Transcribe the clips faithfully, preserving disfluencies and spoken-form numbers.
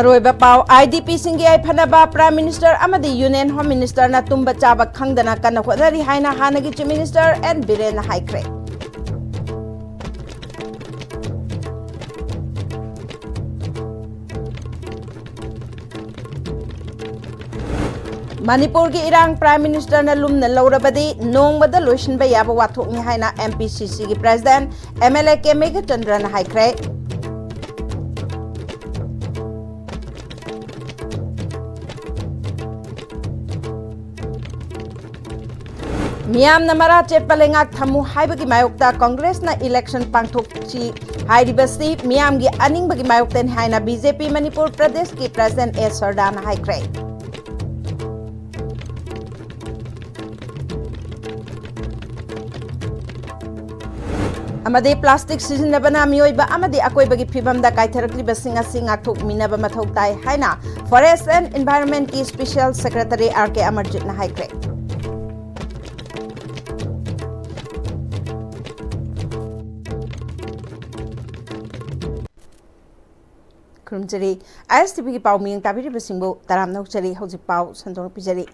ꯑꯔꯣꯏꯕ ꯄꯥꯎ, IDPꯁꯤꯡꯒꯤ ꯌꯥꯏꯐꯅꯕ Prime Minister ꯑꯃꯗꯤ Union Home Ministerꯅ ꯇꯨꯝꯕ ꯆꯥꯕ ꯈꯪꯗꯅ ꯀꯟꯅ ꯍꯣꯠꯅꯔꯤ ꯍꯥꯏꯅ ꯍꯥꯟꯅꯒꯤ Chief Minister N ꯕꯤꯔꯦꯟꯅ ꯍꯥꯏꯈ꯭ꯔꯦ꯫ ꯃꯅꯤꯄꯨꯔꯒꯤ ꯏꯔꯥꯡ Prime Ministerꯅ ꯂꯨꯝꯅ ꯂꯧꯔꯕꯗꯤ ꯅꯣꯡꯃꯗ ꯂꯣꯏꯁꯤꯟꯕ ꯌꯥꯕ ꯋꯥꯊꯣꯛꯅꯤ ꯍꯥꯏꯅ MPCCꯒꯤ President MLA ꯀꯦ ꯃꯦꯘꯆꯟꯗ꯭ꯔꯅ ꯍꯥꯏꯈ꯭ꯔꯦ꯫ ꯃꯤꯌꯥꯝꯅ ꯃꯔꯥ ꯆꯦꯠꯄ ꯂꯩꯉꯥꯛ ꯊꯝꯃꯨ ꯍꯥꯏꯕꯒꯤ ꯃꯥꯌꯣꯛꯇ ꯀꯪꯒ꯭ꯔꯦꯁꯅ election ꯄꯥꯡꯊꯣꯛꯁꯤ ꯍꯥꯏꯔꯤꯕꯁꯤ ꯃꯤꯌꯥꯝꯒꯤ ꯑꯅꯤꯡꯕꯒꯤ ꯃꯥꯌꯣꯛꯇꯅꯤ ꯍꯥꯏꯅ BJP ꯃꯅꯤꯄꯨꯔ ꯄ꯭ꯔꯗꯦꯁꯀꯤ President ꯑꯦꯁ ꯁꯔꯗꯥꯅ ꯍꯥꯏꯈ꯭ꯔꯦ꯫ ꯑꯃꯗꯤ plastic ꯁꯤꯖꯤꯟꯅꯕꯅ ꯃꯤꯑꯣꯏꯕ ꯑꯃꯗꯤ ꯑꯀꯣꯏꯕꯒꯤ ꯐꯤꯕꯝꯗ ꯀꯥꯏꯊꯔꯛꯂꯤꯕꯁꯤꯡ ꯑꯁꯤ ꯉꯥꯛꯊꯣꯛꯃꯤꯟꯅꯕ ꯃꯊꯧ ꯇꯥꯏ ꯍꯥꯏꯅ Forest and Environmentꯀꯤ Special Secretary ꯑꯥꯔ ꯀꯦ ꯑꯃꯔꯖꯤꯠꯅ ꯍꯥꯏꯈ꯭ꯔꯦ꯫ ꯈꯨꯔꯨꯝꯖꯔꯤ꯫ ISTVꯒꯤ ꯄꯥꯎ ꯃꯤꯌꯦꯡ ꯇꯥꯕꯤꯔꯤꯕꯁꯤꯡꯕꯨ ꯇꯔꯥꯝꯅ ꯑꯣꯛꯆꯔꯤ꯫ ꯍꯧꯖꯤꯛ ꯄꯥꯎ ꯁꯟꯗꯣꯛꯅ ꯄꯤꯖꯔꯤ꯫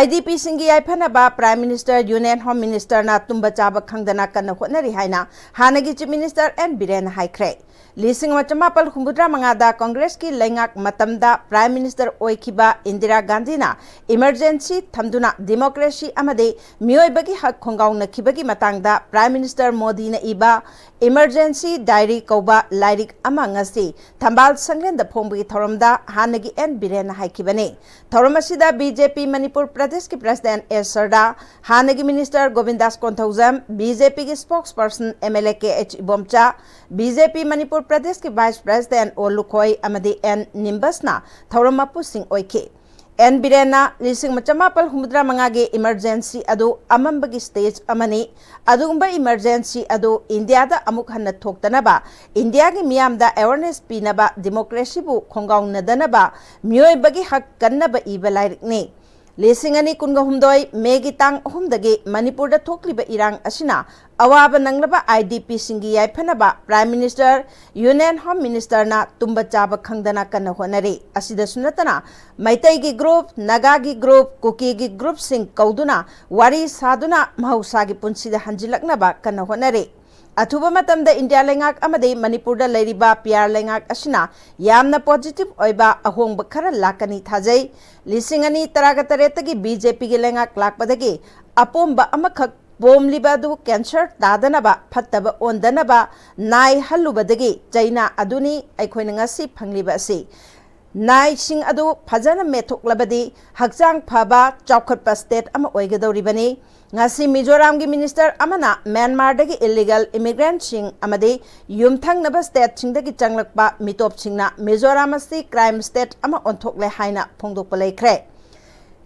IDPꯁꯤꯡꯒꯤ ꯌꯥꯏꯐꯅꯕ Prime Minister, Union Home Ministerꯅ ꯇꯨꯝꯕ ꯆꯥꯕ ꯈꯪꯗꯅ ꯀꯟꯅ ꯍꯣꯠꯅꯔꯤ ꯍꯥꯏꯅ ꯍꯥꯟꯅꯒꯤ Chief Minister N ꯕꯤꯔꯦꯟꯅ ꯍꯥꯏꯈ꯭ꯔꯦ꯫ ꯂꯤꯁꯤꯡ ꯑꯃ ꯆꯃꯥꯄꯜ ꯍꯨꯝꯐꯨꯇꯔꯥ ꯃꯉꯥꯗ ꯀꯪꯒ꯭ꯔꯦꯁꯀꯤ ꯂꯩꯉꯥꯛ ꯃꯇꯝꯗ Prime Minister ꯑꯣꯏꯈꯤꯕ ꯏꯟꯗꯤꯔꯥ ꯒꯥꯟꯙꯤꯅ emergency ꯊꯝꯗꯨꯅ democracy ꯑꯃꯗꯤ ꯃꯤꯑꯣꯏꯕꯒꯤ ꯍꯛ ꯈꯣꯡꯒꯥꯎꯅꯈꯤꯕꯒꯤ ꯃꯇꯥꯡꯗ Prime Minister ꯃꯣꯗꯤꯅ ꯏꯕ Emergency Diary ꯀꯧꯕ ꯂꯥꯏꯔꯤꯛ ꯑꯃ ꯉꯁꯤ ꯊꯝꯕꯥꯜ ꯁꯪꯂꯦꯟꯗ ꯐꯣꯡꯕꯒꯤ ꯊꯧꯔꯝꯗ ꯍꯥꯟꯅꯒꯤ N ꯕꯤꯔꯦꯟꯅ ꯍꯥꯏꯈꯤꯕꯅꯤ꯫ ꯊꯧꯔꯝ ꯑꯁꯤꯗ BJP ꯃꯅꯤꯄꯨꯔ ꯄ꯭ꯔꯗꯦꯁꯀꯤ President ꯑꯦꯁ ꯁꯔꯗꯥ, ꯍꯥꯟꯅꯒꯤ Minister ꯒꯣꯕꯤꯟꯗꯥꯁ ꯀꯣꯟꯊꯧꯖꯝ, BJPꯒꯤ Spokesperson MLA ꯀꯦ ꯑꯩꯆ ꯏꯕꯣꯝꯆꯥ, BJP ꯃꯅꯤꯄꯨꯔ ꯄ꯭ꯔꯗꯦꯁꯀꯤ Vice President ꯑꯣ ꯂꯨꯈꯣꯏ ꯑꯃꯗꯤ ꯑꯦꯟ ꯅꯤꯝꯕꯁꯅ ꯊꯧꯔꯝ ꯃꯄꯨꯁꯤꯡ ꯑꯣꯏꯈꯤ꯫ ꯑꯦꯟ ꯕꯤꯔꯦꯟꯅ ꯂꯤꯁꯤꯡ ꯑꯃ ꯆꯃꯥꯄꯜ ꯍꯨꯝꯐꯨꯇꯔꯥ ꯃꯉꯥꯒꯤ emergency ꯑꯗꯨ ꯑꯃꯝꯕꯒꯤ stage ꯑꯃꯅꯤ꯫ ꯑꯗꯨꯒꯨꯝꯕ emergency ꯑꯗꯨ ꯏꯟꯗꯤꯌꯥꯗ ꯑꯃꯨꯛ ꯍꯟꯅ ꯊꯣꯛꯇꯅꯕ, ꯏꯟꯗꯤꯌꯥꯒꯤ ꯃꯤꯌꯥꯝꯗ awareness ꯄꯤꯅꯕ, democracyꯕꯨ ꯈꯣꯡꯒꯥꯎꯅꯗꯅꯕ, ꯃꯤꯑꯣꯏꯕꯒꯤ ꯍꯛ ꯀꯟꯅꯕ ꯏꯕ ꯂꯥꯏꯔꯤꯛꯅꯤ꯫ ꯂꯤꯁꯤꯡ ꯑꯅꯤ ꯀꯨꯟꯒ ꯍꯨꯝꯗꯣꯏ ꯃꯦꯒꯤ ꯇꯥꯡ ꯑꯍꯨꯝꯗꯒꯤ ꯃꯅꯤꯄꯨꯔꯗ ꯊꯣꯛꯂꯤꯕ ꯏꯔꯥꯡ ꯑꯁꯤꯅ ꯑꯋꯥꯕ ꯅꯪꯂꯕ IDPꯁꯤꯡꯒꯤ ꯌꯥꯏꯐꯅꯕ Prime Minister, Union Home Ministerꯅ ꯇꯨꯝꯕ ꯆꯥꯕ ꯈꯪꯗꯅ ꯀꯟꯅ ꯍꯣꯠꯅꯔꯤ꯫ ꯑꯁꯤꯗꯁꯨ ꯅꯠꯇꯅ ꯃꯩꯇꯩꯒꯤ group, ꯅꯥꯒꯥꯒꯤ group, ꯀꯨꯀꯤꯒꯤ groupꯁꯤꯡ ꯀꯧꯗꯨꯅ ꯋꯥꯔꯤ ꯁꯥꯗꯨꯅ ꯃꯍꯧꯁꯥꯒꯤ ꯄꯨꯟꯁꯤꯗ ꯍꯟꯖꯤꯜꯂꯛꯅꯕ ꯀꯟꯅ ꯍꯣꯠꯅꯔꯤ꯫ ꯑꯊꯨꯕ ꯃꯇꯝꯗ ꯏꯟꯗꯤꯌꯥ ꯂꯩꯉꯥꯛ ꯑꯃꯗꯤ ꯃꯅꯤꯄꯨꯔꯗ ꯂꯩꯔꯤꯕ PR ꯂꯩꯉꯥꯛ ꯑꯁꯤꯅ ꯌꯥꯝꯅ positive ꯑꯣꯏꯕ ꯑꯍꯣꯡꯕ ꯈꯔ ꯂꯥꯛꯀꯅꯤ ꯊꯥꯖꯩ꯫ ꯂꯤꯁꯤꯡ ꯑꯅꯤ ꯇꯔꯥꯒ ꯇꯔꯦꯠꯇꯒꯤ BJPꯒꯤ ꯂꯩꯉꯥꯛ ꯂꯥꯛꯄꯗꯒꯤ ꯑꯄꯣꯝꯕ ꯑꯃꯈꯛ ꯄꯣꯝꯂꯤꯕ ꯑꯗꯨ cancer ꯇꯥꯗꯅꯕ, ꯐꯠꯇꯕ ꯑꯣꯟꯗꯅꯕ ꯅꯥꯏ ꯍꯜꯂꯨꯕꯗꯒꯤ ꯆꯩꯅꯥ ꯑꯗꯨꯅꯤ ꯑꯩꯈꯣꯏꯅ ꯉꯁꯤ ꯐꯪꯂꯤꯕ ꯑꯁꯤ꯫ ꯅꯥꯏꯁꯤꯡ ꯑꯗꯨ ꯐꯖꯅ ꯃꯦꯠꯊꯣꯛꯂꯕꯗꯤ ꯍꯛꯆꯥꯡ ꯐꯕ, ꯆꯥꯎꯈꯠꯄ state ꯑꯃ ꯑꯣꯏꯒꯗꯧꯔꯤꯕꯅꯤ꯫ ꯉꯁꯤ ꯃꯤꯖꯣꯔꯥꯝꯒꯤ minister ꯑꯃꯅ ꯃ꯭ꯌꯥꯟꯃꯥꯔꯗꯒꯤ illegal immigrantꯁꯤꯡ ꯑꯃꯗꯤ ꯌꯨꯝꯊꯪꯅꯕ stateꯁꯤꯡꯗꯒꯤ ꯆꯪꯂꯛꯄ ꯃꯤꯇꯣꯞꯁꯤꯡꯅ ꯃꯤꯖꯣꯔꯥꯝ ꯑꯁꯤ crime state ꯑꯃ ꯑꯣꯟꯊꯣꯛꯂꯦ ꯍꯥꯏꯅ ꯐꯣꯡꯗꯣꯛꯄ ꯂꯩꯈ꯭ꯔꯦ꯫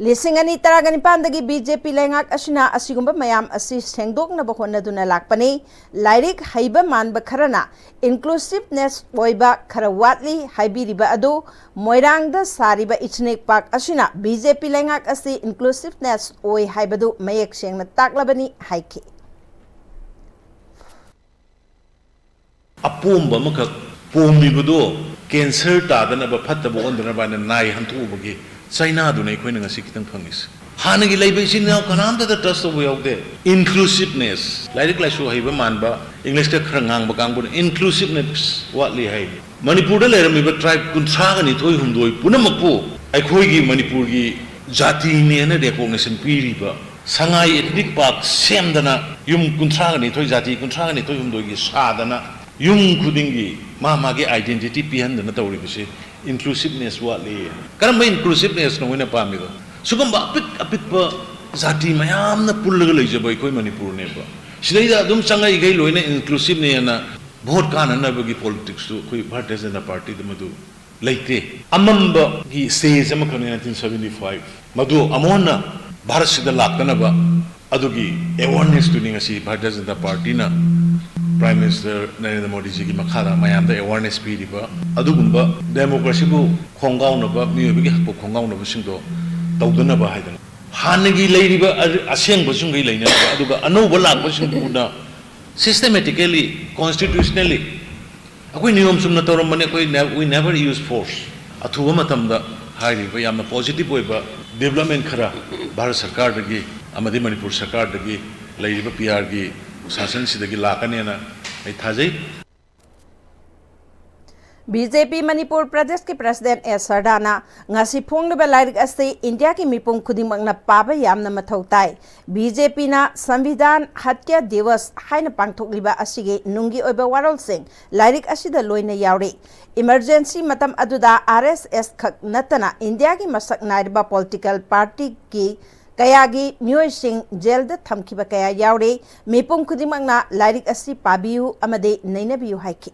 ꯂꯤꯁꯤꯡ ꯑꯅꯤ ꯇꯔꯥꯒ ꯅꯤꯄꯥꯟꯗꯒꯤ BJP ꯂꯩꯉꯥꯛ ꯑꯁꯤꯅ ꯑꯁꯤꯒꯨꯝꯕ ꯃꯌꯥꯝ ꯑꯁꯤ ꯁꯦꯡꯗꯣꯛꯅꯕ ꯍꯣꯠꯅꯗꯨꯅ ꯂꯥꯛꯄꯅꯤ꯫ ꯂꯥꯏꯔꯤꯛ ꯍꯩꯕ ꯃꯥꯟꯕ ꯈꯔꯅ inclusiveness ꯑꯣꯏꯕ ꯈꯔ ꯋꯥꯠꯂꯤ ꯍꯥꯏꯕꯤꯔꯤꯕ ꯑꯗꯨ ꯃꯣꯏꯔꯥꯡꯗ ꯁꯥꯔꯤꯕ ethnic park ꯑꯁꯤꯅ BJP ꯂꯩꯉꯥꯛ ꯑꯁꯤ inclusiveness ꯑꯣꯏ ꯍꯥꯏꯕꯗꯨ ꯃꯌꯦꯛ ꯁꯦꯡꯅ ꯇꯥꯛꯂꯕꯅꯤ ꯍꯥꯏꯈꯤ꯫ ꯑꯄꯣꯝꯕ ꯑꯃꯈꯛ ꯄꯣꯝꯃꯤꯕꯗꯣ cancer ꯇꯥꯗꯅꯕ, ꯐꯠꯇꯕ ꯑꯣꯟꯗꯅꯕ ꯍꯥꯏꯅ ꯅꯥꯏ ꯍꯟꯊꯣꯛꯎꯕꯒꯤ ꯆꯩꯅꯥꯗꯨꯅ ꯑꯩꯈꯣꯏꯅ ꯉꯁꯤ ꯈꯤꯇꯪ ꯐꯪꯉꯤꯁꯦ꯫ ꯍꯥꯟꯅꯒꯤ ꯂꯩꯕ ꯏꯆꯤꯟ ꯏꯅꯥꯎ ꯀꯅꯥꯝꯇꯗ touch ꯇꯧꯕ ꯌꯥꯎꯗꯦ꯫ Inclusiveness, ꯂꯥꯏꯔꯤꯛ ꯂꯥꯏꯁꯨ ꯍꯩꯕ ꯃꯥꯟꯕ, Englishꯇ ꯈꯔ ꯉꯥꯡꯕ ꯀꯥꯡꯕꯨꯅ inclusiveness ꯋꯥꯠꯂꯤ ꯍꯥꯏ꯫ ꯃꯅꯤꯄꯨꯔꯗ ꯂꯩꯔꯝꯃꯤꯕ tribe ꯀꯨꯟꯊ꯭ꯔꯥꯒ ꯅꯤꯊꯣꯏ ꯍꯨꯝꯗꯣꯏ ꯄꯨꯝꯅꯃꯛꯄꯨ ꯑꯩꯈꯣꯏꯒꯤ ꯃꯅꯤꯄꯨꯔꯒꯤ ꯖꯥꯇꯤꯅꯦꯅ recognition ꯄꯤꯔꯤꯕ ꯁꯉꯥꯏ ethnic park ꯁꯦꯝꯗꯅ ꯌꯨꯝ ꯀꯨꯟꯊ꯭ꯔꯥꯒ ꯅꯤꯊꯣꯏ, ꯖꯥꯇꯤ ꯀꯨꯟꯊ꯭ꯔꯥꯒ ꯅꯤꯊꯣꯏ ꯍꯨꯝꯗꯣꯏꯒꯤ ꯁꯥꯗꯅ ꯌꯨꯝ ꯈꯨꯗꯤꯡꯒꯤ ꯃꯥ ꯃꯥꯒꯤ identity ꯄꯤꯍꯟꯗꯅ ꯇꯧꯔꯤꯕꯁꯤ inclusiveness ꯋꯥꯠꯂꯤ꯫ ꯀꯔꯝꯕ inclusivenessꯅꯣ ꯃꯣꯏꯅ ꯄꯥꯝꯃꯤꯗꯣ? ꯁꯤꯒꯨꯝꯕ ꯑꯄꯤꯛ ꯑꯄꯤꯛꯄ ꯖꯥꯇꯤ ꯃꯌꯥꯝꯅ ꯄꯨꯜꯂꯒ ꯂꯩꯖꯕ ꯑꯩꯈꯣꯏ ꯃꯅꯤꯄꯨꯔꯅꯦꯕ꯫ ꯁꯤꯗꯩꯗ ꯑꯗꯨꯝ ꯆꯪꯉꯛꯏꯈꯩ ꯂꯣꯏꯅ inclusiveꯅꯦꯅ vote ꯀꯥꯟꯅꯅꯕꯒꯤ politicsꯇꯨ ꯑꯩꯈꯣꯏ ꯚꯥꯔꯇꯤꯌ ꯖꯅꯇꯥ ꯄꯥꯔꯇꯤꯗ ꯃꯗꯨ ꯂꯩꯇꯦ꯫ ꯑꯃꯝꯕꯒꯤ stage ꯑꯃꯈꯛꯅꯤ nineteen seventy five꯫ ꯃꯗꯨ ꯑꯃꯨꯛ ꯍꯟꯅ ꯚꯥꯔꯠꯁꯤꯗ ꯂꯥꯛꯇꯅꯕ ꯑꯗꯨꯒꯤ awarenessꯇꯨꯅꯤ ꯉꯁꯤ ꯚꯥꯔꯇꯤꯌ ꯖꯅꯇꯥ ꯄꯥꯔꯇꯤꯅ Prime Minister ꯅꯔꯦꯟꯗ꯭ꯔ ꯃꯣꯗꯤꯖꯤꯒꯤ ꯃꯈꯥꯗ ꯃꯌꯥꯝꯗ awareness ꯄꯤꯔꯤꯕ꯫ ꯑꯗꯨꯒꯨꯝꯕ democracyꯕꯨ ꯈꯣꯡꯒꯥꯎꯅꯕ, ꯃꯤꯑꯣꯏꯕꯒꯤ ꯍꯛꯄꯨ ꯈꯣꯡꯒꯥꯎꯅꯕꯁꯤꯡꯗꯣ ꯇꯧꯗꯅꯕ ꯍꯥꯏꯗꯅ ꯍꯥꯟꯅꯒꯤ ꯂꯩꯔꯤꯕ ꯑ- ꯑꯁꯦꯡꯕꯁꯤꯡꯈꯩ ꯂꯩꯅꯅꯕ, ꯑꯗꯨꯒ ꯑꯅꯧꯕ ꯂꯥꯛꯄꯁꯤꯡꯗꯨꯅ systematically, constitutionally ꯑꯩꯈꯣꯏ ꯅꯤꯌꯣꯝ ꯆꯨꯝꯅ ꯇꯧꯔꯝꯕꯅꯤ꯫ ꯑꯩꯈꯣꯏ ne- we never use force꯫ ꯑꯊꯨꯕ ꯃꯇꯝꯗ ꯍꯥꯏꯔꯤꯕ ꯌꯥꯝꯅ positive ꯑꯣꯏꯕ development ꯈꯔ ꯚꯥꯔꯠ ꯁꯔꯀꯥꯔꯗꯒꯤ ꯑꯃꯗꯤ ꯃꯅꯤꯄꯨꯔ ꯁꯔꯀꯥꯔꯗꯒꯤ ꯂꯩꯔꯤꯕ ꯄꯤ ꯑꯥꯔꯒꯤ ꯁꯥꯁꯟꯁꯤꯗꯒꯤ ꯂꯥꯛꯀꯅꯦꯅ ꯑꯩ ꯊꯥꯖꯩ꯫ ꯕꯤ ꯖꯦ ꯄꯤ ꯃꯅꯤꯄꯨꯔ ꯄ꯭ꯔꯗꯦꯁꯀꯤ ꯄ꯭ꯔꯁꯤꯗꯦꯟ ꯑꯦ ꯁꯔꯗꯥꯅ ꯉꯁꯤ ꯐꯣꯡꯂꯤꯕ ꯂꯥꯏꯔꯤꯛ ꯑꯁꯤ ꯏꯟꯗꯤꯌꯥꯒꯤ ꯃꯤꯄꯨꯝ ꯈꯨꯗꯤꯡꯃꯛꯅ ꯄꯥꯕ ꯌꯥꯝꯅ ꯃꯊꯧ ꯇꯥꯏ꯫ ꯕꯤ ꯖꯦ ꯄꯤꯅ ꯁꯪꯕꯤꯙꯥꯟ ꯍꯠꯌꯥ ꯗꯤꯋꯁ ꯍꯥꯏꯅ ꯄꯥꯡꯊꯣꯛꯂꯤꯕ ꯑꯁꯤꯒꯤ ꯅꯨꯡꯒꯤ ꯑꯣꯏꯕ ꯋꯥꯔꯣꯜꯁꯤꯡ ꯂꯥꯏꯔꯤꯛ ꯑꯁꯤꯗ ꯂꯣꯏꯅ ꯌꯥꯎꯔꯤ꯫ ꯏꯃꯔꯖꯦꯟꯁꯤ ꯃꯇꯝ ꯑꯗꯨꯗ ꯑꯥꯔ ꯑꯦꯁ ꯑꯦꯁ ꯈꯛ ꯅꯠꯇꯅ ꯏꯟꯗꯤꯌꯥꯒꯤ ꯃꯁꯛ ꯅꯥꯏꯔꯕ ꯄꯣꯂꯤꯇꯤꯀꯦꯜ ꯄꯥꯔꯇꯤꯒꯤ ꯀꯌꯥꯒꯤ ꯃꯤꯑꯣꯏꯁꯤꯡ ꯖꯦꯜꯗ ꯊꯝꯈꯤꯕ ꯀꯌꯥ ꯌꯥꯎꯔꯤ꯫ ꯃꯤꯄꯨꯝ ꯈꯨꯗꯤꯡꯃꯛꯅ ꯂꯥꯏꯔꯤꯛ ꯑꯁꯤ ꯄꯥꯕꯤꯌꯨ ꯑꯃꯗꯤ ꯅꯩꯅꯕꯤꯌꯨ ꯍꯥꯏꯈꯤ꯫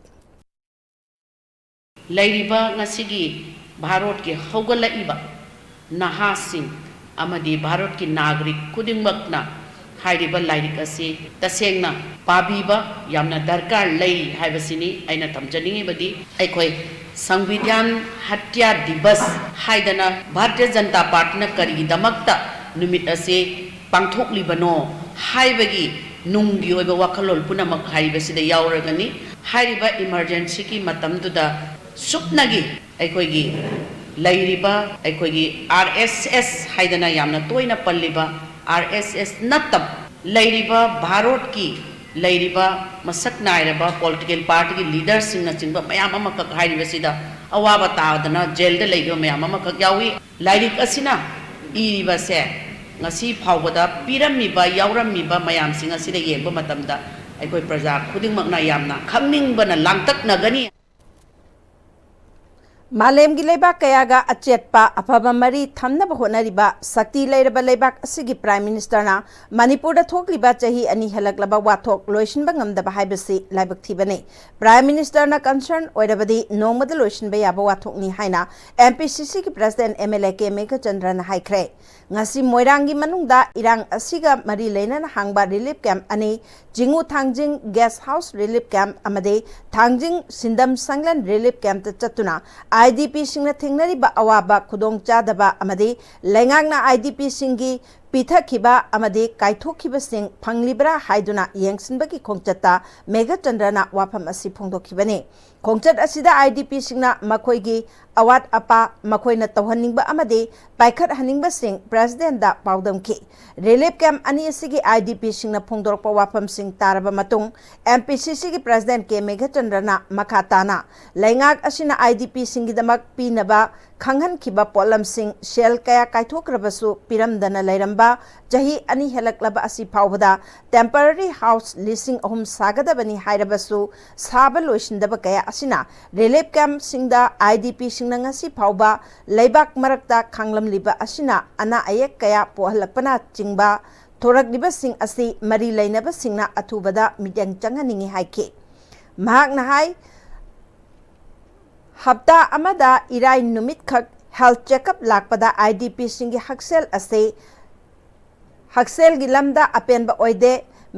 ꯂꯩꯔꯤꯕ ꯉꯁꯤꯒꯤ ꯚꯥꯔꯣꯠꯀꯤ ꯍꯧꯒꯠꯂꯛꯏꯕ ꯅꯍꯥꯁꯤꯡ ꯑꯃꯗꯤ ꯚꯥꯔꯠꯀꯤ ꯅꯥꯒꯔꯤꯛ ꯈꯨꯗꯤꯡꯃꯛꯅ ꯍꯥꯏꯔꯤꯕ ꯂꯥꯏꯔꯤꯛ ꯑꯁꯤ ꯇꯁꯦꯡꯅ ꯄꯥꯕꯤꯕ ꯌꯥꯝꯅ ꯗꯔꯀꯥꯔ ꯂꯩ ꯍꯥꯏꯕꯁꯤꯅꯤ ꯑꯩꯅ ꯊꯝꯖꯅꯤꯡꯉꯤꯕꯗꯤ꯫ ꯑꯩꯈꯣꯏ ꯁꯪꯕꯤꯙꯥꯟ ꯍꯠꯌꯥ ꯗꯤꯕꯁ ꯍꯥꯏꯗꯅ ꯚꯥꯔꯇꯤꯌ ꯖꯅꯇꯥ ꯄꯥꯔꯇꯤꯅ ꯀꯔꯤꯒꯤꯗꯃꯛꯇ ꯅꯨꯃꯤꯠ ꯑꯁꯤ ꯄꯥꯡꯊꯣꯛꯂꯤꯕꯅꯣ ꯍꯥꯏꯕꯒꯤ ꯅꯨꯡꯒꯤ ꯑꯣꯏꯕ ꯋꯥꯈꯜꯂꯣꯟ ꯄꯨꯝꯅꯃꯛ ꯍꯥꯏꯔꯤꯕꯁꯤꯗ ꯌꯥꯎꯔꯒꯅꯤ꯫ ꯍꯥꯏꯔꯤꯕ ꯏꯃꯔꯖꯦꯟꯁꯤꯒꯤ ꯃꯇꯝꯗꯨꯗ ꯁꯨꯞꯅꯒꯤ ꯑꯩꯈꯣꯏꯒꯤ ꯂꯩꯔꯤꯕ ꯑꯩꯈꯣꯏꯒꯤ ꯑꯥꯔ ꯑꯦꯁ ꯑꯦꯁ ꯍꯥꯏꯗꯅ ꯌꯥꯝꯅ ꯇꯣꯏꯅ ꯄꯜꯂꯤꯕ ꯑꯥꯔ ꯑꯦꯁ ꯑꯦꯁ ꯅꯠꯇꯕ ꯂꯩꯔꯤꯕ ꯚꯥꯔꯠꯀꯤ ꯂꯩꯔꯤꯕ ꯃꯁꯛ ꯅꯥꯏꯔꯕ ꯄꯣꯂꯤꯇꯤꯀꯦꯜ ꯄꯥꯔꯇꯤꯒꯤ ꯂꯤꯗꯔꯁꯤꯡꯅꯆꯤꯡꯕ ꯃꯌꯥꯝ ꯑꯃꯈꯛ ꯍꯥꯏꯔꯤꯕꯁꯤꯗ ꯑꯋꯥꯕ ꯇꯥꯗꯅ ꯖꯦꯜꯗ ꯂꯩꯈꯤꯕ ꯃꯌꯥꯝ ꯑꯃꯈꯛ ꯌꯥꯎꯏ꯫ ꯂꯥꯏꯔꯤꯛ ꯑꯁꯤꯅ ꯏꯔꯤꯕꯁꯦ ꯉꯁꯤ ꯐꯥꯎꯕꯗ ꯄꯤꯔꯝꯃꯤꯕ ꯌꯥꯎꯔꯝꯃꯤꯕ ꯃꯌꯥꯝꯁꯤꯡ ꯑꯁꯤꯗ ꯌꯦꯡꯕ ꯃꯇꯝꯗ ꯑꯩꯈꯣꯏ ꯄ꯭ꯔꯖꯥ ꯈꯨꯗꯤꯡꯃꯛꯅ ꯌꯥꯝꯅ ꯈꯪꯅꯤꯡꯕꯅ ꯂꯥꯡꯇꯛꯅꯒꯅꯤ꯫ ꯃꯥꯂꯦꯝꯒꯤ ꯂꯩꯕꯥꯛ ꯀꯌꯥꯒ ꯑꯆꯦꯠꯄ ꯑꯐꯕ ꯃꯔꯤ ꯊꯝꯅꯕ ꯍꯣꯠꯅꯔꯤꯕ ꯁꯛꯇꯤ ꯂꯩꯔꯕ ꯂꯩꯕꯥꯛ ꯑꯁꯤꯒꯤ ꯄ꯭ꯔꯥꯏꯝ ꯃꯤꯅꯤꯁꯇꯔꯅ ꯃꯅꯤꯄꯨꯔꯗ ꯊꯣꯛꯂꯤꯕ ꯆꯍꯤ ꯑꯅꯤ ꯍꯦꯜꯂꯛꯂꯕ ꯋꯥꯊꯣꯛ ꯂꯣꯏꯁꯤꯟꯕ ꯉꯝꯗꯕ ꯍꯥꯏꯕꯁꯤ ꯂꯥꯏꯕꯛ ꯊꯤꯕꯅꯤ꯫ ꯄ꯭ꯔꯥꯏꯝ ꯃꯤꯅꯤꯁꯇꯔꯅ ꯀꯟꯁꯔꯟ ꯑꯣꯏꯔꯕꯗꯤ ꯅꯣꯡꯃꯗ ꯂꯣꯏꯁꯤꯟꯕ ꯌꯥꯕ ꯋꯥꯊꯣꯛꯅꯤ ꯍꯥꯏꯅ M P C C president M L A K ꯃꯦꯘꯆꯟꯗ꯭ꯔꯅ ꯍꯥꯏꯈ꯭ꯔꯦ꯫ ꯉꯁꯤ ꯃꯣꯏꯔꯥꯡꯒꯤ ꯃꯅꯨꯡꯗ ꯏꯔꯥꯡ ꯑꯁꯤꯒ ꯃꯔꯤ ꯂꯩꯅꯅ ꯍꯥꯡꯕ ꯔꯤꯂꯤꯐ ꯀꯦꯝꯞ ꯑꯅꯤ, ꯆꯤꯡꯉꯨ ꯊꯥꯡꯖꯤꯡ ꯒꯦꯁ ꯍꯥꯎꯁ ꯔꯤꯂꯤꯐ ꯀꯦꯝꯞ ꯑꯃꯗꯤ ꯊꯥꯡꯖꯤꯡ ꯁꯤꯟꯗꯝ ꯁꯪꯂꯦꯟ ꯔꯤꯂꯤꯐ ꯀꯦꯝꯞꯇ ꯆꯠꯇꯨꯅ ꯑꯥꯏ ꯗꯤ ꯄꯤꯁꯤꯡꯅ ꯊꯦꯡꯅꯔꯤꯕ ꯑꯋꯥꯕ, ꯈꯨꯗꯣꯡꯆꯥꯗꯕ ꯑꯃꯗꯤ ꯂꯩꯉꯥꯛꯅ ꯑꯥꯏ ꯗꯤ ꯄꯤꯁꯤꯡꯒꯤ ꯄꯤꯊꯈꯤꯕ ꯑꯃꯗꯤ ꯀꯥꯏꯊꯣꯛꯈꯤꯕꯁꯤꯡ ꯐꯪꯂꯤꯕ꯭ꯔꯥ ꯍꯥꯏꯗꯨꯅ ꯌꯦꯡꯁꯤꯟꯕꯒꯤ ꯈꯣꯡꯆꯠꯇ ꯃꯦꯘꯆꯟꯗ꯭ꯔꯅ ꯋꯥꯐꯝ ꯑꯁꯤ ꯐꯣꯡꯗꯣꯛꯈꯤꯕꯅꯤ꯫ ꯈꯣꯡꯆꯠ ꯑꯁꯤꯗ ꯑꯥꯏ ꯗꯤ ꯄꯤꯁꯤꯡꯅ ꯃꯈꯣꯏꯒꯤ ꯑꯋꯥꯠ ꯑꯄꯥ, ꯃꯈꯣꯏꯅ ꯇꯧꯍꯟꯅꯤꯡꯕ ꯑꯃꯗꯤ ꯄꯥꯏꯈꯠꯍꯟꯅꯤꯡꯕꯁꯤꯡ ꯄ꯭ꯔꯦꯁꯤꯗꯦꯟꯗ ꯄꯥꯎꯗꯝꯈꯤ꯫ ꯔꯤꯂꯤꯐ ꯀꯦꯝꯞ ꯑꯅꯤ ꯑꯁꯤꯒꯤ ꯑꯥꯏ ꯗꯤ ꯄꯤꯁꯤꯡꯅ ꯐꯣꯡꯗꯣꯔꯛꯄ ꯋꯥꯐꯝꯁꯤꯡ ꯇꯥꯔꯕ ꯃꯇꯨꯡ, ꯑꯦꯝ ꯄꯤ ꯁꯤ ꯁꯤꯒꯤ ꯄ꯭ꯔꯦꯁꯤꯗꯦꯟ ꯀꯦ ꯃꯦꯘꯆꯟꯗ꯭ꯔꯅ ꯃꯈꯥ ꯇꯥꯅ ꯂꯩꯉꯥꯛ ꯑꯁꯤꯅ ꯑꯥꯏ ꯗꯤ ꯄꯤꯁꯤꯡꯒꯤꯗꯃꯛ ꯄꯤꯅꯕ ꯈꯪꯍꯟꯈꯤꯕ ꯄꯣꯠꯂꯝꯁꯤꯡ ꯁꯦꯜ ꯀꯌꯥ ꯀꯥꯏꯊꯣꯛꯈ꯭ꯔꯕꯁꯨ ꯄꯤꯔꯝꯗꯅ ꯂꯩꯔꯝꯕ ꯆꯍꯤ ꯑꯅꯤ ꯍꯦꯜꯂꯛꯂꯕ ꯑꯁꯤ ꯐꯥꯎꯕꯗ ꯇꯦꯝꯄꯔꯔꯤ ꯍꯥꯎꯁ ꯂꯤꯁꯤꯡ ꯑꯍꯨꯝ ꯁꯥꯒꯗꯕꯅꯤ ꯍꯥꯏꯔꯕꯁꯨ ꯁꯥꯕ ꯂꯣꯏꯁꯤꯟꯗꯕ ꯀꯌꯥ ꯑꯁꯤꯅ ꯔꯤꯂꯤꯐ ꯀꯦꯝꯞꯁꯤꯡꯗ ꯑꯥꯏ ꯗꯤ ꯄꯤꯁꯤꯡꯅ ꯉꯁꯤ ꯐꯥꯎꯕ ꯂꯩꯕꯥꯛ ꯃꯔꯛꯇ ꯈꯥꯡꯂꯝꯂꯤꯕ ꯑꯁꯤꯅ ꯑꯅꯥ ꯑꯌꯦꯛ ꯀꯌꯥ ꯄꯣꯛꯍꯜꯂꯛꯄꯅꯆꯤꯡꯕ ꯊꯣꯔꯛꯂꯤꯕꯁꯤꯡ ꯑꯁꯤ ꯃꯔꯤ ꯂꯩꯅꯕꯁꯤꯡꯅ ꯑꯊꯨꯕꯗ ꯃꯤꯠꯌꯦꯡ ꯆꯪꯍꯟꯅꯤꯡꯏ ꯍꯥꯏꯈꯤ꯫ ꯃꯍꯥꯛꯅ ꯍꯥꯏ, ꯍꯞꯇꯥ ꯑꯃꯗ ꯏꯔꯥꯏ ꯅꯨꯃꯤꯠꯈꯛ ꯍꯦꯜꯊ ꯆꯦꯛꯑꯞ ꯂꯥꯛꯄꯗ ꯑꯥꯏ ꯗꯤ ꯄꯤꯁꯤꯡꯒꯤ ꯍꯛꯁꯦꯜ ꯑꯁꯤ, ꯍꯛꯁꯦꯜꯒꯤ ꯂꯝꯗ ꯑꯄꯦꯟꯕ ꯑꯣꯏꯗꯦ꯫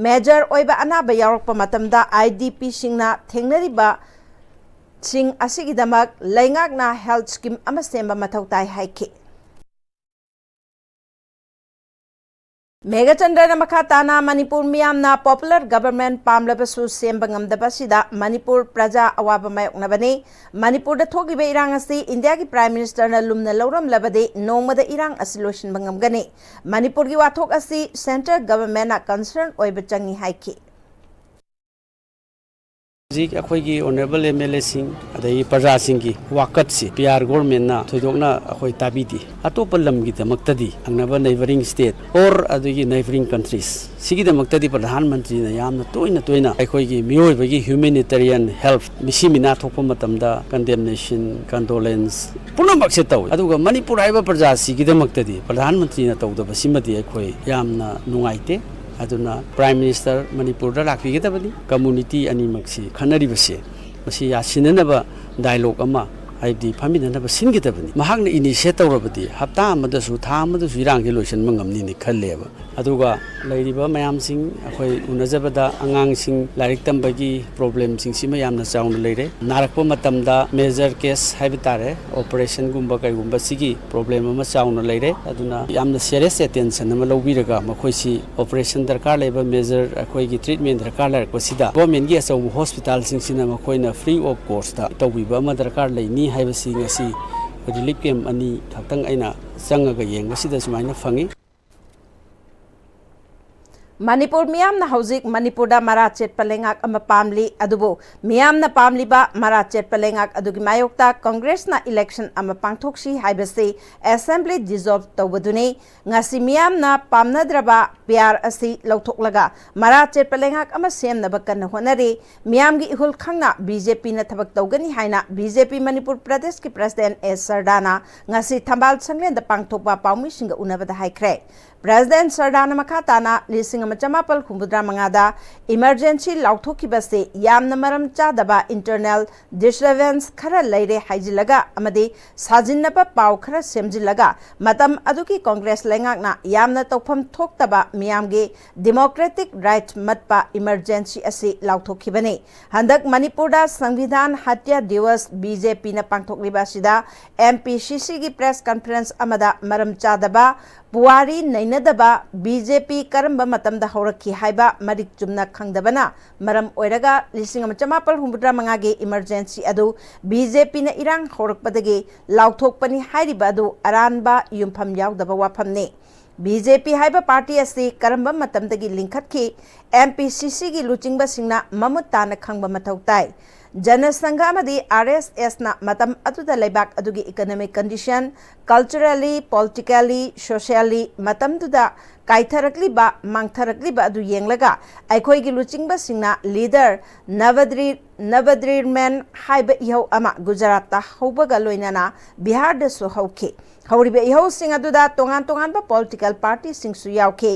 ꯃꯦꯖꯔ ꯑꯣꯏꯕ ꯑꯅꯥꯕ ꯌꯥꯎꯔꯛꯄ ꯃꯇꯝꯗ ꯑꯥꯏ ꯗꯤ ꯄꯤꯁꯤꯡꯅ ꯊꯦꯡꯅꯔꯤꯕꯁꯤꯡ ꯑꯁꯤꯒꯤꯗꯃꯛ ꯂꯩꯉꯥꯛꯅ ꯍꯦꯜꯊ ꯁ꯭ꯀꯤꯝ ꯑꯃ ꯁꯦꯝꯕ ꯃꯊꯧ ꯇꯥꯏ ꯍꯥꯏꯈꯤ꯫ ꯃꯦꯘꯆꯟꯗ꯭ꯔꯅ ꯃꯈꯥ ꯇꯥꯅ ꯃꯅꯤꯄꯨꯔ ꯃꯤꯌꯥꯝꯅ ꯄꯣꯄꯨꯂꯔ ꯒꯚꯔꯟꯃꯦꯟꯠ ꯄꯥꯝꯂꯕꯁꯨ ꯁꯦꯝꯕ ꯉꯝꯗꯕ ꯑꯁꯤꯗ ꯃꯅꯤꯄꯨꯔ ꯄ꯭ꯔꯖꯥ ꯑꯋꯥꯕ ꯃꯥꯌꯣꯛꯅꯕꯅꯤ꯫ ꯃꯅꯤꯄꯨꯔꯗ ꯊꯣꯛꯂꯤꯕ ꯏꯔꯥꯡ ꯑꯁꯤ ꯏꯟꯗꯤꯌꯥꯒꯤ ꯄ꯭ꯔꯥꯏꯝ ꯃꯤꯅꯤꯁꯇꯔꯅ ꯂꯨꯝꯅ ꯂꯧꯔꯝꯂꯕꯗꯤ ꯅꯣꯡꯃꯗ ꯏꯔꯥꯡ ꯑꯁꯤ ꯂꯣꯏꯁꯤꯟꯕ ꯉꯝꯒꯅꯤ꯫ ꯃꯅꯤꯄꯨꯔꯒꯤ ꯋꯥꯊꯣꯛ ꯑꯁꯤ ꯁꯦꯟꯇ꯭ꯔꯦꯜ ꯒꯚꯔꯟꯃꯦꯟꯠꯅ ꯀꯟꯁꯔꯟ ꯑꯣꯏꯕ ꯆꯪꯏ ꯍꯥꯏꯈꯤ꯫ ꯍꯧꯖꯤꯛ ꯑꯩꯈꯣꯏꯒꯤ ꯑꯣꯅꯔꯦꯕꯜ ꯑꯦꯝ ꯑꯦꯜ ꯑꯦꯁꯤꯡ ꯑꯗꯒꯤ ꯄ꯭ꯔꯖꯥꯁꯤꯡꯒꯤ ꯋꯥꯀꯠꯁꯤ ꯄꯤ ꯑꯥꯔ ꯒꯣꯔꯃꯦꯟꯅ ꯊꯣꯏꯗꯣꯛꯅ ꯑꯩꯈꯣꯏ ꯇꯥꯕꯤꯗꯦ꯫ ꯑꯇꯣꯞꯄ ꯂꯝꯒꯤꯗꯃꯛꯇꯗꯤ, ꯊꯪꯅꯕ ꯅꯩꯕꯔꯤꯡ ꯁ꯭ꯇꯦꯠ ꯑꯣꯔ ꯑꯗꯨꯒꯤ ꯅꯩꯕꯔꯤꯡ ꯀꯟꯇ꯭ꯔꯤꯁ, ꯁꯤꯒꯤꯗꯃꯛꯇꯗꯤ ꯄ꯭ꯔꯙꯥꯟ ꯃꯟꯇ꯭ꯔꯤꯅ ꯌꯥꯝꯅ ꯇꯣꯏꯅ ꯇꯣꯏꯅ ꯑꯩꯈꯣꯏꯒꯤ ꯃꯤꯑꯣꯏꯕꯒꯤ ꯍ꯭ꯌꯨꯃꯦꯅꯤꯇꯦꯔꯤꯌꯟ ꯍꯦꯜꯞ, ꯃꯤꯁꯤ ꯃꯤꯅꯥ ꯊꯣꯛꯄ ꯃꯇꯝꯗ ꯀꯟꯗꯦꯝꯅꯦꯁꯟ, ꯀꯟꯗꯣꯂꯦꯟꯁ ꯄꯨꯝꯅꯃꯛꯁꯦ ꯇꯧꯏ꯫ ꯑꯗꯨꯒ ꯃꯅꯤꯄꯨꯔ ꯍꯥꯏꯕ ꯄ꯭ꯔꯖꯥꯁꯤꯒꯤꯗꯃꯛꯇꯗꯤ ꯄ꯭ꯔꯙꯥꯟ ꯃꯟꯇ꯭ꯔꯤꯅ ꯇꯧꯗꯕꯁꯤꯃꯗꯤ ꯑꯩꯈꯣꯏ ꯌꯥꯝꯅ ꯅꯨꯡꯉꯥꯏꯇꯦ꯫ ꯑꯗꯨꯅ ꯄ꯭ꯔꯥꯏꯝ ꯃꯤꯅꯤꯁꯇꯔ ꯃꯅꯤꯄꯨꯔꯗ ꯂꯥꯛꯄꯤꯒꯗꯕꯅꯤ꯫ ꯀꯝꯃꯨꯅꯤꯇꯤ ꯑꯅꯤꯃꯛꯁꯤ ꯈꯟꯅꯔꯤꯕꯁꯦ, ꯃꯁꯤ ꯌꯥꯁꯤꯟꯅꯅꯕ ꯗꯥꯏꯂꯣꯒ ꯑꯃ ꯍꯥꯏꯕꯗꯤ ꯐꯝꯃꯤꯟꯅꯅꯕ ꯁꯤꯟꯒꯗꯕꯅꯤ꯫ ꯃꯍꯥꯛꯅ initiate ꯇꯧꯔꯕꯗꯤ ꯍꯞꯇꯥ ꯑꯃꯗꯁꯨ, ꯊꯥ ꯑꯃꯗꯁꯨ ꯏꯔꯥꯡꯁꯦ ꯂꯣꯏꯁꯤꯟꯕ ꯉꯝꯅꯤꯅ ꯈꯜꯂꯦꯕ꯫ ꯑꯗꯨꯒ ꯂꯩꯔꯤꯕ ꯃꯌꯥꯝꯁꯤꯡ ꯑꯩꯈꯣꯏ ꯎꯅꯖꯕꯗ, ꯑꯉꯥꯡꯁꯤꯡ ꯂꯥꯏꯔꯤꯛ ꯇꯝꯕꯒꯤ problemꯁꯤꯡꯁꯤꯃ ꯌꯥꯝꯅ ꯆꯥꯎꯅ ꯂꯩꯔꯦ꯫ ꯅꯥꯔꯛꯄ ꯃꯇꯝꯗ major case ꯍꯥꯏꯕ ꯇꯥꯔꯦ, operationꯒꯨꯝꯕ ꯀꯩꯒꯨꯝꯕ, ꯁꯤꯒꯤ problem ꯑꯃ ꯆꯥꯎꯅ ꯂꯩꯔꯦ꯫ ꯑꯗꯨꯅ ꯌꯥꯝꯅ serious attention ꯑꯃ ꯂꯧꯕꯤꯔꯒ, ꯃꯈꯣꯏꯁꯤ operation ꯗꯔꯀꯥꯔ ꯂꯩꯕ, major ꯑꯩꯈꯣꯏꯒꯤ treatment ꯗꯔꯀꯥꯔ ꯂꯩꯔꯛꯄꯁꯤꯗ governmentꯀꯤ ꯑꯆꯧꯕ hospitalꯁꯤꯡꯁꯤꯅ ꯃꯈꯣꯏꯅ free of cost ꯇꯧꯕꯤꯕ ꯑꯃ ꯗꯔꯀꯥꯔ ꯂꯩꯅꯤ ꯍꯥꯏꯕꯁꯤ ꯉꯁꯤ relief camp ꯑꯅꯤ ꯈꯛꯇꯪ ꯑꯩꯅ ꯆꯪꯉꯒ ꯌꯦꯡꯕꯁꯤꯗ ꯁꯨꯃꯥꯏꯅ ꯐꯪꯉꯤ꯫ ꯃꯅꯤꯄꯨꯔ ꯃꯤꯌꯥꯝꯅ ꯍꯧꯖꯤꯛ ꯃꯅꯤꯄꯨꯔꯗ ꯃꯔꯥ ꯆꯦꯠꯄ ꯂꯩꯉꯥꯛ ꯑꯃ ꯄꯥꯝꯂꯤ꯫ ꯑꯗꯨꯕꯨ ꯃꯤꯌꯥꯝꯅ ꯄꯥꯝꯂꯤꯕ ꯃꯔꯥ ꯆꯦꯠꯄ ꯂꯩꯉꯥꯛ ꯑꯗꯨꯒꯤ ꯃꯥꯌꯣꯛꯇ ꯀꯪꯒ꯭ꯔꯦꯁꯅ election ꯑꯃ ꯄꯥꯡꯊꯣꯛꯁꯤ ꯍꯥꯏꯕꯁꯤ assembly dissolve ꯇꯧꯕꯗꯨꯅꯤ꯫ ꯉꯁꯤ ꯃꯤꯌꯥꯝꯅ ꯄꯥꯝꯅꯗ꯭ꯔꯕ ꯄꯤꯌꯥꯔ ꯑꯁꯤ ꯂꯧꯊꯣꯛꯂꯒ ꯃꯔꯥ ꯆꯦꯠꯄ ꯂꯩꯉꯥꯛ ꯑꯃ ꯁꯦꯝꯅꯕ ꯀꯟꯅ ꯍꯣꯠꯅꯔꯤ꯫ ꯃꯤꯌꯥꯝꯒꯤ ꯏꯍꯨꯜ ꯈꯪꯅ BJPꯅ ꯊꯕꯛ ꯇꯧꯒꯅꯤ ꯍꯥꯏꯅ BJP ꯃꯅꯤꯄꯨꯔ ꯄ꯭ꯔꯗꯦꯁꯀꯤ president ꯑꯦ ꯁꯔꯗꯥꯅ ꯉꯁꯤ ꯊꯝꯕꯥꯜ ꯁꯪꯂꯦꯟꯗ ꯄꯥꯡꯊꯣꯛꯄ ꯄꯥꯎꯃꯤꯁꯤꯡꯒ ꯎꯅꯕꯗ ꯍꯥꯏꯈ꯭ꯔꯦ꯫ President ꯁꯔꯗꯥꯅ ꯃꯈꯥ ꯇꯥꯅ ꯂꯤꯁꯤꯡ ꯑꯃ ꯆꯃꯥꯄꯜ ꯍꯨꯝꯐꯨꯇꯔꯥ ꯃꯉꯥꯗ emergency ꯂꯥꯎꯊꯣꯛꯈꯤꯕꯁꯤ ꯌꯥꯝꯅ ꯃꯔꯝ ꯆꯥꯗꯕ internal disturbance ꯈꯔ ꯂꯩꯔꯦ ꯍꯥꯏꯖꯤꯜꯂꯒ ꯑꯃꯗꯤ ꯁꯥꯖꯤꯟꯅꯕ ꯄꯥꯎ ꯈꯔ ꯁꯦꯝꯖꯤꯜꯂꯒ ꯃꯇꯝ ꯑꯗꯨꯒꯤ ꯀꯪꯒ꯭ꯔꯦꯁ ꯂꯩꯉꯥꯛꯅ ꯌꯥꯝꯅ ꯇꯧꯐꯝ ꯊꯣꯛꯇꯕ ꯃꯤꯌꯥꯝꯒꯤ democratic right ꯃꯠꯄ emergency ꯑꯁꯤ ꯂꯥꯎꯊꯣꯛꯈꯤꯕꯅꯤ꯫ ꯍꯟꯗꯛ ꯃꯅꯤꯄꯨꯔꯗ ꯁꯪꯕꯤꯙꯥꯟ ꯍꯠꯌꯥ ꯗꯤꯋꯁ BJPꯅ ꯄꯥꯡꯊꯣꯛꯂꯤꯕ ꯑꯁꯤꯗ MPCCꯒꯤ press conference ꯑꯃꯗ ꯃꯔꯝ ꯆꯥꯗꯕ, ꯄꯨꯋꯥꯔꯤ ꯅꯩꯅꯗꯕ, BJP ꯀꯔꯝꯕ ꯃꯇꯝꯗ ꯍꯧꯔꯛꯈꯤ ꯍꯥꯏꯕ ꯃꯔꯤꯛ ꯆꯨꯝꯅ ꯈꯪꯗꯕꯅ ꯃꯔꯝ ꯑꯣꯏꯔꯒ ꯂꯤꯁꯤꯡ ꯑꯃ ꯆꯃꯥꯄꯜ ꯍꯨꯝꯐꯨꯇꯔꯥ ꯃꯉꯥꯒꯤ emergency ꯑꯗꯨ BJPꯅ ꯏꯔꯥꯡ ꯍꯧꯔꯛꯄꯗꯒꯤ ꯂꯥꯎꯊꯣꯛꯄꯅꯤ ꯍꯥꯏꯔꯤꯕ ꯑꯗꯨ ꯑꯔꯥꯟꯕ, ꯌꯨꯝꯐꯝ ꯌꯥꯎꯗꯕ ꯋꯥꯐꯝꯅꯤ꯫ BJP ꯍꯥꯏꯕ party ꯑꯁꯤ ꯀꯔꯝꯕ ꯃꯇꯝꯗꯒꯤ ꯂꯤꯡꯈꯠꯈꯤ? MPCCꯒꯤ ꯂꯨꯆꯤꯡꯕꯁꯤꯡꯅ ꯃꯃꯨꯠ ꯇꯥꯅ ꯈꯪꯕ ꯃꯊꯧ ꯇꯥꯏ꯫ ꯖꯅꯁꯪꯘ ꯑꯃꯗꯤ RSSꯅ ꯃꯇꯝ ꯑꯗꯨꯗ ꯂꯩꯕꯥꯛ ꯑꯗꯨꯒꯤ economic condition, culturally, politically, socially ꯃꯇꯝꯗꯨꯗ ꯀꯥꯏꯊꯔꯛꯂꯤꯕ, ꯃꯥꯡꯊꯔꯛꯂꯤꯕ ꯑꯗꯨ ꯌꯦꯡꯂꯒ ꯑꯩꯈꯣꯏꯒꯤ ꯂꯨꯆꯤꯡꯕꯁꯤꯡꯅ leader ꯅꯕꯗ꯭ꯔꯤ ꯅꯕꯗ꯭ꯔꯤꯔꯃꯦꯟ ꯍꯥꯏꯕ ꯏꯍꯧ ꯑꯃ ꯒꯨꯖꯔꯥꯠꯇ ꯍꯧꯕꯒ ꯂꯣꯏꯅꯅ ꯕꯤꯍꯥꯔꯗꯁꯨ ꯍꯧꯈꯤ꯫ ꯍꯧꯔꯤꯕ ꯏꯍꯧꯁꯤꯡ ꯑꯗꯨꯗ ꯇꯣꯉꯥꯟ ꯇꯣꯉꯥꯟꯕ ꯄꯣꯂꯤꯇꯤꯀꯦꯜ ꯄꯥꯔꯇꯤꯁꯤꯡꯁꯨ ꯌꯥꯎꯈꯤ꯫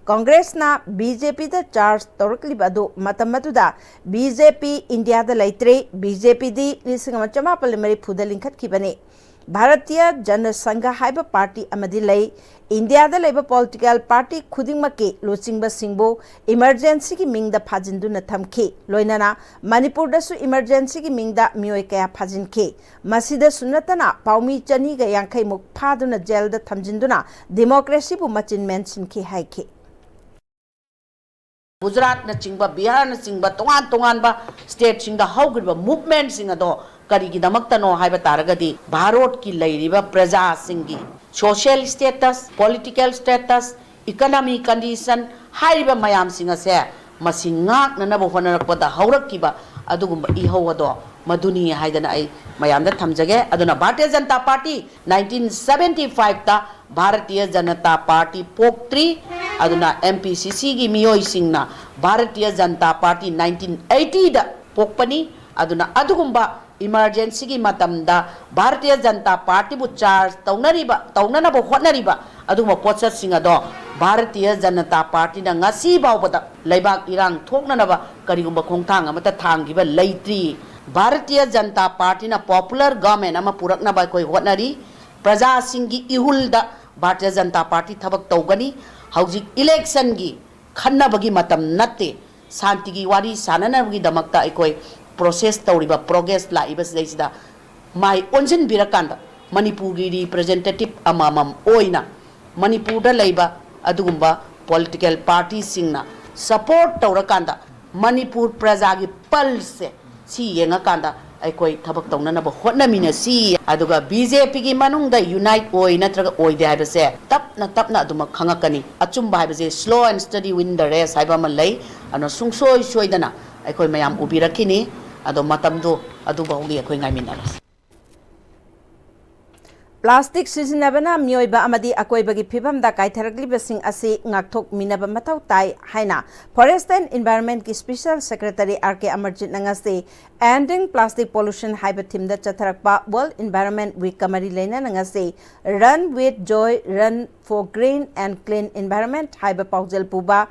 ꯀꯣꯡꯒ꯭ꯔꯦꯁꯅ ꯕꯤ ꯖꯦ ꯄꯤꯗ ꯆꯥꯔꯖ ꯇꯧꯔꯛꯂꯤꯕ ꯑꯗꯨ ꯃꯇꯝ ꯑꯗꯨꯗ ꯕꯤ ꯖꯦ ꯄꯤ ꯏꯟꯗꯤꯌꯥꯗ ꯂꯩꯇ꯭ꯔꯤ꯫ ꯕꯤ ꯖꯦ ꯄꯤꯗꯤ ꯂꯤꯁꯤꯡ ꯑꯃ ꯆꯃꯥꯄꯜ ꯃꯔꯤꯐꯨꯗ ꯂꯤꯡꯈꯠꯈꯤꯕꯅꯤ꯫ ꯚꯥꯔꯇꯤꯌ ꯖꯅ ꯁꯪꯘ ꯍꯥꯏꯕ ꯄꯥꯔꯇꯤ ꯑꯃꯗꯤ ꯂꯩ꯫ ꯏꯟꯗꯤꯌꯥꯗ ꯂꯩꯕ ꯄꯣꯂꯤꯇꯤꯀꯦꯜ ꯄꯥꯔꯇꯤ ꯈꯨꯗꯤꯡꯃꯛꯀꯤ ꯂꯨꯆꯤꯡꯕꯁꯤꯡꯕꯨ ꯏꯃꯔꯖꯦꯟꯁꯤꯒꯤ ꯃꯤꯡꯗ ꯐꯥꯖꯤꯟꯗꯨꯅ ꯊꯝꯈꯤ꯫ ꯂꯣꯏꯅꯅ ꯃꯅꯤꯄꯨꯔꯗꯁꯨ ꯏꯃꯔꯖꯦꯟꯁꯤꯒꯤ ꯃꯤꯡꯗ ꯃꯤꯑꯣꯏ ꯀꯌꯥ ꯐꯥꯖꯤꯟꯈꯤ꯫ ꯃꯁꯤꯗꯁꯨ ꯅꯠꯇꯅ ꯄꯥꯎꯃꯤ ꯆꯅꯤꯒ ꯌꯥꯡꯈꯩꯃꯨꯛ ꯐꯥꯗꯨꯅ ꯖꯦꯜꯗ ꯊꯝꯖꯤꯟꯗꯨꯅ ꯗꯤꯃꯣꯀ꯭ꯔꯦꯁꯤꯕꯨ ꯃꯆꯤꯟ ꯃꯦꯟꯁꯤꯟꯈꯤ ꯍꯥꯏꯈꯤ꯫ ꯒꯨꯖꯔꯥꯠꯅꯆꯤꯡꯕ, ꯕꯤꯍꯥꯔꯅꯆꯤꯡꯕ ꯇꯣꯉꯥꯟ ꯇꯣꯉꯥꯟꯕ ꯁ꯭ꯇꯦꯠꯁꯤꯡꯗ ꯍꯧꯈ꯭ꯔꯤꯕ ꯃꯨꯚꯃꯦꯟꯠꯁꯤꯡ ꯑꯗꯣ ꯀꯔꯤꯒꯤꯗꯃꯛꯇꯅꯣ ꯍꯥꯏꯕ ꯇꯥꯔꯒꯗꯤ, ꯚꯥꯔꯠꯀꯤ ꯂꯩꯔꯤꯕ ꯄ꯭ꯔꯖꯥꯁꯤꯡꯒꯤ social status, political status, economy condition ꯍꯥꯏꯔꯤꯕ ꯃꯌꯥꯝꯁꯤꯡ ꯑꯁꯦ ꯃꯁꯤ ꯉꯥꯛꯅꯅꯕ ꯍꯣꯠꯅꯔꯛꯄꯗ ꯍꯧꯔꯛꯈꯤꯕ ꯑꯗꯨꯒꯨꯝꯕ ꯏꯍꯧ ꯑꯗꯣ ꯃꯗꯨꯅꯤ ꯍꯥꯏꯗꯅ ꯑꯩ ꯃꯌꯥꯝꯗ ꯊꯝꯖꯒꯦ꯫ ꯑꯗꯨꯅ Bharatiya Janata party nineteen seventy ꯐꯥꯏꯚꯇ ꯚꯥꯔꯇꯤꯌ ꯖꯅꯇꯥ ꯄꯥꯔꯇꯤ ꯄꯣꯛꯇ꯭ꯔꯤ꯫ ꯑꯗꯨꯅ ꯑꯦꯝ ꯄꯤ ꯁꯤ ꯁꯤꯒꯤ ꯃꯤꯑꯣꯏꯁꯤꯡꯅ ꯚꯥꯔꯇꯤꯌ ꯖꯅꯇꯥ ꯄꯥꯔꯇꯤ ꯅꯥꯏꯟꯇꯤꯟ ꯑꯩꯠꯇꯤꯗ ꯄꯣꯛꯄꯅꯤ꯫ ꯑꯗꯨꯅ ꯑꯗꯨꯒꯨꯝꯕ ꯏꯃꯔꯖꯦꯟꯁꯤꯒꯤ ꯃꯇꯝꯗ ꯚꯥꯔꯇꯤꯌ ꯖꯅꯇꯥ ꯄꯥꯔꯇꯤꯕꯨ ꯆꯥꯔꯖ ꯇꯧꯅꯔꯤꯕ, ꯇꯧꯅꯅꯕ ꯍꯣꯠꯅꯔꯤꯕ ꯑꯗꯨꯒꯨꯝꯕ ꯄꯣꯠꯁꯛꯁꯤꯡ ꯑꯗꯣ ꯚꯥꯔꯇꯤꯌ ꯖꯅꯇꯥ ꯄꯥꯔꯇꯤꯅ ꯉꯁꯤ ꯐꯥꯎꯕꯗ ꯂꯩꯕꯥꯛ ꯏꯔꯥꯡ ꯊꯣꯛꯅꯅꯕ ꯀꯔꯤꯒꯨꯝꯕ ꯈꯣꯡꯊꯥꯡ ꯑꯃꯠꯇ ꯊꯥꯡꯈꯤꯕ ꯂꯩꯇ꯭ꯔꯤ꯫ ꯚꯥꯔꯇꯤꯌ ꯖꯅꯇꯥ ꯄꯥꯔꯇꯤꯅ ꯄꯣꯄꯨꯂꯔ ꯒꯚꯔꯟꯃꯦꯟꯠ ꯑꯃ ꯄꯨꯔꯛꯅꯕ ꯑꯩꯈꯣꯏ ꯍꯣꯠꯅꯔꯤ꯫ ꯄ꯭ꯔꯖꯥꯁꯤꯡꯒꯤ ꯏꯍꯨꯜꯗ ꯚꯥꯔꯇꯤꯌ ꯖꯅꯇꯥ ꯄꯥꯔꯇꯤ ꯊꯕꯛ ꯇꯧꯒꯅꯤ꯫ ꯍꯧꯖꯤꯛ ꯏꯂꯦꯛꯁꯟꯒꯤ ꯈꯟꯅꯕꯒꯤ ꯃꯇꯝ ꯅꯠꯇꯦ꯫ ꯁꯥꯟꯇꯤꯒꯤ ꯋꯥꯔꯤ ꯁꯥꯟꯅꯅꯕꯒꯤꯗꯃꯛꯇ ꯑꯩꯈꯣꯏ ꯄ꯭ꯔꯣꯁꯦꯁ ꯇꯧꯔꯤꯕ, ꯄ꯭ꯔꯣꯒ꯭ꯔꯦꯁ ꯂꯥꯛꯏꯕꯁꯤꯗꯩꯁꯤꯗ ꯃꯥꯏ ꯑꯣꯟꯁꯤꯟꯕꯤꯔꯀꯥꯟꯗ ꯃꯅꯤꯄꯨꯔꯒꯤ ꯔꯤꯄ꯭ꯔꯖꯦꯟꯇꯦꯇꯤꯚ ꯑꯃꯃꯝ ꯑꯣꯏꯅ ꯃꯅꯤꯄꯨꯔꯗ ꯂꯩꯕ ꯑꯗꯨꯒꯨꯝꯕ ꯄꯣꯂꯤꯇꯤꯀꯦꯜ ꯄꯥꯔꯇꯤꯁꯤꯡꯅ ꯁꯄꯣꯔꯠ ꯇꯧꯔꯀꯥꯟꯗ ꯃꯅꯤꯄꯨꯔ ꯄ꯭ꯔꯖꯥꯒꯤ ꯄꯜꯁꯁꯦ ꯁꯤ ꯌꯦꯡꯉꯀꯥꯟꯗ ꯑꯩꯈꯣꯏ ꯊꯕꯛ ꯇꯧꯅꯅꯕ ꯍꯣꯠꯅꯃꯤꯟꯅꯁꯤ꯫ ꯑꯗꯨꯒ ꯕꯤ ꯖꯦ ꯄꯤꯒꯤ ꯃꯅꯨꯡꯗ ꯌꯨꯅꯥꯏꯠ ꯑꯣꯏ ꯅꯠꯇ꯭ꯔꯒ ꯑꯣꯏꯗꯦ ꯍꯥꯏꯕꯁꯦ ꯇꯞꯅ ꯇꯞꯅ ꯑꯗꯨꯃꯛ ꯈꯪꯉꯛꯀꯅꯤ꯫ ꯑꯆꯨꯝꯕ ꯍꯥꯏꯕꯁꯦ slow and steady win the race ꯍꯥꯏꯕ ꯑꯃ ꯂꯩ꯫ ꯑꯗꯨꯅ ꯁꯨꯡꯁꯣꯏ ꯁꯣꯏꯗꯅ ꯑꯩꯈꯣꯏ ꯃꯌꯥꯝ ꯎꯕꯤꯔꯛꯈꯤꯅꯤ꯫ ꯑꯗꯣ ꯃꯇꯝꯗꯣ ꯑꯗꯨꯐꯥꯎꯒꯤ ꯑꯩꯈꯣꯏ ꯉꯥꯏꯃꯤꯟꯅꯔꯁꯤ꯫ ꯄ꯭ꯂꯥꯁꯇꯤꯛ ꯁꯤꯖꯤꯟꯅꯕꯅ ꯃꯤꯑꯣꯏꯕ ꯑꯃꯗꯤ ꯑꯀꯣꯏꯕꯒꯤ ꯐꯤꯕꯝꯗ ꯀꯥꯏꯊꯔꯛꯂꯤꯕꯁꯤꯡ ꯑꯁꯤ ꯉꯥꯛꯊꯣꯛꯃꯤꯟꯅꯕ ꯃꯊꯧ ꯇꯥꯏ ꯍꯥꯏꯅ Forest and Environment ꯀꯤ Special Secretary R K ꯑꯃꯔꯖꯤꯠꯅ ꯉꯁꯤ Ending Plastic Pollution ꯍꯥꯏꯕ theme ꯗ ꯆꯠꯊꯔꯛꯄ World Environment Week ꯀ ꯃꯔꯤ ꯂꯩꯅꯅ ꯉꯁꯤ Run with Joy, Run for Green and Clean Environment ꯍꯥꯏꯕ ꯄꯥꯎꯖꯦꯜ ꯄꯨꯕ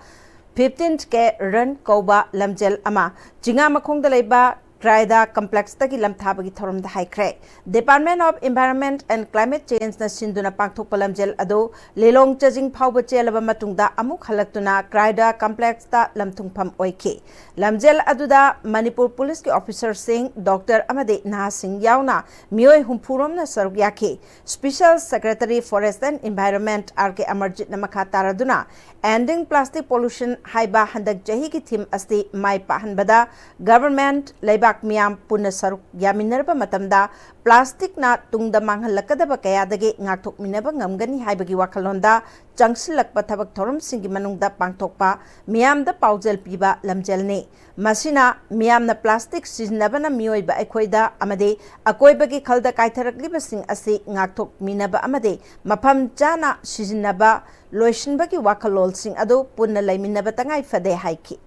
fifteen K Run ꯀꯧꯕ ꯂꯝꯖꯦꯜ ꯑꯃ ꯆꯤꯉꯥꯃꯈꯣꯡꯗ ꯂꯩꯕ Crida Complex ꯇꯒꯤ ꯂꯝꯊꯥꯕꯒꯤ ꯊꯧꯔꯝꯗ ꯍꯥꯏꯈ꯭ꯔꯦ꯫ Department of Environment and Climate Change ꯅ ꯁꯤꯟꯗꯨꯅ ꯄꯥꯡꯊꯣꯛꯄ ꯂꯝꯖꯦꯜ ꯑꯗꯨ ꯂꯤꯂꯣꯡ ꯆꯖꯤꯡ ꯐꯥꯎꯕ ꯆꯦꯜꯂꯕ ꯃꯇꯨꯡꯗ ꯑꯃꯨꯛ ꯍꯜꯂꯛꯇꯨꯅ Crida Complex ꯇ ꯂꯝꯊꯨꯡꯐꯝ ꯑꯣꯏꯈꯤ꯫ ꯂꯝꯖꯦꯜ ꯑꯗꯨꯗ ꯃꯅꯤꯄꯨꯔ ꯄꯨꯂꯤꯁꯀꯤ officer ꯁꯤꯡ, doctor ꯑꯃꯗꯤ ꯅꯍꯥꯁꯤꯡ ꯌꯥꯎꯅ ꯃꯤꯑꯣꯏ ꯍꯨꯝꯐꯨ ꯔꯣꯝꯅ ꯁꯔꯨꯛ ꯌꯥꯈꯤ꯫ Special Secretary Forest and Environment R K ꯑꯃꯔꯖꯤꯠꯅ ꯃꯈꯥ ꯇꯥꯔꯗꯨꯅ Ending Plastic Pollution ꯍꯥꯏꯕ ꯍꯟꯗꯛ ꯆꯍꯤꯒꯤ theme ꯑꯁꯤ ꯃꯥꯏ ꯄꯥꯛꯍꯟꯕꯗ government, ꯂꯩꯕꯥꯛ ꯃꯤꯌꯥꯝ ꯄꯨꯟꯅ ꯁꯔꯨꯛ ꯌꯥꯃꯤꯟꯅꯔꯕ ꯃꯇꯝꯗ plastic ꯅ ꯇꯨꯡꯗ ꯃꯥꯡꯍꯜꯂꯛꯀꯗꯕ ꯀꯌꯥꯗꯒꯤ ꯉꯥꯛꯊꯣꯛꯃꯤꯟꯅꯕ ꯉꯝꯒꯅꯤ ꯍꯥꯏꯕꯒꯤ ꯋꯥꯈꯜꯂꯣꯟꯗ ꯆꯪꯁꯤꯜꯂꯛꯄ ꯊꯕꯛ ꯊꯧꯔꯝꯁꯤꯡꯒꯤ ꯃꯅꯨꯡꯗ ꯄꯥꯡꯊꯣꯛꯄ ꯃꯤꯌꯥꯝꯗ ꯄꯥꯎꯖꯦꯜ ꯄꯤꯕ ꯂꯝꯖꯦꯜꯅꯤ꯫ ꯃꯁꯤꯅ ꯃꯤꯌꯥꯝꯅ plastic ꯁꯤꯖꯤꯟꯅꯕꯅ ꯃꯤꯑꯣꯏꯕ ꯑꯩꯈꯣꯏꯗ ꯑꯃꯗꯤ ꯑꯀꯣꯏꯕꯒꯤ ꯈꯜꯗ ꯀꯥꯏꯊꯔꯛꯂꯤꯕꯁꯤꯡ ꯑꯁꯤ ꯉꯥꯛꯊꯣꯛꯃꯤꯟꯅꯕ ꯑꯃꯗꯤ ꯃꯐꯝ ꯆꯥꯅ ꯁꯤꯖꯤꯟꯅꯕ ꯂꯣꯏꯁꯤꯟꯕꯒꯤ ꯋꯥꯈꯜꯂꯣꯟꯁꯤꯡ ꯑꯗꯨ ꯄꯨꯟꯅ ꯂꯩꯃꯤꯟꯅꯕ ꯇꯉꯥꯏ ꯐꯗꯦ ꯍꯥꯏꯈꯤ꯫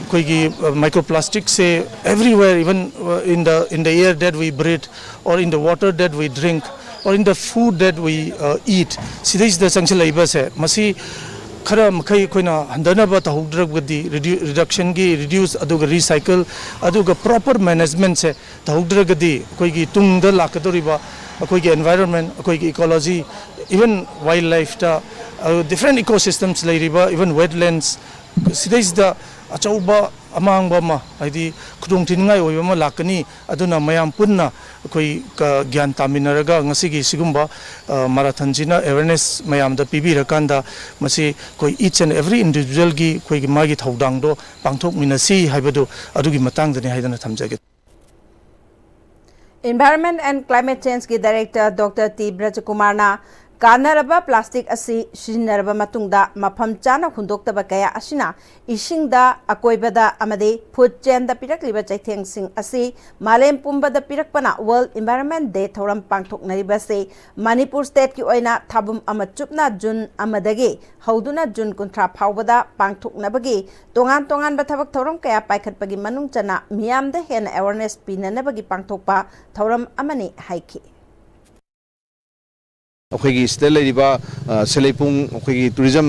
ꯑꯩꯈꯣꯏꯒꯤ microplastic say everywhere, even in the in the air that we breathe, or in the water that we drink, or in the food that we eat, ꯁꯤꯗꯩꯁꯤꯗ ꯆꯪꯁꯤꯜꯂꯛꯏꯕꯁꯦ, ꯃꯁꯤ ꯈꯔ ꯃꯈꯩ ꯑꯩꯈꯣꯏꯅ ꯍꯟꯊꯅꯕ ꯇꯧꯍꯧꯗ꯭ꯔꯒꯗꯤ, reduction ꯒꯤ reduce ꯑꯗꯨꯒ recycle ꯑꯗꯨꯒ proper management ꯁꯦ ꯇꯧꯍꯧꯗ꯭ꯔꯒꯗꯤ ꯑꯩꯈꯣꯏꯒꯤ ꯇꯨꯡꯗ ꯂꯥꯛꯀꯗꯧꯔꯤꯕ ꯑꯩꯈꯣꯏꯒꯤ environment, ꯑꯩꯈꯣꯏꯒꯤ ecology, even wild life ꯇ, different ecosystems ꯂꯩꯔꯤꯕ, even wetlands, ꯁꯤꯗꯩꯁꯤꯗ ꯑꯆꯧꯕ ꯑꯃꯥꯡꯕ ꯑꯃ, ꯍꯥꯏꯗꯤ ꯈꯨꯗꯣꯡ ꯊꯤꯅꯤꯡꯉꯥꯏ ꯑꯣꯏꯕ ꯑꯃ ꯂꯥꯛꯀꯅꯤ꯫ ꯑꯗꯨꯅ ꯃꯌꯥꯝ ꯄꯨꯟꯅ ꯑꯩꯈꯣꯏ ꯒ꯭ꯌꯥꯟ ꯇꯥꯃꯤꯟꯅꯔꯒ ꯉꯁꯤꯒꯤ ꯁꯤꯒꯨꯝꯕ marathon ꯁꯤꯅ awareness ꯃꯌꯥꯝꯗ ꯄꯤꯕꯤꯔꯀꯥꯟꯗ ꯃꯁꯤ ꯑꯩꯈꯣꯏ each and every individual ꯒꯤ ꯑꯩꯈꯣꯏꯒꯤ ꯃꯥꯒꯤ ꯊꯧꯗꯥꯡꯗꯣ ꯄꯥꯡꯊꯣꯛꯃꯤꯟꯅꯁꯤ ꯍꯥꯏꯕꯗꯨ ꯑꯗꯨꯒꯤ ꯃꯇꯥꯡꯗꯅꯤ ꯍꯥꯏꯗꯅ ꯊꯝꯖꯒꯦ꯫ Environment and Climate Change ꯀꯤ Director Doctor T ꯕ꯭ꯔꯖꯀꯨꯃꯥꯔꯅ ꯀꯥꯟꯅꯔꯕ ꯄ꯭ꯂꯥꯁꯇꯤꯛ ꯑꯁꯤ ꯁꯤꯖꯤꯟꯅꯔꯕ ꯃꯇꯨꯡꯗ ꯃꯐꯝ ꯆꯥꯅ ꯍꯨꯟꯗꯣꯛꯇꯕ ꯀꯌꯥ ꯑꯁꯤꯅ ꯏꯁꯤꯡꯗ, ꯑꯀꯣꯏꯕꯗ ꯑꯃꯗꯤ ꯐꯨꯗ ꯆꯦꯟꯗ ꯄꯤꯔꯛꯂꯤꯕ ꯆꯩꯊꯦꯡꯁꯤꯡ ꯑꯁꯤ ꯃꯥꯂꯦꯝ ꯄꯨꯝꯕꯗ ꯄꯤꯔꯛꯄꯅ World Environment Day ꯊꯧꯔꯝ ꯄꯥꯡꯊꯣꯛꯅꯔꯤꯕ ꯑꯁꯤ ꯃꯅꯤꯄꯨꯔ state ꯀꯤ ꯑꯣꯏꯅ ꯊꯥꯕꯨꯝ ꯑꯃ ꯆꯨꯞꯅ June ꯑꯃꯗꯒꯤ ꯍꯧꯗꯨꯅ June ꯀꯨꯟꯊ꯭ꯔꯥ ꯐꯥꯎꯕꯗ ꯄꯥꯡꯊꯣꯛꯅꯕꯒꯤ ꯇꯣꯉꯥꯟ ꯇꯣꯉꯥꯟꯕ ꯊꯕꯛ ꯊꯧꯔꯝ ꯀꯌꯥ ꯄꯥꯏꯈꯠꯄꯒꯤ ꯃꯅꯨꯡ ꯆꯟꯅ ꯃꯤꯌꯥꯝꯗ ꯍꯦꯟꯅ awareness ꯄꯤꯅꯅꯕꯒꯤ ꯄꯥꯡꯊꯣꯛꯄ ꯊꯧꯔꯝ ꯑꯃꯅꯤ ꯍꯥꯏꯈꯤ꯫ ꯑꯩꯈꯣꯏꯒꯤ ꯁꯤꯗ ꯂꯩꯔꯤꯕ, ꯑ, ꯁꯦꯂꯩꯄꯨꯡ ꯑꯩꯈꯣꯏꯒꯤ tourism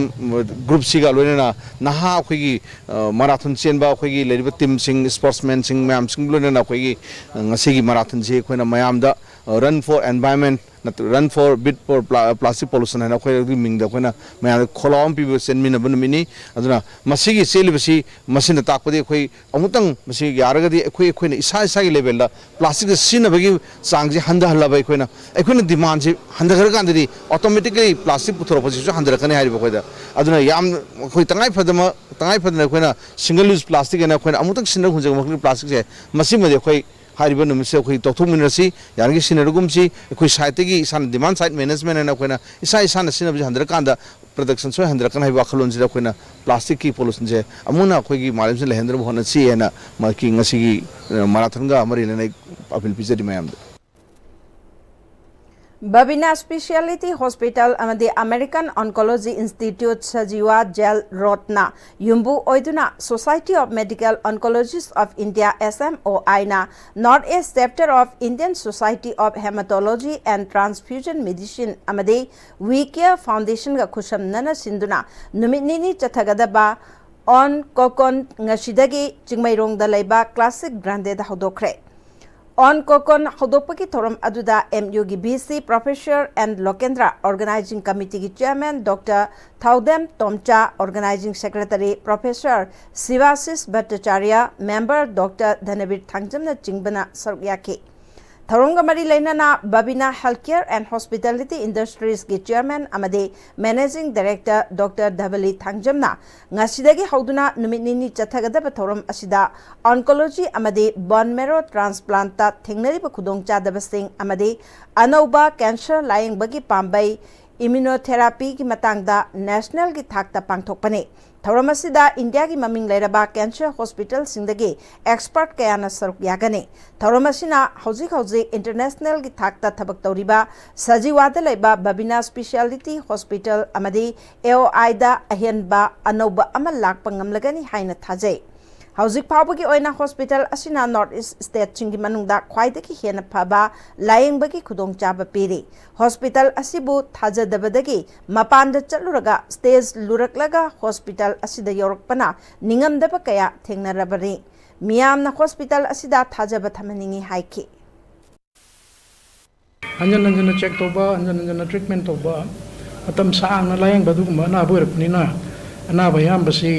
group ꯁꯤꯒ ꯂꯣꯏꯅꯅ ꯅꯍꯥ ꯑꯩꯈꯣꯏꯒꯤ, ꯑ, marathon ꯆꯦꯟꯕ ꯑꯩꯈꯣꯏꯒꯤ ꯂꯩꯔꯤꯕ team ꯁꯤꯡ, sportsman ꯁꯤꯡ ꯃꯌꯥꯝꯁꯤꯡ ꯂꯣꯏꯅꯅ ꯑꯩꯈꯣꯏꯒꯤ, ꯑ, ꯉꯁꯤꯒꯤ marathon ꯁꯤ ꯑꯩꯈꯣꯏꯅ ꯃꯌꯥꯝꯗ, ꯑ, Run for Environment ꯅꯠꯇ꯭ꯔ Run for Beat for Pla-, Plastic Pollution ꯍꯥꯏꯅ ꯑꯩꯈꯣꯏꯒꯤ ꯃꯤꯡꯗ ꯑꯩꯈꯣꯏꯅ ꯃꯌꯥꯝꯗ ꯈꯣꯜꯂꯥꯎ ꯑꯃ ꯄꯤꯕ ꯆꯦꯟꯃꯤꯟꯅꯕ ꯅꯨꯃꯤꯠꯅꯤ꯫ ꯑꯗꯨꯅ ꯃꯁꯤꯒꯤ ꯆꯦꯜꯂꯤꯕꯁꯤ ꯃꯁꯤꯅ ꯇꯥꯛꯄꯗꯤ ꯑꯩꯈꯣꯏ ꯑꯃꯨꯛꯇꯪ ꯃꯁꯤ ꯌꯥꯔꯒꯗꯤ ꯑꯩꯈꯣꯏ, ꯑꯩꯈꯣꯏꯅ ꯏꯁꯥ ꯏꯁꯥꯒꯤ level ꯗ plastic ꯁꯦ ꯁꯤꯖꯤꯟꯅꯕꯒꯤ ꯆꯥꯡꯁꯤ ꯍꯟꯊꯍꯜꯂꯕ ꯑꯩꯈꯣꯏꯅ, ꯑꯩꯈꯣꯏꯅ demand ꯁꯤ ꯍꯟꯊꯈ꯭ꯔꯀꯥꯟꯗꯗꯤ automatically plastic ꯄꯨꯊꯣꯔꯛꯄꯁꯤꯁꯨ ꯍꯟꯊꯔꯛꯀꯅꯤ ꯍꯥꯏꯔꯤꯕ ꯑꯩꯈꯣꯏꯗ꯫ ꯑꯗꯨꯅ ꯌꯥꯝ ꯑꯩꯈꯣꯏ ꯇꯉꯥꯏ ꯐꯗꯅ, ꯇꯉꯥꯏ ꯐꯗꯅ ꯑꯩꯈꯣꯏꯅ single use plastic ꯍꯥꯏꯅ ꯑꯩꯈꯣꯏꯅ ꯑꯃꯨꯛꯇꯪ ꯁꯤꯖꯤꯟꯅ ꯍꯨꯟꯖꯕ ꯃꯈꯜꯒꯤ plastic ꯁꯦ, ꯃꯁꯤꯃꯗꯤ ꯑꯩꯈꯣꯏ ꯍꯥꯏꯔꯤꯕ ꯅꯨꯃꯤꯠꯁꯦ ꯑꯩꯈꯣꯏ ꯇꯧꯊꯣꯛꯃꯤꯟꯅꯔꯁꯤ, ꯌꯥꯔꯤꯈꯩ ꯁꯤꯖꯤꯟꯅꯔꯒꯨꯝꯁꯤ꯫ ꯑꯩꯈꯣꯏ side ꯇꯒꯤ ꯏꯁꯥꯅ demand side management ꯍꯥꯏꯅ ꯑꯩꯈꯣꯏꯅ ꯏꯁꯥ ꯏꯁꯥꯅ ꯁꯤꯖꯤꯟꯅꯕꯁꯤ ꯍꯟꯊꯔꯀꯥꯟꯗ production ꯁꯣꯏ ꯍꯟꯊꯔꯛꯀꯅꯤ ꯍꯥꯏꯕ ꯋꯥꯈꯜꯂꯣꯟꯁꯤꯗ ꯑꯩꯈꯣꯏꯅ plastic ꯀꯤ pollution ꯁꯦ ꯑꯃꯨꯛ ꯍꯟꯅ ꯑꯩꯈꯣꯏꯒꯤ ꯃꯥꯂꯦꯝꯁꯤꯗ ꯂꯩꯍꯟꯗꯅꯕ ꯍꯣꯠꯅꯁꯤ ꯍꯥꯏꯅ ꯃꯍꯥꯛꯀꯤ ꯉꯁꯤꯒꯤ, ꯑ, marathon ꯒ ꯃꯔꯤ ꯂꯩꯅꯅ ꯑꯩ appeal ꯄꯤꯖꯔꯤ ꯃꯌꯥꯝꯗ꯫ ꯕꯕꯤꯅꯥ Speciality Hospital ꯑꯃꯗꯤ American Oncology Institute Sajiwa jail ꯔꯣꯗꯅ ꯌꯨꯝꯕꯨ ꯑꯣꯏꯗꯨꯅ Society of Medical Oncologists of India, S M O I ꯅ North East Chapter of Indian Society of Hematology and Transfusion Medicine ꯑꯃꯗꯤ We Care Foundation ꯒ ꯈꯨꯠꯁꯝꯅꯅ ꯁꯤꯟꯗꯨꯅ ꯅꯨꯃꯤꯠ ꯅꯤꯅꯤ ꯆꯠꯊꯒꯗꯕ On Kokon ꯉꯁꯤꯗꯒꯤ ꯆꯤꯡꯃꯩꯔꯣꯡꯗ ꯂꯩꯕ Classic Grande the ꯍꯧꯗꯣꯛꯈ꯭ꯔꯦ꯫ On Kokon ꯍꯧꯗꯣꯛꯄꯒꯤ ꯊꯧꯔꯝ ꯑꯗꯨꯗ M U ꯒꯤ V C Professor N ꯂꯣꯀꯦꯟꯗ꯭ꯔ, Organizing Committee ꯒꯤ Chairman Doctor ꯊꯧꯗꯦꯝ ꯇꯣꯝꯆꯥ, Organizing Secretary Professor ꯁꯤꯕꯥꯁꯤꯁ ꯚꯠꯇꯆꯥꯔꯌ, Member Doctor ꯙꯅꯕꯤꯔ ꯊꯥꯡꯖꯝꯅꯆꯤꯡꯕꯅ ꯁꯔꯨꯛ ꯌꯥꯈꯤ꯫ ꯊꯧꯔꯝꯒ ꯃꯔꯤ ꯂꯩꯅꯅ Babina Healthcare and Hospitality Industriesꯀꯤ Chairman ꯑꯃꯗꯤ Managing Director Doctor ꯙꯕꯂꯤ ꯊꯥꯡꯖꯝꯅ ꯉꯁꯤꯗꯒꯤ ꯍꯧꯗꯨꯅ ꯅꯨꯃꯤꯠ ꯅꯤꯅꯤ ꯆꯠꯊꯒꯗꯕ ꯊꯧꯔꯝ ꯑꯁꯤꯗ oncology ꯑꯃꯗꯤ bone marrow transplantꯇ ꯊꯦꯡꯅꯔꯤꯕ ꯈꯨꯗꯣꯡꯆꯥꯗꯕꯁꯤꯡ ꯑꯃꯗꯤ ꯑꯅꯧꯕ cancer ꯂꯥꯌꯦꯡꯕꯒꯤ ꯄꯥꯝꯕꯩ, immunotherapyꯒꯤ ꯃꯇꯥꯡꯗ nationalꯒꯤ ꯊꯥꯛꯇ ꯄꯥꯡꯊꯣꯛꯄꯅꯤ꯫ ꯊꯧꯔꯝ ꯑꯁꯤꯗ ꯏꯟꯗꯤꯌꯥꯒꯤ ꯃꯃꯤꯡ ꯂꯩꯔꯕ cancer hospitalꯁꯤꯡꯗꯒꯤ expert ꯀꯌꯥꯅ ꯁꯔꯨꯛ ꯌꯥꯒꯅꯤ꯫ ꯊꯧꯔꯝ ꯑꯁꯤꯅ ꯍꯧꯖꯤꯛ ꯍꯧꯖꯤꯛ internationalꯒꯤ ꯊꯥꯛꯇ ꯊꯕꯛ ꯇꯧꯔꯤꯕ ꯁꯖꯤꯋꯥꯗ ꯂꯩꯕ Babina Speciality Hospital ꯑꯃꯗꯤ AOIꯗ ꯑꯍꯦꯟꯕ ꯑꯅꯧꯕ ꯑꯃ ꯂꯥꯛꯄ ꯉꯝꯂꯒꯅꯤ ꯍꯥꯏꯅ ꯊꯥꯖꯩ꯫ ꯍꯧꯖꯤꯛ ꯐꯥꯎꯕꯒꯤ ꯑꯣꯏꯅ hospital ꯑꯁꯤꯅ North East stateꯁꯤꯡꯒꯤ ꯃꯅꯨꯡꯗ ꯈ꯭ꯋꯥꯏꯗꯒꯤ ꯍꯦꯟꯅ ꯐꯕ ꯂꯥꯌꯦꯡꯕꯒꯤ ꯈꯨꯗꯣꯡꯆꯥꯕ ꯄꯤꯔꯤ꯫ Hospital ꯑꯁꯤꯕꯨ ꯊꯥꯖꯗꯕꯗꯒꯤ ꯃꯄꯥꯟꯗ ꯆꯠꯂꯨꯔꯒ stage ꯂꯨꯔꯛꯂꯒ hospital ꯑꯁꯤꯗ ꯌꯧꯔꯛꯄꯅ ꯅꯤꯡꯉꯝꯗꯕ ꯀꯌꯥ ꯊꯦꯡꯅꯔꯕꯅꯤ꯫ ꯃꯤꯌꯥꯝꯅ hospital ꯑꯁꯤꯗ ꯊꯥꯖꯕ ꯊꯝꯍꯟꯅꯤꯡꯏ ꯍꯥꯏꯈꯤ꯫ ꯍꯟꯖꯟ ꯍꯟꯖꯟꯅ check ꯇꯧꯕ, ꯍꯟꯖꯟ ꯍꯟꯖꯟꯅ treatment ꯇꯧꯕ, ꯃꯇꯝ ꯁꯥꯡꯅ ꯂꯥꯌꯦꯡꯕ ꯑꯗꯨꯒꯨꯝꯕ ꯑꯅꯥꯕ ꯑꯣꯏꯔꯛꯄꯅꯤꯅ, ꯑꯅꯥꯕ ꯑꯌꯥꯝꯕꯁꯤ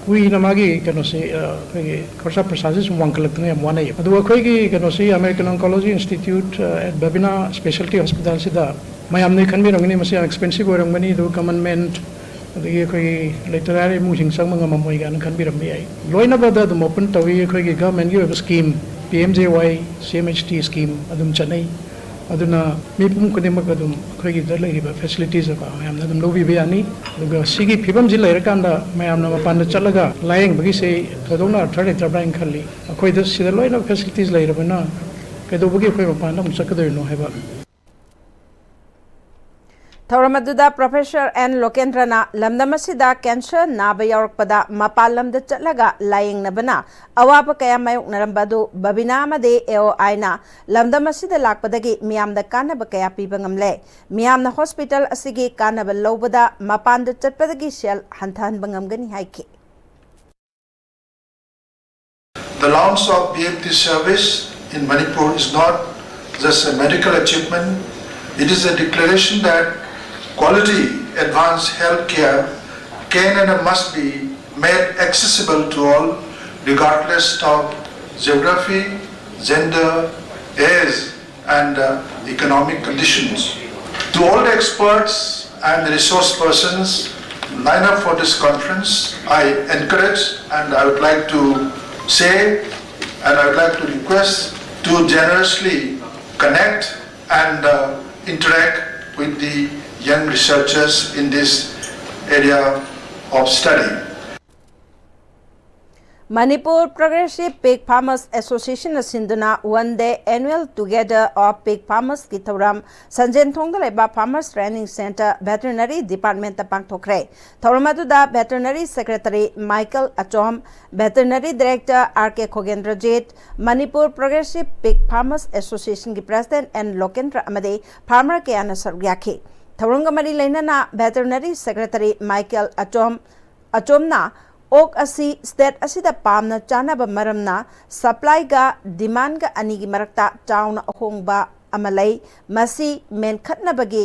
ꯀꯨꯏꯅ ꯃꯥꯒꯤ ꯀꯩꯅꯣꯁꯤ, ꯑ, ꯑꯩꯈꯣꯏꯒꯤ ꯈꯣꯔꯁꯥ ꯄ꯭ꯔꯁꯥꯁꯤ ꯁꯨꯝ ꯋꯥꯡꯈꯠꯂꯛꯇꯅ ꯌꯥꯝ ꯋꯥꯅꯩꯌꯦꯕ꯫ ꯑꯗꯨꯒ ꯑꯩꯈꯣꯏꯒꯤ ꯀꯩꯅꯣꯁꯤ American Oncology Institute, ꯑ, at Babina Specialty Hospitalꯁꯤꯗ ꯃꯌꯥꯝꯅ ꯈꯟꯕꯤꯔꯝꯒꯅꯤ, ꯃꯁꯤ ꯌꯥꯝ expensive ꯑꯣꯏꯔꯝꯒꯅꯤ, ꯑꯗꯨꯒ government ꯑꯗꯒꯤ ꯑꯩꯈꯣꯏꯒꯤ ꯂꯩꯇ ꯂꯥꯏꯔ ꯏꯃꯨꯡꯁꯤꯡ ꯆꯪꯕ ꯉꯝꯃꯝꯃꯣꯏ ꯀꯥꯏꯅ ꯈꯟꯕꯤꯔꯝꯕ ꯌꯥꯏ꯫ ꯂꯣꯏꯅꯕꯗ ꯑꯗꯨꯝ open ꯇꯧꯏ꯫ ꯑꯩꯈꯣꯏꯒꯤ governmentꯀꯤ ꯑꯣꯏꯕ scheme, PMJAY, CMHT scheme ꯑꯗꯨꯝ ꯆꯠꯅꯩ꯫ ꯑꯗꯨꯅ ꯃꯤꯄꯨꯝ ꯈꯨꯗꯤꯡꯃꯛ ꯑꯗꯨꯝ ꯑꯩꯈꯣꯏꯒꯤꯗ ꯂꯩꯔꯤꯕ facilitiesꯀꯣ ꯃꯌꯥꯝꯅ ꯑꯗꯨꯝ ꯂꯧꯕꯤꯕ ꯌꯥꯅꯤ꯫ ꯑꯗꯨꯒ ꯁꯤꯒꯤ ꯐꯤꯕꯝꯁꯤ ꯂꯩꯔꯀꯥꯟꯗ ꯃꯌꯥꯝꯅ ꯃꯄꯥꯟꯗ ꯆꯠꯂꯒ ꯂꯥꯌꯦꯡꯕꯒꯤꯁꯦ ꯊꯣꯏꯗꯣꯛꯅ ꯑꯔꯊ ꯂꯩꯇ꯭ꯔꯕ꯭ꯔꯥ ꯍꯥꯏꯅ ꯈꯜꯂꯤ꯫ ꯑꯩꯈꯣꯏꯗ ꯁꯤꯗ ꯂꯣꯏꯅ facilities ꯂꯩꯔꯕꯅ ꯀꯩꯗꯧꯕꯒꯤ ꯑꯩꯈꯣꯏ ꯃꯄꯥꯟꯗ ꯑꯃꯨꯛ ꯆꯠꯀꯗꯣꯏꯅꯣ ꯍꯥꯏꯕ꯫ ꯊꯧꯔꯝ ꯑꯗꯨꯗ Professor N ꯂꯣꯀꯦꯟꯗ꯭ꯔꯅ ꯂꯝꯗꯝ ꯑꯁꯤꯗ cancer ꯅꯥꯕ ꯌꯥꯎꯔꯛꯄꯗ ꯃꯄꯥꯟ ꯂꯝꯗ ꯆꯠꯂꯒ ꯂꯥꯌꯦꯡꯅꯕꯅ ꯑꯋꯥꯕ ꯀꯌꯥ ꯃꯥꯌꯣꯛꯅꯔꯝꯕ ꯑꯗꯨ Babina ꯑꯃꯗꯤ AOIꯅ ꯂꯝꯗꯝ ꯑꯁꯤꯗ ꯂꯥꯛꯄꯗꯒꯤ ꯃꯤꯌꯥꯝꯗ ꯀꯥꯟꯅꯕ ꯀꯌꯥ ꯄꯤꯕ ꯉꯝꯂꯦ꯫ ꯃꯤꯌꯥꯝꯅ hospital ꯑꯁꯤꯒꯤ ꯀꯥꯟꯅꯕ ꯂꯧꯕꯗ ꯃꯄꯥꯟꯗ ꯆꯠꯄꯗꯒꯤ ꯁꯦꯜ ꯍꯟꯊꯍꯟꯕ ꯉꯝꯒꯅꯤ ꯍꯥꯏꯈꯤ꯫ The launch of BMT service in Manipur is not just a medical achievement, it is a declaration that quality advanced healthcare can and must be made accessible to all, regardless of geography, gender, days and uh, economic conditions. To all the experts and the resource persons lined up for this conference, I encourage and I would like to say and I would like to request to generously connect and uh, interact with the young researchers in this area of study. Manipur Progressive Pig Farmers Association ꯅ ꯁꯤꯟꯗꯨꯅ One Day Annual Together of Pig Farmers ꯀꯤ ꯊꯧꯔꯝ ꯁꯟꯖꯦꯟꯊꯣꯡꯗ ꯂꯩꯕ Farmers Training Centre Veterinary Department ꯇ ꯄꯥꯡꯊꯣꯛꯈ꯭ꯔꯦ꯫ ꯊꯧꯔꯝ ꯑꯗꯨꯗ Veterinary Secretary Michael Achom, Veterinary Director R K Khogendrajit, Manipur Progressive Pig Farmers Association ꯒꯤ President N Lokendra ꯑꯃꯗꯤ farmer ꯀꯌꯥꯅ ꯁꯔꯨꯛ ꯌꯥꯈꯤ꯫ ꯊꯧꯔꯝꯒ ꯃꯔꯤ ꯂꯩꯅꯅ Veterinary Secretary ꯃꯥꯏꯀꯦꯜ ꯑꯆꯣꯝ ꯑꯆꯣꯝꯅ ꯑꯣꯛ ꯑꯁꯤ state ꯑꯁꯤꯗ ꯄꯥꯝꯅ ꯆꯥꯅꯕ ꯃꯔꯝꯅ supply ꯒ demand ꯒ ꯑꯅꯤꯒꯤ ꯃꯔꯛꯇ ꯆꯥꯎꯅ ꯑꯍꯣꯡꯕ ꯑꯃ ꯂꯩ꯫ ꯃꯁꯤ ꯃꯦꯟꯈꯠꯅꯕꯒꯤ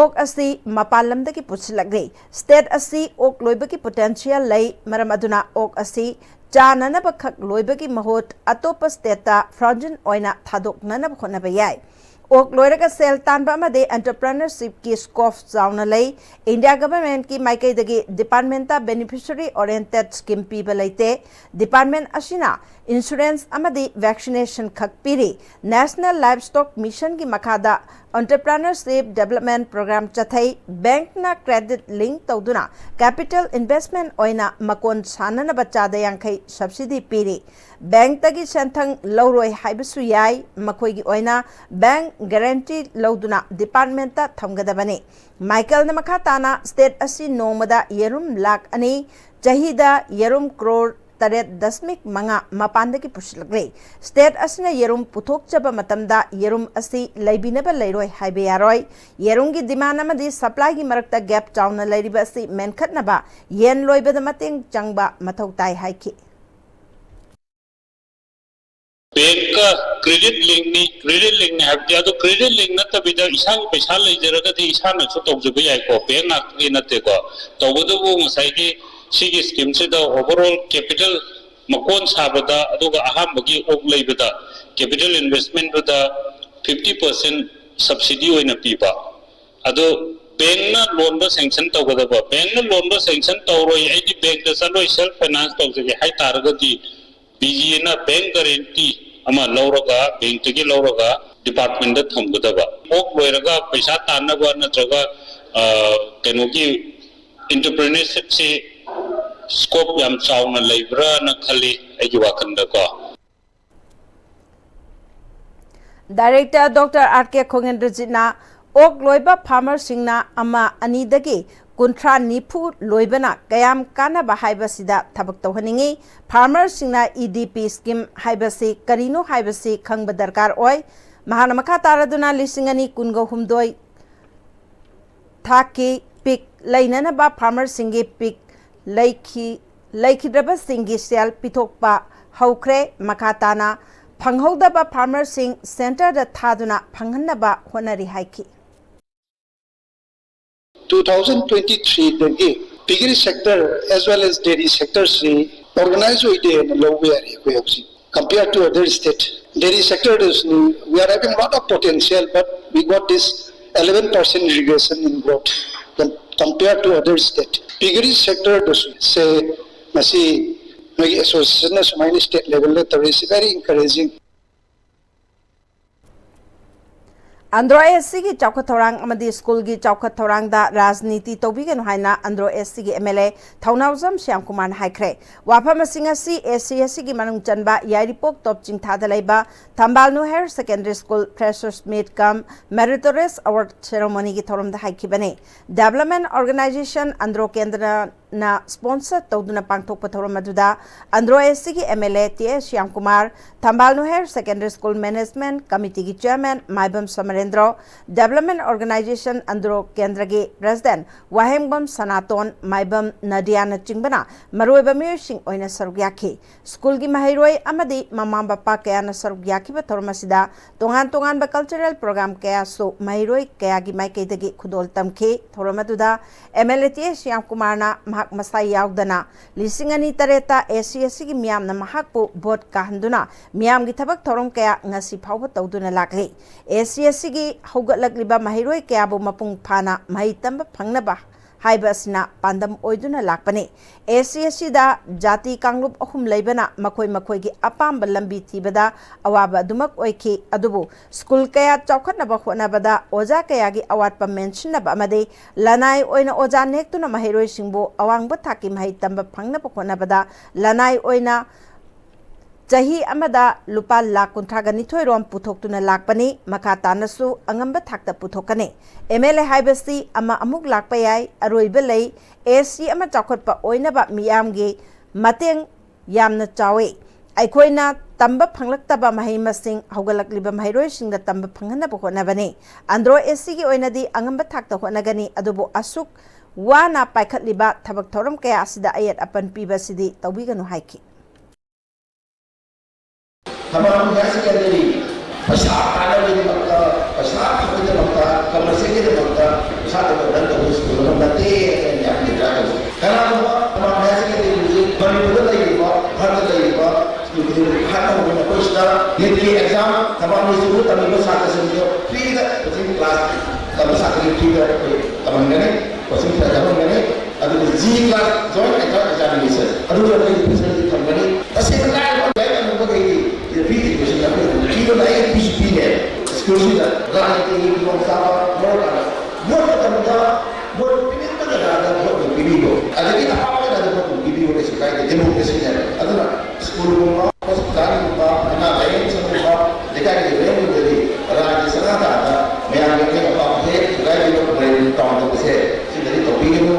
ꯑꯣꯛ ꯑꯁꯤ ꯃꯄꯥꯟ ꯂꯝꯗꯒꯤ ꯄꯨꯁꯤꯜꯂꯛꯂꯤ꯫ State ꯑꯁꯤ ꯑꯣꯛ ꯂꯣꯏꯕꯒꯤ potential ꯂꯩ, ꯃꯔꯝ ꯑꯗꯨꯅ ꯑꯣꯛ ꯑꯁꯤ ꯆꯥꯅꯅꯕ ꯈꯛ ꯂꯣꯏꯕꯒꯤ ꯃꯍꯨꯠ ꯑꯇꯣꯞꯄ state ꯇ frozen ꯑꯣꯏꯅ ꯊꯥꯗꯣꯛꯅꯅꯕ ꯍꯣꯠꯅꯕ ꯌꯥꯏ꯫ ꯑꯣꯛ ꯂꯣꯏꯔꯒ ꯁꯦꯜ ꯇꯥꯟꯕ ꯑꯃꯗꯤ entrepreneurship ꯀꯤ scope ꯆꯥꯎꯅ ꯂꯩ꯫ India government ꯀꯤ ꯃꯥꯏꯀꯩꯗꯒꯤ department ꯇ beneficiary oriented scheme ꯄꯤꯕ ꯂꯩꯇꯦ꯫ Department ꯑꯁꯤꯅ insurance ꯑꯃꯗꯤ vaccination ꯈꯛ ꯄꯤꯔꯤ꯫ National Livestock Mission ꯒꯤ ꯃꯈꯥꯗ Entrepreneurship Development Program ꯆꯠꯊꯩ꯫ Bank ꯅ credit link ꯇꯧꯗꯨꯅ capital investment ꯑꯣꯏꯅ ꯃꯀꯣꯟ ꯁꯥꯅꯅꯕ ꯆꯥꯗ ꯌꯥꯡꯈꯩ subsidy ꯄꯤꯔꯤ꯫ Bank ꯇꯒꯤ ꯁꯦꯟꯊꯪ ꯂꯧꯔꯣꯏ ꯍꯥꯏꯕꯁꯨ ꯌꯥꯏ꯫ ꯃꯈꯣꯏꯒꯤ ꯑꯣꯏꯅ bank guarantee ꯂꯧꯗꯨꯅ department ꯇ ꯊꯝꯒꯗꯕꯅꯤ꯫ ꯃꯥꯏꯀꯦꯜꯅ ꯃꯈꯥ ꯇꯥꯅ state ꯑꯁꯤ ꯅꯣꯡꯃꯗ ꯌꯦꯔꯨꯝ ꯂꯥꯈ ꯑꯅꯤ, ꯆꯍꯤꯗ ꯌꯦꯔꯨꯝ crore ꯇꯔꯦꯠ ꯗꯁꯃꯤꯛ ꯃꯉꯥ ꯃꯄꯥꯟꯗꯒꯤ ꯄꯨꯁꯤꯜꯂꯛꯂꯤ꯫ State ꯑꯁꯤꯅ ꯌꯦꯔꯨꯝ ꯄꯨꯊꯣꯛꯆꯕ ꯃꯇꯝꯗ ꯌꯦꯔꯨꯝ ꯑꯁꯤ ꯂꯩꯕꯤꯅꯕ ꯂꯩꯔꯣꯏ ꯍꯥꯏꯕ ꯌꯥꯔꯣꯏ꯫ ꯌꯦꯔꯨꯝꯒꯤ demand ꯑꯃꯗꯤ supply ꯒꯤ ꯃꯔꯛꯇ gap ꯆꯥꯎꯅ ꯂꯩꯔꯤꯕ ꯑꯁꯤ ꯃꯦꯟꯈꯠꯅꯕ ꯌꯦꯟ ꯂꯣꯏꯕꯗ ꯃꯇꯦꯡ ꯆꯪꯕ ꯃꯊꯧ ꯇꯥꯏ ꯍꯥꯏꯈꯤ꯫ Bank ꯀ credit link ꯅꯤ꯫ Credit link ꯅꯤ ꯍꯥꯏꯕꯗꯤ ꯑꯗꯨ credit link ꯅꯠꯇꯕꯤꯗ ꯏꯁꯥꯒꯤ ꯄꯩꯁꯥ ꯂꯩꯖꯔꯒꯗꯤ ꯏꯁꯥꯅꯁꯨ ꯇꯧꯖꯕ ꯌꯥꯏꯀꯣ, bank ꯉꯥꯛꯇꯒꯤ ꯅꯠꯇꯦꯀꯣ꯫ ꯇꯧꯕꯇꯕꯨ ꯉꯁꯥꯏꯒꯤ ꯁꯤꯒꯤ scheme ꯁꯤꯗ overall capital ꯃꯀꯣꯟ ꯁꯥꯕꯗ ꯑꯗꯨꯒ ꯑꯍꯥꯟꯕꯒꯤ ꯑꯣꯛ ꯂꯩꯕꯗ capital investment ꯇꯨꯗ fifty percent subsidy ꯑꯣꯏꯅ ꯄꯤꯕ꯫ ꯑꯗꯣ bank ꯅ loan ꯗꯣ sanction ꯇꯧꯒꯗꯕ, bank ꯅ loan ꯗꯣ sanction ꯇꯧꯔꯣꯏ, ꯑꯩꯗꯤ bank ꯇ ꯆꯠꯂꯣꯏ, self finance ꯇꯧꯖꯒꯦ ꯍꯥꯏꯇꯥꯔꯒꯗꯤ, B G ꯅ bank guarantee ꯑꯃ ꯂꯧꯔꯒ, bank ꯇꯒꯤ ꯂꯧꯔꯒ department ꯇ ꯊꯝꯒꯗꯕ꯫ ꯑꯣꯛ ꯂꯣꯏꯔꯒ ꯄꯩꯁꯥ ꯇꯥꯟꯅꯕ ꯅꯠꯇ꯭ꯔꯒ, ꯑ, ꯀꯩꯅꯣꯒꯤ entrepreneurship ꯁꯤ scope ꯌꯥꯝ ꯆꯥꯎꯅ ꯂꯩꯕ꯭ꯔꯥꯅ ꯈꯜꯂꯤ ꯑꯩꯒꯤ ꯋꯥꯈꯜꯗꯀꯣ꯫ Director Doctor R K ꯈꯣꯡꯒꯦꯟꯗ꯭ꯔꯖꯤꯠꯅ ꯑꯣꯛ ꯂꯣꯏꯕ farmer ꯁꯤꯡꯅ ꯑꯃ ꯑꯅꯤꯗꯒꯤ ꯀꯨꯟꯊ꯭ꯔꯥ ꯅꯤꯐꯨ ꯂꯣꯏꯕꯅ ꯀꯌꯥꯝ ꯀꯥꯟꯅꯕ ꯍꯥꯏꯕꯁꯤꯗ ꯊꯕꯛ ꯇꯧꯍꯟꯅꯤꯡꯏ꯫ Farmer ꯁꯤꯡꯅ E D P scheme ꯍꯥꯏꯕꯁꯤ ꯀꯔꯤꯅꯣ ꯍꯥꯏꯕꯁꯤ ꯈꯪꯕ ꯗꯔꯀꯥꯔ ꯑꯣꯏ꯫ ꯃꯍꯥꯛꯅ ꯃꯈꯥ ꯇꯥꯔꯗꯨꯅ ꯂꯤꯁꯤꯡ ꯑꯅꯤ ꯀꯨꯟꯒ ꯍꯨꯝꯗꯣꯏ ꯊꯥꯛꯀꯤ pig ꯂꯩꯅꯅꯕ farmer ꯁꯤꯡꯒꯤ pig ꯂꯩꯈꯤ-, ꯂꯩꯈꯤꯗ꯭ꯔꯕꯁꯤꯡꯒꯤ ꯁꯦꯜ ꯄꯤꯊꯣꯛꯄ ꯍꯧꯈ꯭ꯔꯦ꯫ ꯃꯈꯥ ꯇꯥꯅ ꯐꯪꯍꯧꯗꯕ farmer ꯁꯤꯡ centre ꯗ ꯊꯥꯗꯨꯅ ꯐꯪꯍꯟꯅꯕ ꯍꯣꯠꯅꯔꯤ ꯍꯥꯏꯈꯤ꯫ Two thousand twenty three ꯗꯒꯤ piggery sector as well as dairy sector ꯁꯤ organize ꯑꯣꯏꯗꯦꯅ ꯂꯧꯕ ꯌꯥꯔꯦ ꯑꯩꯈꯣꯏ ꯍꯧꯖꯤꯛ, compare to other state. Dairy sector ꯗꯁꯨ we are having lot of potential, but we got this eleven percent regression in growth when compared to other state. Piggery sector ꯗꯁꯨ ꯁꯦ ꯉꯁꯤ ꯅꯣꯏꯒꯤ association ꯅ ꯁꯨꯃꯥꯏꯅ state level ꯗ ꯇꯧꯔꯤꯁꯤ very encouraging. Andro S C ꯒꯤ ꯆꯥꯎꯈꯠ ꯊꯧꯔꯥꯡ ꯑꯃꯗꯤ school ꯒꯤ ꯆꯥꯎꯈꯠ ꯊꯧꯔꯥꯡꯗ ꯔꯥꯖꯅꯤꯇꯤ ꯇꯧꯕꯤꯒꯅꯨ ꯍꯥꯏꯅ ꯑꯟꯗ꯭ꯔꯣ S C ꯒꯤ M L A ꯊꯧꯅꯥꯎꯖꯝ ꯁ꯭ꯌꯥꯝꯀꯨꯃꯥꯔꯅ ꯍꯥꯏꯈ꯭ꯔꯦ꯫ ꯋꯥꯐꯝ ꯑꯁꯤꯡ ꯑꯁꯤ S C S T ꯒꯤ ꯃꯅꯨꯡ ꯆꯟꯕ ꯌꯥꯏꯔꯤꯄꯣꯛ ꯇꯣꯞ ꯆꯤꯡꯊꯥꯗ ꯂꯩꯕ ꯊꯝꯕꯥꯜꯅꯨ Higher Secondary School Freshers Meet cum Meritorious Award Ceremony ꯒꯤ ꯊꯧꯔꯝꯗ ꯍꯥꯏꯈꯤꯕꯅꯤ꯫ Development Organization ꯑꯟꯗ꯭ꯔꯣ ꯀꯦꯟꯗ꯭ꯔ ꯅ sponsor ꯇꯧꯗꯨꯅ ꯄꯥꯡꯊꯣꯛꯄ ꯊꯧꯔꯝ ꯑꯗꯨꯗ ꯑꯟꯗ꯭ꯔꯣ S C ꯒꯤ M L A T A Shyamkumar, ꯊꯝꯕꯥꯜꯅꯨ Higher Secondary School Management Committee ꯒꯤ Chairman ꯃꯥꯏꯕꯝ ꯁꯃꯔꯦꯟꯗ꯭ꯔꯣ, Development Organization ꯑꯟꯗ꯭ꯔꯣ ꯀꯦꯟꯗ꯭ꯔꯒꯤ President ꯋꯥꯍꯦꯡꯕꯝ ꯁꯅꯥꯇꯣꯟ, ꯃꯥꯏꯕꯝ ꯅꯗꯤꯌꯥꯅꯆꯤꯡꯕꯅ ꯃꯔꯨꯑꯣꯏꯕ ꯃꯤꯑꯣꯏꯁꯤꯡ ꯑꯣꯏꯅ ꯁꯔꯨꯛ ꯌꯥꯈꯤ꯫ School ꯒꯤ ꯃꯍꯩꯔꯣꯏ ꯑꯃꯗꯤ ꯃꯃꯥ ꯃꯄꯥ ꯀꯌꯥꯅ ꯁꯔꯨꯛ ꯌꯥꯈꯤꯕ ꯊꯧꯔꯝ ꯑꯁꯤꯗ ꯇꯣꯉꯥꯟ ꯇꯣꯉꯥꯟꯕ cultural program ꯀꯌꯥꯁꯨ ꯃꯍꯩꯔꯣꯏ ꯀꯌꯥꯒꯤ ꯃꯥꯏꯀꯩꯗꯒꯤ ꯈꯨꯗꯣꯜ ꯇꯝꯈꯤ꯫ ꯊꯧꯔꯝ ꯑꯗꯨꯗ M L A T A ꯁ꯭ꯌꯥꯝꯀꯨꯃꯥꯔꯅ ꯃꯍꯥꯛ ꯃꯁꯥ ꯌꯥꯎꯗꯅ ꯂꯤꯁꯤꯡ ꯑꯅꯤ ꯇꯔꯦꯠꯇ ꯑꯦ ꯁꯤ ꯑꯦꯁ ꯁꯤꯒꯤ ꯃꯤꯌꯥꯝꯅ ꯃꯍꯥꯛꯄꯨ ꯚꯣꯠ ꯀꯥꯍꯟꯗꯨꯅ ꯃꯤꯌꯥꯝꯒꯤ ꯊꯕꯛ ꯊꯧꯔꯝ ꯀꯌꯥ ꯉꯁꯤ ꯐꯥꯎꯕ ꯇꯧꯗꯨꯅ ꯂꯥꯛꯂꯤ꯫ ꯑꯦ ꯁꯤ ꯑꯦꯁ ꯁꯤꯒꯤ ꯍꯧꯒꯠꯂꯛꯂꯤꯕ ꯃꯍꯩꯔꯣꯏ ꯀꯌꯥꯕꯨ ꯃꯄꯨꯡ ꯐꯥꯅ ꯃꯍꯩ ꯇꯝꯕ ꯐꯪꯅꯕ ꯍꯥꯏꯕ ꯑꯁꯤꯅ ꯄꯥꯟꯗꯝ ꯑꯣꯏꯗꯨꯅ ꯂꯥꯛꯄꯅꯤ꯫ ꯑꯦ ꯁꯤ ꯑꯦꯁ ꯁꯤꯗ ꯖꯥꯇꯤ ꯀꯥꯡꯂꯨꯞ ꯑꯍꯨꯝ ꯂꯩꯕꯅ ꯃꯈꯣꯏ ꯃꯈꯣꯏꯒꯤ ꯑꯄꯥꯝꯕ ꯂꯝꯕꯤ ꯊꯤꯕꯗ ꯑꯋꯥꯕ ꯑꯗꯨꯃꯛ ꯑꯣꯏꯈꯤ꯫ ꯑꯗꯨꯕꯨ ꯁ꯭ꯀꯨꯜ ꯀꯌꯥ ꯆꯥꯎꯈꯠꯅꯕ ꯍꯣꯠꯅꯕꯗ ꯑꯣꯖꯥ ꯀꯌꯥꯒꯤ ꯑꯋꯥꯠꯄ ꯃꯦꯟꯁꯤꯟꯅꯕ ꯑꯃꯗꯤ ꯂꯅꯥꯏ ꯑꯣꯏꯅ ꯑꯣꯖꯥ ꯅꯦꯛꯇꯨꯅ ꯃꯍꯩꯔꯣꯏꯁꯤꯡꯕꯨ ꯑꯋꯥꯡꯕ ꯊꯥꯛꯀꯤ ꯃꯍꯩ ꯇꯝꯕ ꯐꯪꯅꯕ ꯍꯣꯠꯅꯕꯗ ꯂꯅꯥꯏ ꯑꯣꯏꯅ ꯆꯍꯤ ꯑꯃꯗ ꯂꯨꯄꯥ ꯂꯥꯈ ꯀꯨꯟꯊ꯭ꯔꯥꯒ ꯅꯤꯊꯣꯏ ꯔꯣꯝ ꯄꯨꯊꯣꯛꯇꯨꯅ ꯂꯥꯛꯄꯅꯤ꯫ ꯃꯈꯥ ꯇꯥꯅꯁꯨ ꯑꯉꯝꯕ ꯊꯥꯛꯇ ꯄꯨꯊꯣꯛꯀꯅꯤ꯫ ꯑꯦꯝ ꯑꯦꯜ ꯑꯦ ꯍꯥꯏꯕꯁꯤ ꯑꯃ ꯑꯃꯨꯛ ꯂꯥꯛꯄ ꯌꯥꯏ, ꯑꯔꯣꯏꯕ ꯂꯩ꯫ ꯑꯦ ꯁꯤ ꯑꯃ ꯆꯥꯎꯈꯠꯄ ꯑꯣꯏꯅꯕ ꯃꯤꯌꯥꯝꯒꯤ ꯃꯇꯦꯡ ꯌꯥꯝꯅ ꯆꯥꯎꯏ꯫ ꯑꯩꯈꯣꯏꯅ ꯇꯝꯕ ꯐꯪꯂꯛꯇꯕ ꯃꯍꯩ ꯃꯁꯤꯡ ꯍꯧꯒꯠꯂꯛꯂꯤꯕ ꯃꯍꯩꯔꯣꯏꯁꯤꯡꯗ ꯇꯝꯕ ꯐꯪꯍꯟꯅꯕ ꯍꯣꯠꯅꯕꯅꯤ꯫ ꯑꯟꯗ꯭ꯔꯣ ꯑꯦ ꯁꯤꯒꯤ ꯑꯣꯏꯅꯗꯤ ꯑꯉꯝꯕ ꯊꯥꯛꯇ ꯍꯣꯠꯅꯒꯅꯤ, ꯑꯗꯨꯕꯨ ꯑꯁꯨꯛ ꯋꯥꯅ ꯄꯥꯏꯈꯠꯂꯤꯕ ꯊꯕꯛ ꯊꯧꯔꯝ ꯀꯌꯥ ꯑꯁꯤꯗ ꯑꯌꯦꯠ ꯑꯄꯟ ꯄꯤꯕ ꯑꯁꯤꯗꯤ ꯇꯧꯕꯤꯒꯅꯨ ꯍꯥꯏꯈꯤ꯫ ꯊꯕꯛ ꯍꯥꯏꯌꯔ ꯁꯦꯀꯦꯟꯗꯔꯤ ꯄꯩꯁꯥ ꯇꯥꯟꯅꯕꯒꯤꯗꯃꯛꯇ, ꯄꯩꯁꯥ ꯐꯪꯕꯒꯤꯗꯃꯛꯇ, ꯀꯃꯔꯁꯤꯌꯦꯜꯒꯤꯗꯃꯛꯇ ꯄꯩꯁꯥ ꯇꯧꯕ ꯔꯟ ꯇꯧꯕ ꯁ꯭ꯀꯨꯜ ꯑꯃ ꯅꯠꯇꯦ ꯍꯥꯏꯅ ꯌꯥꯝꯅ ꯗꯔꯀꯥꯔ ꯑꯣꯏ꯫ ꯀꯅꯥꯒꯨꯝꯕ ꯊꯕꯛ ꯍꯥꯏꯌꯔ ꯁꯦꯀꯦꯟꯗꯔꯤ ꯍꯧꯖꯤꯛ ꯃꯅꯤꯄꯨꯔꯗ ꯂꯩꯔꯤꯕ, ꯚꯥꯔꯠꯇ ꯂꯩꯔꯤꯕ ꯁ꯭ꯀꯨꯜ ꯈꯨꯗꯤꯡꯃꯛ ꯍꯥꯟꯅ ꯍꯧꯅ ꯑꯩꯈꯣꯏ ꯁꯤꯗ ꯅꯤꯠꯀꯤ ꯑꯦꯛꯖꯥꯝ ꯊꯕꯛ ꯁ꯭ꯀꯨꯜꯗ ꯇꯝꯂꯤꯕ ꯁꯥꯇ꯭ꯔꯁꯤꯡꯗꯣ ꯐ꯭ꯔꯤꯗ ꯀꯣꯆꯤꯡ ꯀ꯭ꯂꯥꯁ ꯇꯝꯕ ꯁꯥꯇ꯭ꯔꯒꯤ ꯐ꯭ꯔꯤꯗ ꯑꯩꯈꯣꯏ ꯇꯝꯍꯟꯒꯅꯤ, ꯀꯣꯆꯤꯡ ꯁꯦꯟꯇꯔ ꯇꯝꯍꯟꯒꯅꯤ꯫ ꯑꯗꯨꯒ JEE class join entrance examination ꯑꯗꯨꯒ ꯑꯩꯈꯣꯏꯒꯤ ꯐꯦꯁꯤꯂꯤꯇꯤ ꯊꯝꯒꯅꯤ꯫ ꯇꯁꯦꯡꯅ ꯂꯥꯏꯔꯕ ꯂꯥꯏꯔꯤꯛ ꯇꯝꯅꯕꯈꯩꯗꯤ ꯐ꯭ꯔꯤ ꯑꯦꯖꯨꯀꯦꯁꯟ ꯑꯩꯈꯣꯏꯅ ꯄꯤꯕ ꯂꯥꯏꯔꯤꯛ ꯐꯤꯁꯨ ꯄꯤꯅꯦ꯫ ꯁ꯭ꯀꯨꯜꯁꯤꯗ ꯔꯥꯖꯅꯤꯇꯤꯒꯤ ꯈꯨꯗꯣꯡꯆꯥꯕ ꯂꯧꯔꯀꯥꯟꯗ ꯚꯣꯠ ꯃꯇꯝꯗ ꯚꯣꯠ ꯄꯤꯅꯤꯡꯕ ꯖꯒꯥꯗ ꯚꯣꯠ ꯑꯗꯨꯝ ꯄꯤꯕꯤꯌꯣ, ꯑꯗꯒꯤ ꯑꯄꯥꯝꯕ ꯖꯒꯥꯗ ꯚꯣꯠ ꯑꯗꯨꯝ ꯄꯤꯕꯤꯌꯣ, ꯀꯩꯁꯨ ꯀꯥꯏꯗꯦ, ꯗꯦꯃꯣꯀ꯭ꯔꯦꯁꯤꯅꯦ꯫ ꯑꯗꯨꯅ ꯁ꯭ꯀꯨꯜꯒꯨꯝꯕ, ꯍꯣꯁꯄꯤꯇꯥꯜꯒꯨꯝꯕ, ꯑꯅꯥ ꯂꯥꯌꯦꯡ ꯁꯪꯒꯨꯝꯕ, ꯂꯩꯀꯥꯏꯒꯤ ꯂꯥꯌꯦꯡꯕꯗꯗꯤ ꯔꯥꯖ꯭ꯌ ꯆꯠꯅ ꯇꯥꯔꯒ ꯃꯌꯥꯝꯒꯤ ꯑꯇꯦꯛ ꯑꯄꯥꯝꯕ ꯍꯦꯛ ꯊꯨꯒꯥꯏꯕꯤꯕ, ꯃꯔꯩ ꯇꯧꯕꯁꯦ ꯁꯤꯗꯗꯤ ꯇꯧꯕꯤꯒꯅꯨ꯫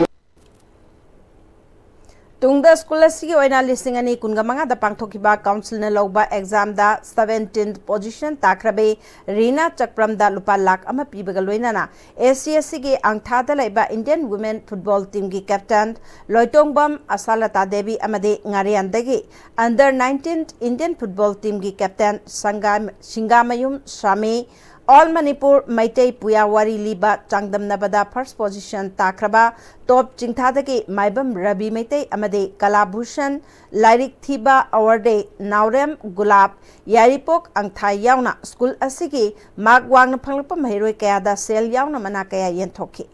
ꯇꯨꯡꯗ ꯁ꯭ꯀꯨꯜ ꯑꯁꯤꯒꯤ ꯑꯣꯏꯅ ꯂꯤꯁꯤꯡ ꯑꯅꯤ ꯀꯨꯟꯒ ꯃꯉꯥꯗ ꯄꯥꯡꯊꯣꯛꯈꯤꯕ ꯀꯥꯎꯟꯁꯤꯜꯅ ꯂꯧꯕ ꯑꯦꯛꯖꯥꯝꯗ ꯁꯕꯦꯟꯇꯤꯟ ꯄꯣꯖꯤꯁꯟ ꯇꯥꯈ꯭ꯔꯕꯤ ꯔꯤꯅꯥ ꯆꯛꯄ꯭ꯔꯝꯗ ꯂꯨꯄꯥ ꯂꯥꯈ ꯑꯃ ꯄꯤꯕꯒ ꯂꯣꯏꯅꯅ ꯑꯦ ꯁꯤ ꯑꯦꯁ ꯁꯤꯒꯤ ꯑꯪꯊꯥꯗ ꯂꯩꯕ ꯏꯟꯗꯤꯌꯟ ꯋꯨꯃꯦꯟ ꯐꯨꯠꯕꯣꯜ ꯇꯤꯝꯒꯤ ꯀꯦꯞꯇꯦꯟ ꯂꯣꯏꯇꯣꯡꯕꯝ ꯑꯁꯥꯂꯇꯥ ꯗꯦꯕꯤ ꯑꯃꯗꯤ ꯉꯥꯔꯤꯌꯥꯟꯗꯒꯤ ꯑꯟꯗꯔ ꯅꯥꯏꯟꯇꯤꯟ ꯏꯟꯗꯤꯌꯟ ꯐꯨꯠꯕꯣꯜ ꯇꯤꯝꯒꯤ ꯀꯦꯞꯇꯦꯟ ꯁꯪꯒꯥ-, ꯁꯤꯡꯒꯥꯃꯌꯨꯝ ꯁ꯭ꯔꯥꯃꯤ All Manipur ꯃꯩꯇꯩ ꯄꯨꯌꯥ ꯋꯥꯔꯤ ꯂꯤꯕ ꯆꯥꯡꯗꯝꯅꯕꯗ first position ꯇꯥꯈ꯭ꯔꯕ ꯇꯣꯞ ꯆꯤꯡꯊꯥꯗꯒꯤ ꯃꯥꯏꯕꯝ ꯔꯕꯤ ꯃꯩꯇꯩ ꯑꯃꯗꯤ ꯀꯂꯥ ꯚꯨꯁꯟ ꯂꯥꯏꯔꯤꯛ ꯊꯤꯕ ꯑꯋꯥꯔꯗꯤ ꯅꯥꯎꯔꯦꯝ ꯒꯨꯂꯥꯞ ꯌꯥꯏꯔꯤꯄꯣꯛ ꯑꯪꯊꯥ ꯌꯥꯎꯅ ꯁ꯭ꯀꯨꯜ ꯑꯁꯤꯒꯤ ꯃꯥꯔꯛ ꯋꯥꯡꯅ ꯐꯪꯂꯛꯄ ꯃꯍꯩꯔꯣꯏ ꯀꯌꯥꯗ ꯁꯦꯜ ꯌꯥꯎꯅ ꯃꯅꯥ ꯀꯌꯥ ꯌꯦꯟꯊꯣꯛꯈꯤ꯫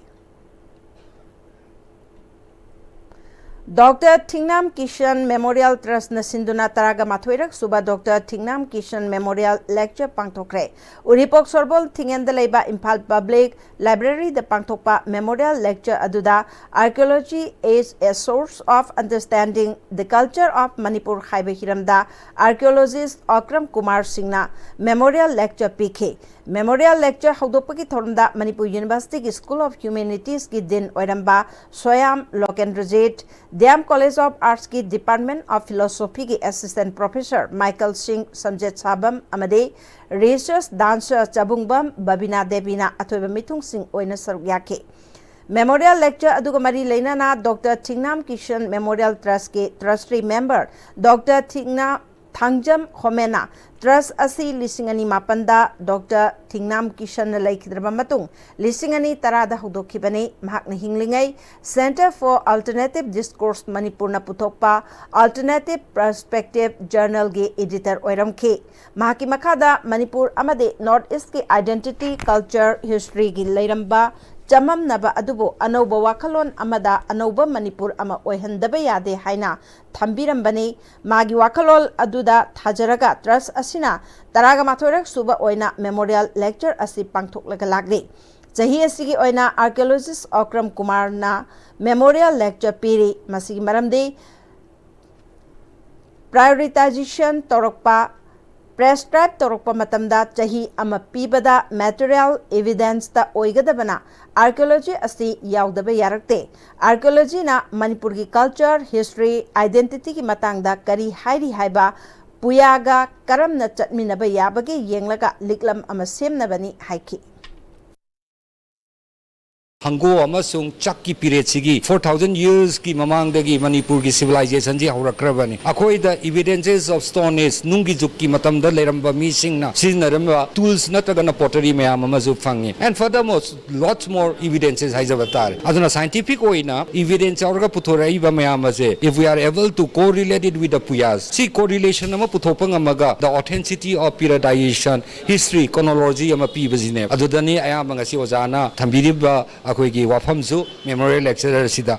ꯗꯣꯛꯇꯔ ꯊꯤꯡꯅꯥꯝ ꯀꯤꯁꯟ ꯃꯦꯃꯣꯔꯤꯌꯦꯜ ꯇ꯭ꯔꯁꯅ ꯁꯤꯟꯗꯨꯅ ꯇꯔꯥꯒ ꯃꯥꯊꯣꯏꯔꯛ ꯁꯨꯕ doctor Thingnam Kishan memorial lecture ꯄꯥꯡꯊꯣꯛꯈ꯭ꯔꯦ꯫ ꯎꯔꯤꯄꯣꯛ ꯁꯣꯔꯕꯣꯜ ꯊꯤꯡꯉꯦꯟꯗ ꯂꯩꯕ ꯏꯝꯐꯥꯜ ꯄꯕ꯭ꯂꯤꯛ ꯂꯥꯏꯕ꯭ꯔꯦꯔꯤꯗ ꯄꯥꯡꯊꯣꯛꯄ ꯃꯦꯃꯣꯔꯤꯌꯦꯜ ꯂꯦꯛꯆꯔ ꯑꯗꯨꯗ Archaeology is a Source of Understanding the Culture of Manipur ꯍꯥꯏꯕ ꯍꯤꯔꯝꯗ ꯑꯥꯔꯀꯤꯑꯣꯂꯣꯖꯤꯁ ꯑꯀ꯭ꯔꯝ ꯀꯨꯃꯥꯔ ꯁꯤꯡꯅ ꯃꯦꯃꯣꯔꯤꯌꯦꯜ ꯂꯦꯛꯆꯔ ꯄꯤꯈꯤ꯫ ꯃꯦꯃꯣꯔꯤꯌꯦꯜ ꯂꯦꯛꯆꯔ ꯍꯧꯗꯣꯛꯄꯒꯤ ꯊꯧꯔꯝꯗ ꯃꯅꯤꯄꯨꯔ ꯌꯨꯅꯤꯚꯔꯁꯤꯇꯤꯒꯤ ꯁ꯭ꯀꯨꯜ ꯑꯣꯐ ꯍ꯭ꯌꯨꯃꯦꯅꯤꯇꯤꯁꯀꯤ ꯗꯤꯟ ꯑꯣꯏꯔꯝꯕ Soyam Lokendrajit, D M college of ꯑꯥꯔꯠꯁꯀꯤ ꯗꯤꯄꯥꯔꯠꯃꯦꯟ ꯑꯣꯐ ꯐꯤꯂꯣꯁꯣꯐꯤꯒꯤ assistant professor Michael Singh Samjet ꯁꯥꯕꯝ ꯑꯃꯗꯤ ꯔꯤꯁꯔꯆ ꯗꯥꯟꯁꯔ ꯆꯕꯨꯡꯕꯝ ꯕꯕꯤꯅꯥ ꯗꯦꯕꯤꯅ ꯑꯊꯣꯏꯕ ꯃꯤꯊꯨꯡꯁꯤꯡ ꯑꯣꯏꯅ ꯁꯔꯨꯛ ꯌꯥꯈꯤ꯫ ꯃꯦꯃꯣꯔꯤꯌꯦꯜ ꯂꯦꯛꯆꯔ ꯑꯗꯨꯒ ꯃꯔꯤ ꯂꯩꯅꯅ ꯗꯣꯛꯇꯔ ꯊꯤꯡꯅꯥꯝ ꯀꯤꯁꯟ ꯃꯦꯃꯣꯔꯤꯌꯦꯜ ꯇ꯭ꯔꯁꯀꯤ trustee member doctor Thingnam Thangjam ꯍꯣꯃꯦꯅ ꯇ꯭ꯔꯁ ꯑꯁꯤ ꯂꯤꯁꯤꯡ ꯑꯅꯤ ꯃꯥꯄꯟꯗ ꯗꯣꯛꯇꯔ ꯊꯤꯡꯅꯥꯝ ꯀꯤꯁꯟꯅ ꯂꯩꯈꯤꯗ꯭ꯔꯕ ꯃꯇꯨꯡ ꯂꯤꯁꯤꯡ ꯑꯅꯤ ꯇꯔꯥꯗ ꯍꯧꯗꯣꯛꯈꯤꯕꯅꯤ꯫ ꯃꯍꯥꯛꯅ ꯍꯤꯡꯂꯤꯉꯩ Centre for Alternative Discourse ꯃꯅꯤꯄꯨꯔꯅ ꯄꯨꯊꯣꯛꯄ Alternative Perspective ꯖꯔꯅꯦꯜꯒꯤ ꯏꯗꯤꯇꯔ ꯑꯣꯏꯔꯝꯈꯤ꯫ ꯃꯍꯥꯛꯀꯤ ꯃꯈꯥꯗ ꯃꯅꯤꯄꯨꯔ ꯑꯃꯗꯤ ꯅꯣꯔꯠ ꯏꯁ꯭ꯠꯀꯤ identity, culture, historyꯒꯤ ꯂꯩꯔꯝꯕ ꯆꯃꯝꯅꯕ ꯑꯗꯨꯕꯨ ꯑꯅꯧꯕ ꯋꯥꯈꯜꯂꯣꯟ ꯑꯃꯗ ꯑꯅꯧꯕ ꯃꯅꯤꯄꯨꯔ ꯑꯃ ꯑꯣꯏꯍꯟꯗꯕ ꯌꯥꯗꯦ ꯍꯥꯏꯅ ꯊꯝꯕꯤꯔꯝꯕꯅꯤ꯫ ꯃꯥꯒꯤ ꯋꯥꯈꯜꯂꯣꯟ ꯑꯗꯨꯗ ꯊꯥꯖꯔꯒ ꯇ꯭ꯔꯁ ꯑꯁꯤꯅ ꯇꯔꯥꯒ ꯃꯥꯊꯣꯏꯔꯛ ꯁꯨꯕ ꯑꯣꯏꯅ ꯃꯦꯃꯣꯔꯤꯌꯦꯜ ꯂꯦꯛꯆꯔ ꯑꯁꯤ ꯄꯥꯡꯊꯣꯛꯂꯒ ꯂꯥꯛꯂꯤ꯫ ꯆꯍꯤ ꯑꯁꯤꯒꯤ ꯑꯣꯏꯅ ꯑꯥꯔꯀꯤꯑꯣꯂꯣꯖꯤꯁ ꯑꯀ꯭ꯔꯝ ꯀꯨꯃꯥꯔꯅ ꯃꯦꯃꯣꯔꯤꯌꯦꯜ ꯂꯦꯛꯆꯔ ꯄꯤꯔꯤ꯫ ꯃꯁꯤꯒꯤ ꯃꯔꯝꯗꯤ ꯄ꯭ꯔꯥꯏꯑꯣꯔꯤꯇꯥꯏꯖꯦꯁꯟ ꯇꯧꯔꯛꯄ, ꯄ꯭ꯔꯦꯁꯀ꯭ꯔꯥꯏꯕ ꯇꯧꯔꯛꯄ ꯃꯇꯝꯗ ꯆꯍꯤ ꯑꯃ ꯄꯤꯕꯗ ꯃꯦꯇꯔꯤꯌꯦꯜ ꯏꯚꯤꯗꯦꯟꯁꯇ ꯑꯣꯏꯒꯗꯕꯅ ꯑꯥꯔꯀꯤꯑꯣꯂꯣꯖꯤ ꯑꯁꯤ ꯌꯥꯎꯗꯕ ꯌꯥꯔꯛꯇꯦ꯫ ꯑꯥꯔꯀꯤꯑꯣꯂꯣꯖꯤꯅ ꯃꯅꯤꯄꯨꯔꯒꯤ ꯀꯜꯆꯔ, ꯍꯤꯁꯇ꯭ꯔꯤ, ꯑꯥꯏꯗꯦꯟꯇꯤꯇꯤꯒꯤ ꯃꯇꯥꯡꯗ ꯀꯔꯤ ꯍꯥꯏꯔꯤ ꯍꯥꯏꯕ ꯄꯨꯌꯥꯒ ꯀꯔꯝꯅ ꯆꯠꯃꯤꯟꯅꯕ ꯌꯥꯕꯒꯦ ꯌꯦꯡꯂꯒ ꯂꯤꯛꯂꯝ ꯑꯃ ꯁꯦꯝꯅꯕꯅꯤ ꯍꯥꯏꯈꯤ꯫ ꯍꯪꯒꯣ ꯑꯃꯁꯨꯡ ꯆꯥꯛꯀꯤ ꯄꯤꯔꯦꯠꯁꯤꯒꯤ four thousand yearsꯀꯤ ꯃꯃꯥꯡꯗꯒꯤ ꯃꯅꯤꯄꯨꯔꯒꯤ civilizationꯁꯤ ꯍꯧꯔꯛꯈ꯭ꯔꯕꯅꯤ꯫ ꯑꯩꯈꯣꯏꯗ evidences of Stone Age, ꯅꯨꯡꯒꯤ ꯖꯨꯒꯀꯤ ꯃꯇꯝꯗ ꯂꯩꯔꯝꯕ ꯃꯤꯁꯤꯡꯅ ꯁꯤꯖꯤꯟꯅꯔꯝꯕ tools ꯅꯠꯇ꯭ꯔꯒꯅ pottery ꯃꯌꯥꯝ ꯑꯃꯁꯨ ꯐꯪꯉꯤ꯫ And furthermore, lots more evidences ꯍꯥꯏꯖꯕ ꯇꯥꯔꯦ꯫ ꯑꯗꯨꯅ scientific ꯑꯣꯏꯅ evidence ꯌꯥꯎꯔꯒ ꯄꯨꯊꯣꯔꯛꯏꯕ ꯃꯌꯥꯝ ꯑꯁꯦ, if we are able to correlate it with the puyas, ꯁꯤ correlation ꯑꯃ ꯄꯨꯊꯣꯛꯄ ꯉꯝꯃꯒ the authenticity of periodization history, chronology ꯑꯃ ꯄꯤꯕꯁꯤꯅꯦ꯫ ꯑꯗꯨꯗꯅꯤ ꯑꯌꯥꯝꯕ ꯉꯁꯤ ꯑꯣꯖꯥꯅ ꯊꯝꯕꯤꯔꯤꯕ ꯑꯩꯈꯣꯏꯒꯤ ꯋꯥꯐꯝꯁꯨ memorial lecture ꯑꯁꯤꯗ꯫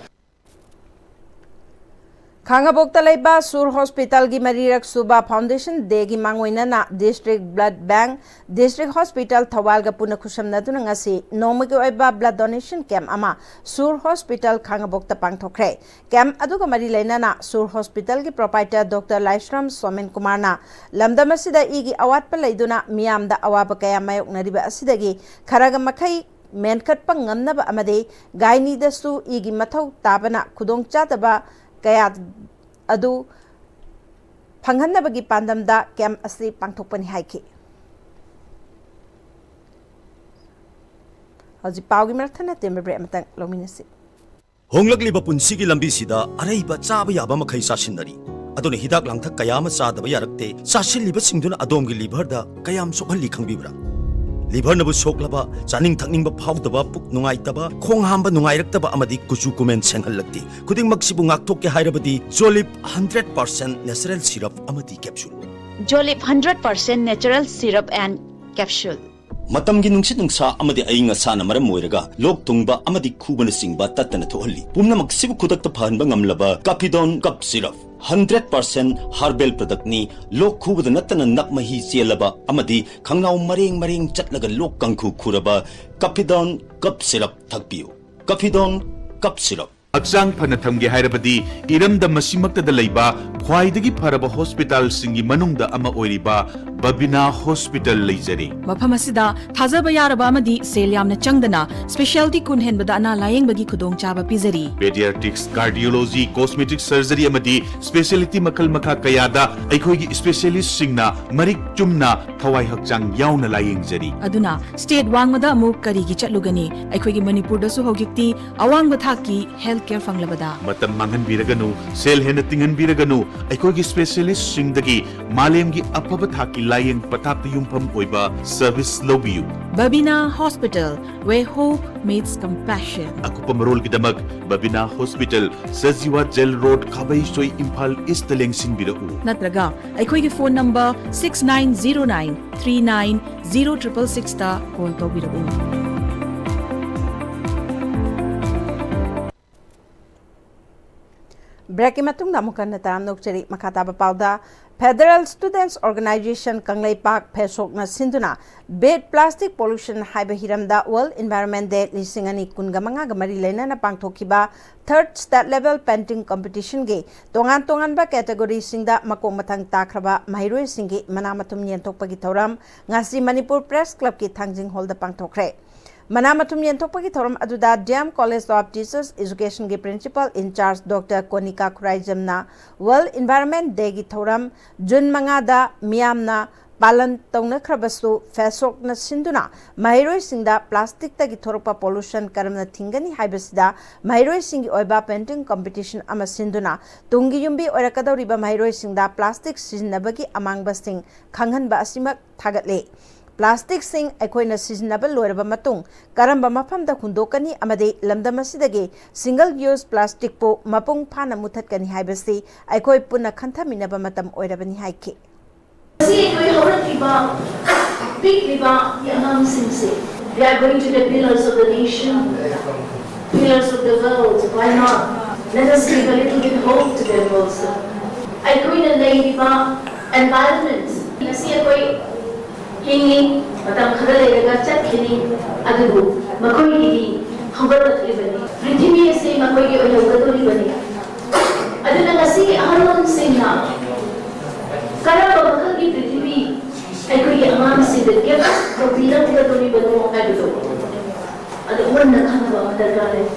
ꯈꯥꯉꯕꯣꯛꯇ ꯂꯩꯕ ꯁꯨꯔ ꯍꯣꯁꯄꯤꯇꯥꯜꯒꯤ ꯃꯔꯤꯔꯛ ꯁꯨꯕ Foundation Dayꯒꯤ ꯃꯥꯡꯑꯣꯏꯅꯅ District Blood Bank, District Hospital ꯊꯧꯕꯥꯜꯒ ꯄꯨꯟꯅ ꯈꯨꯠꯁꯝꯅꯗꯨꯅ ꯉꯁꯤ ꯅꯣꯡꯃꯒꯤ ꯑꯣꯏꯕ blood donation camp ꯑꯃ ꯁꯨꯔ ꯍꯣꯁꯄꯤꯇꯥꯜ ꯈꯥꯉꯕꯣꯛꯇ ꯄꯥꯡꯊꯣꯛꯈ꯭ꯔꯦ꯫ Camp ꯑꯗꯨꯒ ꯃꯔꯤ ꯂꯩꯅꯅ ꯁꯨꯔ ꯍꯣꯁꯄꯤꯇꯥꯜꯒꯤ proprietor Doctor ꯂꯥꯏꯁ꯭ꯔꯝ ꯁꯣꯃꯦꯟ ꯀꯨꯃꯥꯔꯅ ꯂꯝꯗꯝ ꯑꯁꯤꯗ ꯏꯒꯤ ꯑꯋꯥꯠꯄ ꯂꯩꯗꯨꯅ ꯃꯤꯌꯥꯝꯗ ꯑꯋꯥꯕ ꯀꯌꯥ ꯃꯥꯌꯣꯛꯅꯔꯤꯕ ꯑꯁꯤꯗꯒꯤ ꯈꯔꯒ ꯃꯈꯩ ꯃꯦꯟꯈꯠꯄ ꯉꯝꯅꯕ ꯑꯃꯗꯤ ꯒꯥꯏꯅꯤꯗꯁꯨ ꯏꯒꯤ ꯃꯊꯧ ꯇꯥꯕꯅ ꯈꯨꯗꯣꯡꯆꯥꯗꯕ ꯀꯌꯥ ꯑꯗꯨ ꯐꯪꯍꯟꯅꯕꯒꯤ ꯄꯥꯟꯗꯝꯗ camp ꯑꯁꯤ ꯄꯥꯡꯊꯣꯛꯄꯅꯤ ꯍꯥꯏꯈꯤ꯫ ꯍꯧꯖꯤꯛ ꯄꯥꯎꯒꯤ ꯃꯔꯛ ꯊꯠꯅ ꯇꯦꯟꯕ break ꯑꯃꯇꯪ ꯂꯧꯃꯤꯟꯅꯁꯤ꯫ ꯍꯣꯡꯂꯛꯂꯤꯕ ꯄꯨꯟꯁꯤꯒꯤ ꯂꯝꯕꯤꯁꯤꯗ ꯑꯔꯩꯕ ꯆꯥꯕ ꯌꯥꯕ ꯃꯈꯩ ꯆꯥꯁꯤꯟꯅꯔꯤ꯫ ꯑꯗꯨꯅ ꯍꯤꯗꯥꯛ ꯂꯥꯡꯊꯛ ꯀꯌꯥ ꯑꯃ ꯆꯥꯗꯕ ꯌꯥꯔꯛꯇꯦ꯫ ꯆꯥꯁꯤꯜꯂꯤꯕꯁꯤꯡꯗꯨꯅ ꯑꯗꯣꯝꯒꯤ liverꯗ ꯀꯌꯥꯝ ꯁꯣꯛꯍꯜꯂꯤ ꯈꯪꯕꯤꯕ꯭ꯔꯥ? Liverꯅꯕꯨ ꯁꯣꯛꯂꯕ, ꯆꯥꯅꯤꯡ ꯊꯛꯅꯤꯡꯕ ꯐꯥꯎꯗꯕ, ꯄꯨꯛ ꯅꯨꯡꯉꯥꯏꯇꯕ, ꯈꯣꯡ ꯍꯥꯝꯕ ꯅꯨꯡꯉꯥꯏꯔꯛꯇꯕ ꯑꯃꯗꯤ ꯀꯨꯆꯨ ꯀꯨꯃꯦꯟ ꯁꯦꯡꯍꯜꯂꯛꯇꯦ꯫ ꯈꯨꯗꯤꯡꯃꯛꯁꯤꯕꯨ ꯉꯥꯛꯊꯣꯛꯀꯦ ꯍꯥꯏꯔꯕꯗꯤ Jolib hundred percent natural syrup ꯑꯃꯗꯤ capsule꯫ Jolib hundred percent natural syrup and capsule꯫ ꯃꯇꯝꯒꯤ ꯅꯨꯡꯁꯤꯠ ꯅꯨꯡꯁꯥ ꯑꯃꯗꯤ ꯑꯏꯪ ꯑꯁꯥꯅ ꯃꯔꯝ ꯑꯣꯏꯔꯒ ꯂꯣꯛ ꯊꯨꯡꯕ ꯑꯃꯗꯤ ꯈꯨꯕꯅꯆꯤꯡꯕ ꯇꯠꯇꯅ ꯊꯣꯛꯍꯜꯂꯤ꯫ ꯄꯨꯝꯅꯃꯛꯁꯤꯕꯨ ꯈꯨꯗꯛꯇ ꯐꯍꯟꯕ ꯉꯝꯂꯕ Capidon Cough Syrup, hundred percent herbal productꯅꯤ꯫ ꯂꯣꯛ ꯈꯨꯕꯗ ꯅꯠꯇꯅ ꯅꯞ ꯃꯍꯤ ꯆꯦꯜꯂꯕ ꯑꯃꯗꯤ ꯈꯪꯅꯥꯎ ꯃꯔꯦꯡ ꯃꯔꯦꯡ ꯆꯠꯂꯒ ꯂꯣꯛ ꯀꯥꯡꯈꯨ ꯈꯨꯔꯕ Capidon Cough Syrup ꯊꯛꯄꯤꯌꯨ꯫ Capidon Cough Syrup꯫ ꯍꯛꯆꯥꯡ ꯐꯅ ꯊꯝꯒꯦ ꯍꯥꯏꯔꯕꯗꯤ ꯏꯔꯝꯗꯝ ꯑꯁꯤꯃꯛꯇꯗ ꯂꯩꯕ ꯈ꯭ꯋꯥꯏꯗꯒꯤ ꯐꯔꯕ ꯍꯣꯁꯄꯤꯇꯥꯜꯁꯤꯡꯒꯤ ꯃꯅꯨꯡꯗ ꯑꯃ ꯑꯣꯏꯔꯤꯕ ꯕꯕꯤꯅꯥ ꯍꯣꯁꯄꯤꯇꯥꯜ ꯂꯩꯖꯔꯤ꯫ ꯃꯐꯝ ꯑꯁꯤꯗ ꯊꯥꯖꯕ ꯌꯥꯔꯕ ꯑꯃꯗꯤ ꯁꯦꯜ ꯌꯥꯝꯅ ꯆꯪꯗꯅ ꯁ꯭ꯄꯦꯁꯤꯌꯥꯂꯤꯇꯤ ꯀꯨꯟ ꯍꯦꯟꯕꯗ ꯑꯅꯥ ꯂꯥꯌꯦꯡꯕꯒꯤ ꯈꯨꯗꯣꯡꯆꯥꯕ ꯄꯤꯖꯔꯤ꯫ ꯄꯦꯗꯤꯌꯥꯇ꯭ꯔꯤꯛꯁ, ꯀꯥꯔꯗꯤꯑꯣꯂꯣꯖꯤ, ꯀꯣꯁꯃꯦꯇꯤꯛ ꯁꯔꯖꯔꯤ ꯑꯃꯗꯤ ꯁ꯭ꯄꯦꯁꯤꯌꯦꯂꯤꯇꯤ ꯃꯈꯜ ꯃꯈꯥ ꯀꯌꯥꯗ ꯑꯩꯈꯣꯏꯒꯤ ꯁ꯭ꯄꯦꯁꯤꯌꯦꯂꯤꯁꯁꯤꯡꯅ ꯃꯔꯤꯛ ꯆꯨꯝꯅ ꯊꯋꯥꯏ ꯍꯛꯆꯥꯡ ꯌꯥꯎꯅ ꯂꯥꯌꯦꯡꯖꯔꯤ꯫ ꯑꯗꯨꯅ ꯁ꯭ꯇꯦꯠ ꯋꯥꯡꯃꯗ ꯑꯃꯨꯛ ꯀꯔꯤꯒꯤ ꯆꯠꯂꯨꯒꯅꯤ? ꯑꯩꯈꯣꯏꯒꯤ ꯃꯅꯤꯄꯨꯔꯗꯁꯨ ꯍꯧꯖꯤꯛꯇꯤ ꯑꯋꯥꯡꯕ ꯊꯥꯛꯀꯤ ꯍꯦꯜꯊ ꯀꯦꯌꯔ ꯐꯪꯂꯕꯗ꯫ ꯃꯇꯝ ꯃꯥꯡꯍꯟꯕꯤꯔꯒꯅꯨ, ꯁꯦꯜ ꯍꯦꯟꯅ ꯇꯤꯡꯍꯟꯕꯤꯔꯒꯅꯨ, ꯑꯩꯈꯣꯏꯒꯤ ꯁ꯭ꯄꯦꯁꯤꯌꯦꯂꯤꯁ꯭ꯠꯁꯤꯡꯗꯒꯤ ꯃꯥꯂꯦꯝꯒꯤ ꯑꯐꯕ ꯊꯥꯛꯀꯤ ꯂꯥꯌꯦꯡ ꯄꯊꯥꯞꯇ ꯌꯨꯝꯐꯝ ꯑꯣꯏꯕ ꯁꯔꯚꯤꯁ ꯂꯧꯕꯤꯌꯨ꯫ Babina hospital, where hope meets compassion. ꯑꯀꯨꯞꯄ ꯃꯔꯣꯜꯒꯤꯗꯃꯛ Babina hospital, Sajiwa jail road, Khabeisoi, Imphal ꯏꯁ꯭ꯠꯇ ꯂꯦꯡꯁꯤꯟꯕꯤꯔꯛꯎ꯫ ꯅꯠꯇ꯭ꯔꯒ ꯑꯩꯈꯣꯏꯒꯤ phone number six nine zero nine three nine zero triple sixꯇ ꯀꯣꯜ ꯇꯧꯕꯤꯔꯛꯎ꯫ ꯕ꯭ꯔꯦꯛꯀꯤ ꯃꯇꯨꯡꯗ ꯑꯃꯨꯛ ꯍꯟꯅ ꯇꯔꯥꯝꯅ ꯑꯣꯛꯆꯔꯤ꯫ ꯃꯈꯥ ꯇꯥꯕ ꯄꯥꯎꯗ, ꯐꯦꯗꯔꯦꯜ ꯁ꯭ꯇꯨꯗꯦꯟꯠꯁ ꯑꯣꯔꯒꯅꯥꯏꯖꯦꯁꯟ ꯀꯪꯂꯩꯄꯥꯛ ꯐꯦꯁꯣꯛꯅ ꯁꯤꯟꯗꯨꯅ ꯕꯤꯠ ꯄ꯭ꯂꯥꯁꯇꯤꯛ ꯄꯣꯂꯨꯁꯟ ꯍꯥꯏꯕ ꯍꯤꯔꯝꯗ ꯋꯥꯔꯜꯗ ꯏꯟꯚꯥꯏꯔꯣꯟꯃꯦꯟꯠ ꯗꯦ ꯂꯤꯁꯤꯡ ꯑꯅꯤ ꯀꯨꯟꯒ ꯃꯉꯥꯒ ꯃꯔꯤ ꯂꯩꯅꯅ ꯄꯥꯡꯊꯣꯛꯈꯤꯕ ꯊꯔꯗ ꯁ꯭ꯇꯦꯠ ꯂꯦꯚꯦꯜ ꯄꯦꯟꯇꯤꯡ ꯀꯝꯄꯤꯇꯤꯁꯟꯒꯤ ꯇꯣꯉꯥꯟ ꯇꯣꯉꯥꯟꯕ ꯀꯦꯇꯦꯒꯣꯔꯤꯁꯤꯡꯗ ꯃꯀꯣꯛ ꯃꯊꯪ ꯇꯥꯈ꯭ꯔꯕ ꯃꯍꯩꯔꯣꯏꯁꯤꯡꯒꯤ ꯃꯅꯥ ꯃꯊꯨꯝ ꯌꯦꯟꯊꯣꯛꯄꯒꯤ ꯊꯧꯔꯝ ꯉꯁꯤ ꯃꯅꯤꯄꯨꯔ ꯄ꯭ꯔꯦꯁ ꯀ꯭ꯂꯕꯀꯤ ꯊꯥꯡꯖꯤꯡ ꯍꯣꯜꯗ ꯄꯥꯡꯊꯣꯛꯈ꯭ꯔꯦ꯫ ꯃꯅꯥ ꯃꯊꯨꯝ ꯌꯦꯟꯊꯣꯛꯄꯒꯤ ꯊꯧꯔꯝ ꯑꯗꯨꯗ D M college of teachers ꯏꯖꯨꯀꯦꯁꯟꯒꯤ ꯄ꯭ꯔꯤꯟꯁꯤꯄꯥꯜ ꯏꯟꯆꯥꯔꯖ ꯗꯣꯛꯇꯔ ꯀꯣꯅꯤꯀꯥ ꯈꯨꯔꯥꯏꯖꯝꯅ ꯋꯥꯔꯜꯗ ꯏꯟꯚꯥꯏꯔꯣꯟꯃꯦꯟꯠ ꯗꯦꯒꯤ ꯊꯧꯔꯝ ꯖꯨꯟ ꯃꯉꯥꯗ ꯃꯤꯌꯥꯝꯅ ꯄꯥꯂꯟ ꯇꯧꯅꯈ꯭ꯔꯕꯁꯨ, ꯐꯦꯁꯣꯛꯅ ꯁꯤꯟꯗꯨꯅ ꯃꯍꯩꯔꯣꯏꯁꯤꯡꯗ ꯄ꯭ꯂꯥꯁꯇꯤꯛꯇꯒꯤ ꯊꯣꯔꯛꯄ ꯄꯣꯂꯨꯁꯟ ꯀꯔꯝꯅ ꯊꯤꯡꯒꯅꯤ ꯍꯥꯏꯕꯁꯤꯗ ꯃꯍꯩꯔꯣꯏꯁꯤꯡꯒꯤ ꯑꯣꯏꯕ ꯄꯦꯟꯇꯤꯡ ꯀꯝꯄꯤꯇꯤꯁꯟ ꯑꯃ ꯁꯤꯟꯗꯨꯅ ꯇꯨꯡꯒꯤ ꯌꯨꯝꯕꯤ ꯑꯣꯏꯔꯛꯀꯗꯧꯔꯤꯕ ꯃꯍꯩꯔꯣꯏꯁꯤꯡꯗ ꯄ꯭ꯂꯥꯁꯇꯤꯛ ꯁꯤꯖꯤꯟꯅꯕꯒꯤ ꯑꯃꯥꯡꯕꯁꯤꯡ ꯈꯪꯍꯟꯕ ꯑꯁꯤꯃꯛ ꯊꯥꯒꯠꯂꯤ꯫ ꯄ꯭ꯂꯥꯁꯇꯤꯛꯁꯤꯡ ꯑꯩꯈꯣꯏꯅ ꯁꯤꯖꯤꯟꯅꯕ ꯂꯣꯏꯔꯕ ꯃꯇꯨꯡ ꯀꯔꯝꯕ ꯃꯐꯝꯗ ꯍꯨꯟꯗꯣꯛꯀꯅꯤ ꯑꯃꯗꯤ ꯂꯝꯗꯝ ꯑꯁꯤꯗꯒꯤ ꯁꯤꯡꯒꯜ ꯌꯨꯁ ꯄ꯭ꯂꯥꯁꯇꯤꯛꯄꯨ ꯃꯄꯨꯡ ꯐꯥꯅ ꯃꯨꯊꯠꯀꯅꯤ ꯍꯥꯏꯕꯁꯤ ꯑꯩꯈꯣꯏ ꯄꯨꯟꯅ ꯈꯟꯊꯃꯤꯟꯅꯕ ꯃꯇꯝ ꯑꯣꯏꯔꯕꯅꯤ ꯍꯥꯏꯈꯤ꯫ ꯉꯁꯤ ꯑꯩꯈꯣꯏ ꯍꯧꯔꯛꯂꯤꯕ ꯄꯤꯛꯂꯤꯕ ꯑꯉꯥꯡꯁꯤꯡꯁꯦ, they are going to be pillars of the nation, pillars of the world. Why not? Let us give a little bit hope to them also. ꯑꯩꯈꯣꯏꯅ ꯂꯩꯔꯤꯕ environment, ꯉꯁꯤ ꯑꯩꯈꯣꯏ ꯍꯤꯡꯉꯤ, ꯃꯇꯝ ꯈꯔ ꯂꯩꯔꯒ ꯆꯠꯈꯤꯅꯤ, ꯑꯗꯨꯕꯨ ꯃꯈꯣꯏꯒꯤꯗꯤ ꯍꯧꯒꯠꯂꯛꯂꯤꯕꯅꯤ꯫ ꯄ꯭ꯔꯤꯊꯤꯕꯤ ꯑꯁꯤ ꯃꯈꯣꯏꯒꯤ ꯑꯣꯏꯍꯧꯒꯗꯧꯔꯤꯕꯅꯤ꯫ ꯑꯗꯨꯅ ꯉꯁꯤꯒꯤ ꯑꯍꯜ ꯂꯃꯟꯁꯤꯡꯅ ꯀꯔꯝꯕ ꯃꯈꯜꯒꯤ ꯄ꯭ꯔꯤꯊꯤꯕꯤ ꯑꯩꯈꯣꯏꯒꯤ ꯑꯉꯥꯡꯁꯤꯡꯗ ꯒꯤꯐ ꯇꯧꯕꯤꯔꯛꯀꯗꯧꯔꯤꯕꯅꯣ ꯍꯥꯏꯕꯗꯣ ꯑꯗꯨ ꯃꯨꯟꯅ ꯈꯪꯅꯕ ꯑꯃ ꯗꯔꯀꯥꯔ ꯂꯩ꯫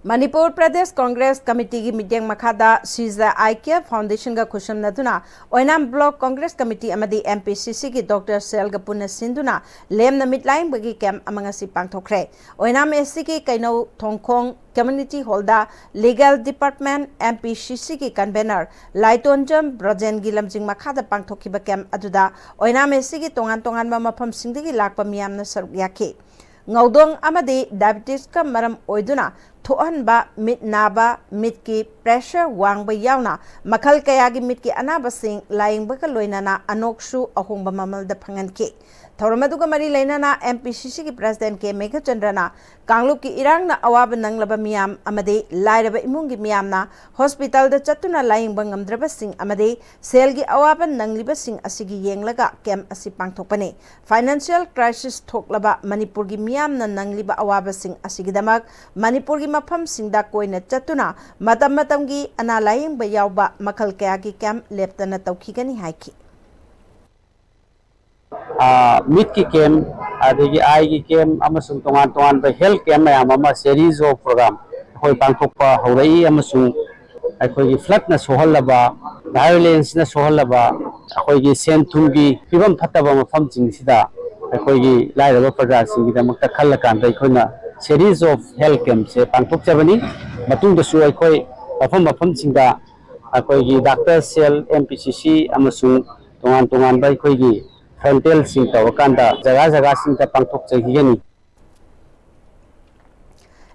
ꯃꯅꯤꯄꯨꯔ ꯄ꯭ꯔꯗꯦꯁ ꯀꯣꯡꯒ꯭ꯔꯦꯁ ꯀꯃꯤꯇꯤꯒꯤ ꯃꯤꯠꯌꯦꯡ ꯃꯈꯥꯗ ꯁꯤꯖ ꯑꯥꯏ ꯀꯦ ꯐꯥꯎꯟꯗꯦꯁꯟꯒ ꯈꯨꯠꯁꯝꯅꯗꯨꯅ ꯑꯣꯏꯅꯥꯝ ꯕ꯭ꯂꯣꯛ ꯀꯣꯡꯒ꯭ꯔꯦꯁ ꯀꯃꯤꯇꯤ ꯑꯃꯗꯤ ꯑꯦꯝ ꯄꯤ ꯁꯤ ꯁꯤꯒꯤ ꯗꯣꯛꯇꯔ ꯁꯦꯜꯒ ꯄꯨꯟꯅ ꯁꯤꯟꯗꯨꯅ ꯂꯦꯝꯅ ꯃꯤꯠ ꯂꯥꯌꯦꯡꯕꯒꯤ ꯀꯦꯝꯞ ꯑꯃ ꯉꯁꯤ ꯄꯥꯡꯊꯣꯛꯈ꯭ꯔꯦ꯫ ꯑꯣꯏꯅꯥꯝ ꯑꯦꯁ ꯁꯤꯒꯤ ꯀꯩꯅꯧ ꯊꯣꯡꯈꯣꯡ ꯀꯝꯃ꯭ꯌꯨꯅꯤꯇꯤ ꯍꯣꯜꯗ legal department, M P C ꯁꯤꯒꯤ ꯀꯟꯚꯦꯅꯔ ꯂꯥꯏꯇꯣꯟꯖꯝ ꯕ꯭ꯔꯖꯦꯟꯒꯤ ꯂꯝꯖꯤꯡ ꯃꯈꯥꯗ ꯄꯥꯡꯊꯣꯛꯈꯤꯕ ꯀꯦꯝꯞ ꯑꯗꯨꯗ ꯑꯣꯏꯅꯥꯝ ꯑꯦꯁ ꯁꯤꯒꯤ ꯇꯣꯉꯥꯟ ꯇꯣꯉꯥꯟꯕ ꯃꯐꯝꯁꯤꯡꯗꯒꯤ ꯂꯥꯛꯄ ꯃꯤꯌꯥꯝꯅ ꯁꯔꯨꯛ ꯌꯥꯈꯤ꯫ ꯉꯧꯗꯣꯡ ꯑꯃꯗꯤ ꯗꯥꯏꯕꯤꯇꯤꯁꯀ ꯃꯔꯝ ꯑꯣꯏꯗꯨꯅ ꯊꯣꯛꯍꯟꯕ, ꯃꯤꯠ ꯅꯥꯕ, ꯃꯤꯠꯀꯤ ꯄ꯭ꯔꯦꯁꯔ ꯋꯥꯡꯕ ꯌꯥꯎꯅ ꯃꯈꯜ ꯀꯌꯥꯒꯤ ꯃꯤꯠꯀꯤ ꯑꯅꯥꯕꯁꯤꯡ ꯂꯥꯌꯦꯡꯕꯒ ꯂꯣꯏꯅꯅ ꯑꯅꯣꯛꯁꯨ ꯑꯍꯣꯡꯕ ꯃꯃꯜꯗ ꯐꯪꯍꯟꯈꯤ꯫ ꯊꯧꯔꯝ ꯑꯗꯨꯒ ꯃꯔꯤ ꯂꯩꯅꯅ ꯑꯦꯝ ꯄꯤ ꯁꯤ ꯁꯤꯒꯤ ꯄ꯭ꯔꯦꯁꯤꯗꯦꯟꯠ ꯀꯦ ꯃꯦꯘꯆꯟꯗ꯭ꯔꯅ ꯀꯥꯡꯂꯨꯞꯀꯤ ꯏꯔꯥꯡꯅ ꯑꯋꯥꯕ ꯅꯪꯂꯕ ꯃꯤꯌꯥꯝ ꯑꯃꯗꯤ ꯂꯥꯏꯔꯕ ꯏꯃꯨꯡꯒꯤ ꯃꯤꯌꯥꯝꯅ ꯍꯣꯁꯄꯤꯇꯥꯜꯗ ꯆꯠꯇꯨꯅ ꯂꯥꯌꯦꯡꯕ ꯉꯝꯗ꯭ꯔꯕꯁꯤꯡ ꯑꯃꯗꯤ ꯁꯦꯜꯒꯤ ꯑꯋꯥꯕ ꯅꯪꯂꯤꯕꯁꯤꯡ ꯑꯁꯤꯒꯤ ꯌꯦꯡꯂꯒ ꯀꯦꯝꯞ ꯑꯁꯤ ꯄꯥꯡꯊꯣꯛꯄꯅꯤ꯫ ꯐꯥꯏꯅꯥꯟꯁꯤꯌꯦꯜ ꯀ꯭ꯔꯥꯏꯁꯤꯁ ꯊꯣꯛꯂꯕ ꯃꯅꯤꯄꯨꯔꯒꯤ ꯃꯤꯌꯥꯝꯅ ꯅꯪꯂꯤꯕ ꯑꯋꯥꯕꯁꯤꯡ ꯑꯁꯤꯒꯤꯗꯃꯛ ꯃꯅꯤꯄꯨꯔꯒꯤ ꯃꯐꯝꯁꯤꯡꯗ ꯀꯣꯏꯅ ꯆꯠꯇꯨꯅ ꯃꯇꯝ ꯃꯇꯝꯒꯤ ꯑꯅꯥ ꯂꯥꯌꯦꯡꯕ ꯌꯥꯎꯕ ꯃꯈꯜ ꯀꯌꯥꯒꯤ ꯀꯦꯝꯞ ꯂꯦꯞꯇꯅ ꯇꯧꯈꯤꯒꯅꯤ ꯍꯥꯏꯈꯤ꯫ ꯑ, ꯃꯤꯠꯀꯤ ꯀꯦꯝꯞ, ꯑꯗꯒꯤ ꯑꯥꯏꯒꯤ ꯀꯦꯝꯞ ꯑꯃꯁꯨꯡ ꯇꯣꯉꯥꯟ ꯇꯣꯉꯥꯟꯕ ꯍꯦꯜꯊ ꯀꯦꯝꯞ ꯃꯌꯥꯝ ꯑꯃ series of program ꯑꯩꯈꯣꯏ ꯄꯥꯡꯊꯣꯛꯄ ꯍꯧꯔꯛꯏ ꯑꯃꯁꯨꯡ ꯑꯩꯈꯣꯏꯒꯤ ꯐ꯭ꯂꯠꯅ ꯁꯣꯛꯍꯜꯂꯕ, violence ꯅ ꯁꯣꯛꯍꯜꯂꯕ, ꯑꯩꯈꯣꯏꯒꯤ ꯁꯦꯟ ꯊꯨꯝꯒꯤ ꯐꯤꯕꯝ ꯐꯠꯇꯕ ꯃꯐꯝꯁꯤꯡꯁꯤꯗ ꯑꯩꯈꯣꯏꯒꯤ ꯂꯥꯏꯔꯕ ꯄ꯭ꯔꯖꯥꯁꯤꯡꯒꯤꯗꯃꯛꯇ ꯈꯜꯂꯀꯥꯟꯗ ꯑꯩꯈꯣꯏꯅ series of health camp ꯁꯦ ꯄꯥꯡꯊꯣꯛꯆꯕꯅꯤ꯫ ꯃꯇꯨꯡꯗꯁꯨ ꯑꯩꯈꯣꯏ ꯃꯐꯝ ꯃꯐꯝꯁꯤꯡꯗ ꯑꯩꯈꯣꯏꯒꯤ ꯗꯥꯛꯇꯔ ꯁꯦꯜ, ꯑꯦꯝ ꯄꯤ ꯁꯤ ꯁꯤ ꯑꯃꯁꯨꯡ ꯇꯣꯉꯥꯟ ꯇꯣꯉꯥꯟꯕ ꯑꯩꯈꯣꯏꯒꯤ ꯐ꯭ꯔꯟꯇꯦꯜꯁꯤꯡ ꯇꯧꯔꯀꯥꯟꯗ ꯖꯒꯥ ꯖꯒꯥꯁꯤꯡꯗ ꯄꯥꯡꯊꯣꯛꯆꯈꯤꯒꯅꯤ꯫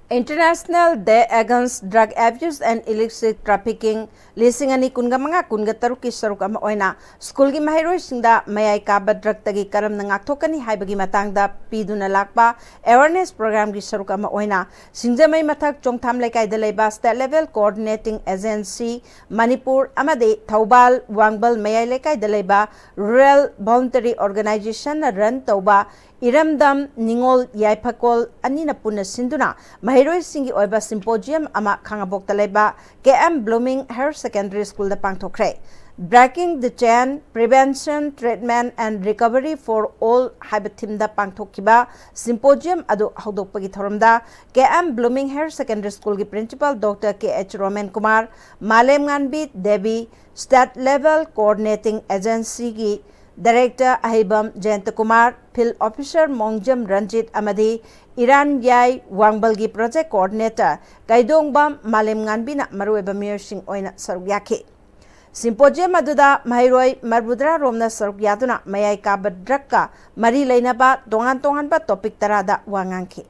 International Day Against Drug Abuse and Illicit Trafficking ꯂꯤꯁꯤꯡ ꯑꯅꯤ ꯀꯨꯟꯒ ꯃꯉꯥ ꯀꯨꯟꯒ ꯇꯔꯨꯛꯀꯤ ꯁꯔꯨꯛ ꯑꯃ ꯑꯣꯏꯅ ꯁ꯭ꯀꯨꯜꯒꯤ ꯃꯍꯩꯔꯣꯏꯁꯤꯡꯗ ꯃꯌꯥꯏ ꯀꯥꯕ ꯗ꯭ꯔꯒꯇꯒꯤ ꯀꯔꯝꯅ ꯉꯥꯛꯊꯣꯛꯀꯅꯤ ꯍꯥꯏꯕꯒꯤ ꯃꯇꯥꯡꯗ ꯄꯤꯗꯨꯅ ꯂꯥꯛꯄ ꯑꯦꯋꯥꯔꯅꯦꯁ ꯄ꯭ꯔꯣꯒ꯭ꯔꯥꯝꯒꯤ ꯁꯔꯨꯛ ꯑꯃ ꯑꯣꯏꯅ ꯁꯤꯡꯖꯃꯩ ꯃꯊꯛ ꯆꯣꯡꯊꯥꯝ ꯂꯩꯀꯥꯏꯗ ꯂꯩꯕ State Level Coordinating Agency Manipur ꯑꯃꯗꯤ ꯊꯧꯕꯥꯜ ꯋꯥꯡꯕꯜ ꯃꯌꯥꯏ ꯂꯩꯀꯥꯏꯗ ꯂꯩꯕ Rural Voluntary Organizationꯅ run ꯇꯧꯕ ꯏꯔꯝꯗꯝ ꯅꯤꯉꯣꯜ ꯌꯥꯏꯐꯀꯣꯜ ꯑꯅꯤꯅ ꯄꯨꯟꯅ ꯁꯤꯟꯗꯨꯅ ꯃꯍꯩꯔꯣꯏꯁꯤꯡꯒꯤ ꯑꯣꯏꯕ symposium ꯑꯃ ꯈꯥꯉꯕꯣꯛꯇ ꯂꯩꯕ K M Blooming Higher Secondary Schoolꯗ ꯄꯥꯡꯊꯣꯛꯈ꯭ꯔꯦ꯫ Breaking the Chain, Prevention, Treatment and Recovery for All ꯍꯥꯏꯕ themeꯗ ꯄꯥꯡꯊꯣꯛꯈꯤꯕ symposium ꯑꯗꯨ ꯍꯧꯗꯣꯛꯄꯒꯤ ꯊꯧꯔꯝꯗ K M Blooming Higher Secondary Schoolꯒꯤ Principal Doctor K H Roman Kumar, ꯃꯥꯂꯦꯝꯉꯥꯟꯕꯤ Devi, State Level Coordinating Agencyꯒꯤ Director ꯑꯍꯩꯕꯝ ꯖꯌꯟꯇ Kumar, Field Officer ꯃꯣꯡꯖꯝ Ranjit ꯑꯃꯗꯤ ꯏꯔꯥꯟꯌꯥꯏ ꯋꯥꯡꯕꯜꯒꯤ Project Coordinator ꯀꯩꯗꯣꯡꯕꯝ ꯃꯥꯂꯦꯝꯉꯥꯟꯕꯤꯅ ꯃꯔꯨꯑꯣꯏꯕ ꯃꯤꯑꯣꯏꯁꯤꯡ ꯑꯣꯏꯅ ꯁꯔꯨꯛ ꯌꯥꯈꯤ꯫ Symposium ꯑꯗꯨꯗ ꯃꯍꯩꯔꯣꯏ ꯃꯔꯐꯨꯇꯔꯥ ꯔꯣꯝꯅ ꯁꯔꯨꯛ ꯌꯥꯗꯨꯅ ꯃꯌꯥꯏ ꯀꯥꯕ ꯗ꯭ꯔꯒꯀ ꯃꯔꯤ ꯂꯩꯅꯕ ꯇꯣꯉꯥꯟ ꯇꯣꯉꯥꯟꯕ topic ꯇꯔꯥꯗ ꯋꯥ ꯉꯥꯡꯈꯤ꯫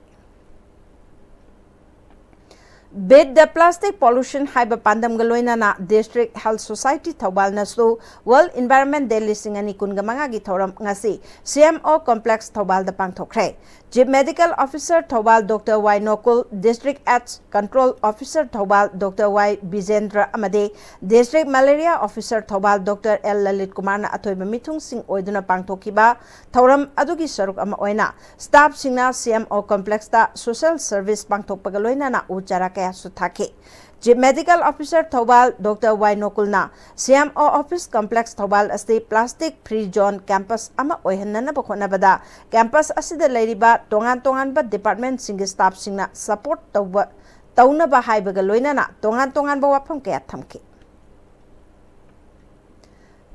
Beat the Plastic Pollution ꯍꯥꯏꯕ ꯄꯥꯟꯗꯝꯒ ꯂꯣꯏꯅꯅ District Health Society ꯊꯧꯕꯥꯜꯅꯁꯨ World Environment Day ꯂꯤꯁꯤꯡ ꯑꯅꯤ ꯀꯨꯟꯒ ꯃꯉꯥꯒꯤ ꯊꯧꯔꯝ ꯉꯁꯤ C M O Complex ꯊꯧꯕꯥꯜꯗ ꯄꯥꯡꯊꯣꯛꯈ꯭ꯔꯦ꯫ Chief Medical Officer Thoubal Doctor Y ꯅꯣꯀꯨꯜ, District AIDS Control Officer Thoubal Doctor Y ꯕꯤꯖꯦꯟꯗ꯭ꯔ ꯑꯃꯗꯤ District Malaria Officer Thoubal Doctor L Lalit ꯀꯨꯃꯥꯔꯅ ꯑꯊꯣꯏꯕ ꯃꯤꯊꯨꯡꯁꯤꯡ ꯑꯣꯏꯗꯨꯅ ꯄꯥꯡꯊꯣꯛꯈꯤꯕ ꯊꯧꯔꯝ ꯑꯗꯨꯒꯤ ꯁꯔꯨꯛ ꯑꯃ ꯑꯣꯏꯅ staffꯁꯤꯡꯅ C M O Complexꯇ social service ꯄꯥꯡꯊꯣꯛꯄꯒ ꯂꯣꯏꯅꯅ ꯎ ꯆꯥꯔꯥ ꯀꯌꯥꯁꯨ ꯊꯥꯈꯤ꯫ Chief Medical Officer Thoubal Doctor Y ꯅꯣꯀꯨꯜꯅ C M O Office Complex Thoubal ꯑꯁꯤ plastic free zone campus ꯑꯃ ꯑꯣꯏꯍꯟꯅꯅꯕ ꯍꯣꯠꯅꯕꯗ campus ꯑꯁꯤꯗ ꯂꯩꯔꯤꯕ ꯇꯣꯉꯥꯟ ꯇꯣꯉꯥꯟꯕ departmentꯁꯤꯡꯒꯤ staffꯁꯤꯡꯅ support ꯇꯧꯕ, ꯇꯧꯅꯕ ꯍꯥꯏꯕꯒ ꯂꯣꯏꯅꯅ ꯇꯣꯉꯥꯟ ꯇꯣꯉꯥꯟꯕ ꯋꯥꯐꯝ ꯀꯌꯥ ꯊꯝꯈꯤ꯫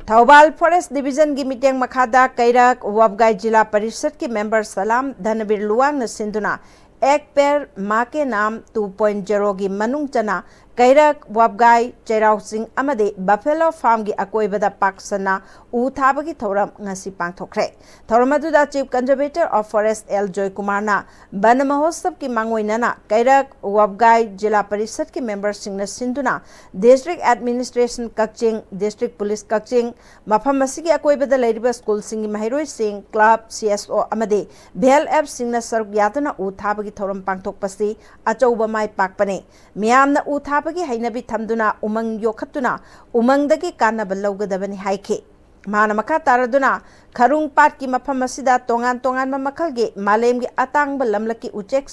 ꯊꯧꯕꯥꯜ Forest Divisionꯒꯤ ꯃꯤꯠꯌꯦꯡ ꯃꯈꯥꯗ ꯀꯩꯔꯛ ꯋꯥꯕꯒꯥꯏ ꯖꯤꯂꯥ ꯄꯔꯤꯁꯠꯀꯤ member ꯁꯂꯥꯝ ꯙꯅꯕꯤꯔ ꯂꯨꯋꯥꯡꯅ ꯁꯤꯟꯗꯨꯅ ꯑꯦꯛ ꯄꯦꯔ ꯃꯥ ꯀꯦ ꯅꯥꯝ two point zeroꯒꯤ ꯃꯅꯨꯡ ꯆꯟꯅ ꯀꯩꯔꯛ, ꯋꯥꯕꯒꯥꯏ, ꯆꯩꯔꯥꯎ ꯆꯤꯡ ꯑꯃꯗꯤ ꯕꯐꯦꯂꯣ ꯐꯥꯔꯝꯒꯤ ꯑꯀꯣꯏꯕꯗ ꯄꯥꯛ ꯁꯟꯅ ꯎ ꯊꯥꯕꯒꯤ ꯊꯧꯔꯝ ꯉꯁꯤ ꯄꯥꯡꯊꯣꯛꯈ꯭ꯔꯦ꯫ ꯊꯧꯔꯝ ꯑꯗꯨꯗ Chief Conservator of Forest L ꯖꯣꯏꯀꯨꯃꯥꯔꯅ ꯕꯟ ꯃꯍꯣꯠꯁꯕꯀꯤ ꯃꯥꯡꯑꯣꯏꯅꯅ ꯀꯩꯔꯛ, ꯋꯥꯕꯒꯥꯏ ꯖꯤꯂꯥ ꯄꯔꯤꯁꯠꯀꯤ ꯃꯦꯝꯕꯔꯁꯤꯡꯅ ꯁꯤꯟꯗꯨꯅ District Administration ꯀꯛꯆꯤꯡ, District Police ꯀꯛꯆꯤꯡ, ꯃꯐꯝ ꯑꯁꯤꯒꯤ ꯑꯀꯣꯏꯕꯗ ꯂꯩꯔꯤꯕ ꯁ꯭ꯀꯨꯜꯁꯤꯡꯒꯤ ꯃꯍꯩꯔꯣꯏꯁꯤꯡ, ꯀ꯭ꯂꯕ, ꯁꯤ ꯑꯦꯁ ꯑꯣ ꯑꯃꯗꯤ ꯚꯤ ꯑꯦꯜ ꯑꯦꯐꯁꯤꯡꯅ ꯁꯔꯨꯛ ꯌꯥꯗꯨꯅ ꯎ ꯊꯥꯕꯒꯤ ꯊꯧꯔꯝ ꯄꯥꯡꯊꯣꯛꯄꯁꯤ ꯑꯆꯧꯕ ꯃꯥꯏ ꯄꯥꯛꯄꯅꯤ꯫ ꯃꯤꯌꯥꯝꯅ ꯎ ꯊꯥꯕꯒꯤ ꯍꯩꯅꯕꯤ ꯊꯝꯗꯨꯅ ꯎꯃꯪ ꯌꯣꯛꯈꯠꯇꯨꯅ ꯎꯃꯪꯗꯒꯤ ꯀꯥꯟꯅꯕ ꯂꯧꯒꯗꯕꯅꯤ ꯍꯥꯏꯈꯤ꯫ ꯃꯥꯅ ꯃꯈꯥ ꯇꯥꯔꯗꯨꯅ ꯈꯔꯨꯡ ꯄꯥꯠꯀꯤ ꯃꯐꯝ ꯑꯁꯤꯗ ꯇꯣꯉꯥꯟ ꯇꯣꯉꯥꯟꯕ ꯃꯈꯜꯒꯤ ꯃꯥꯂꯦꯝꯒꯤ ꯑꯇꯥꯡꯕ ꯂꯝꯂꯛꯀꯤ ꯎꯆꯦꯛ,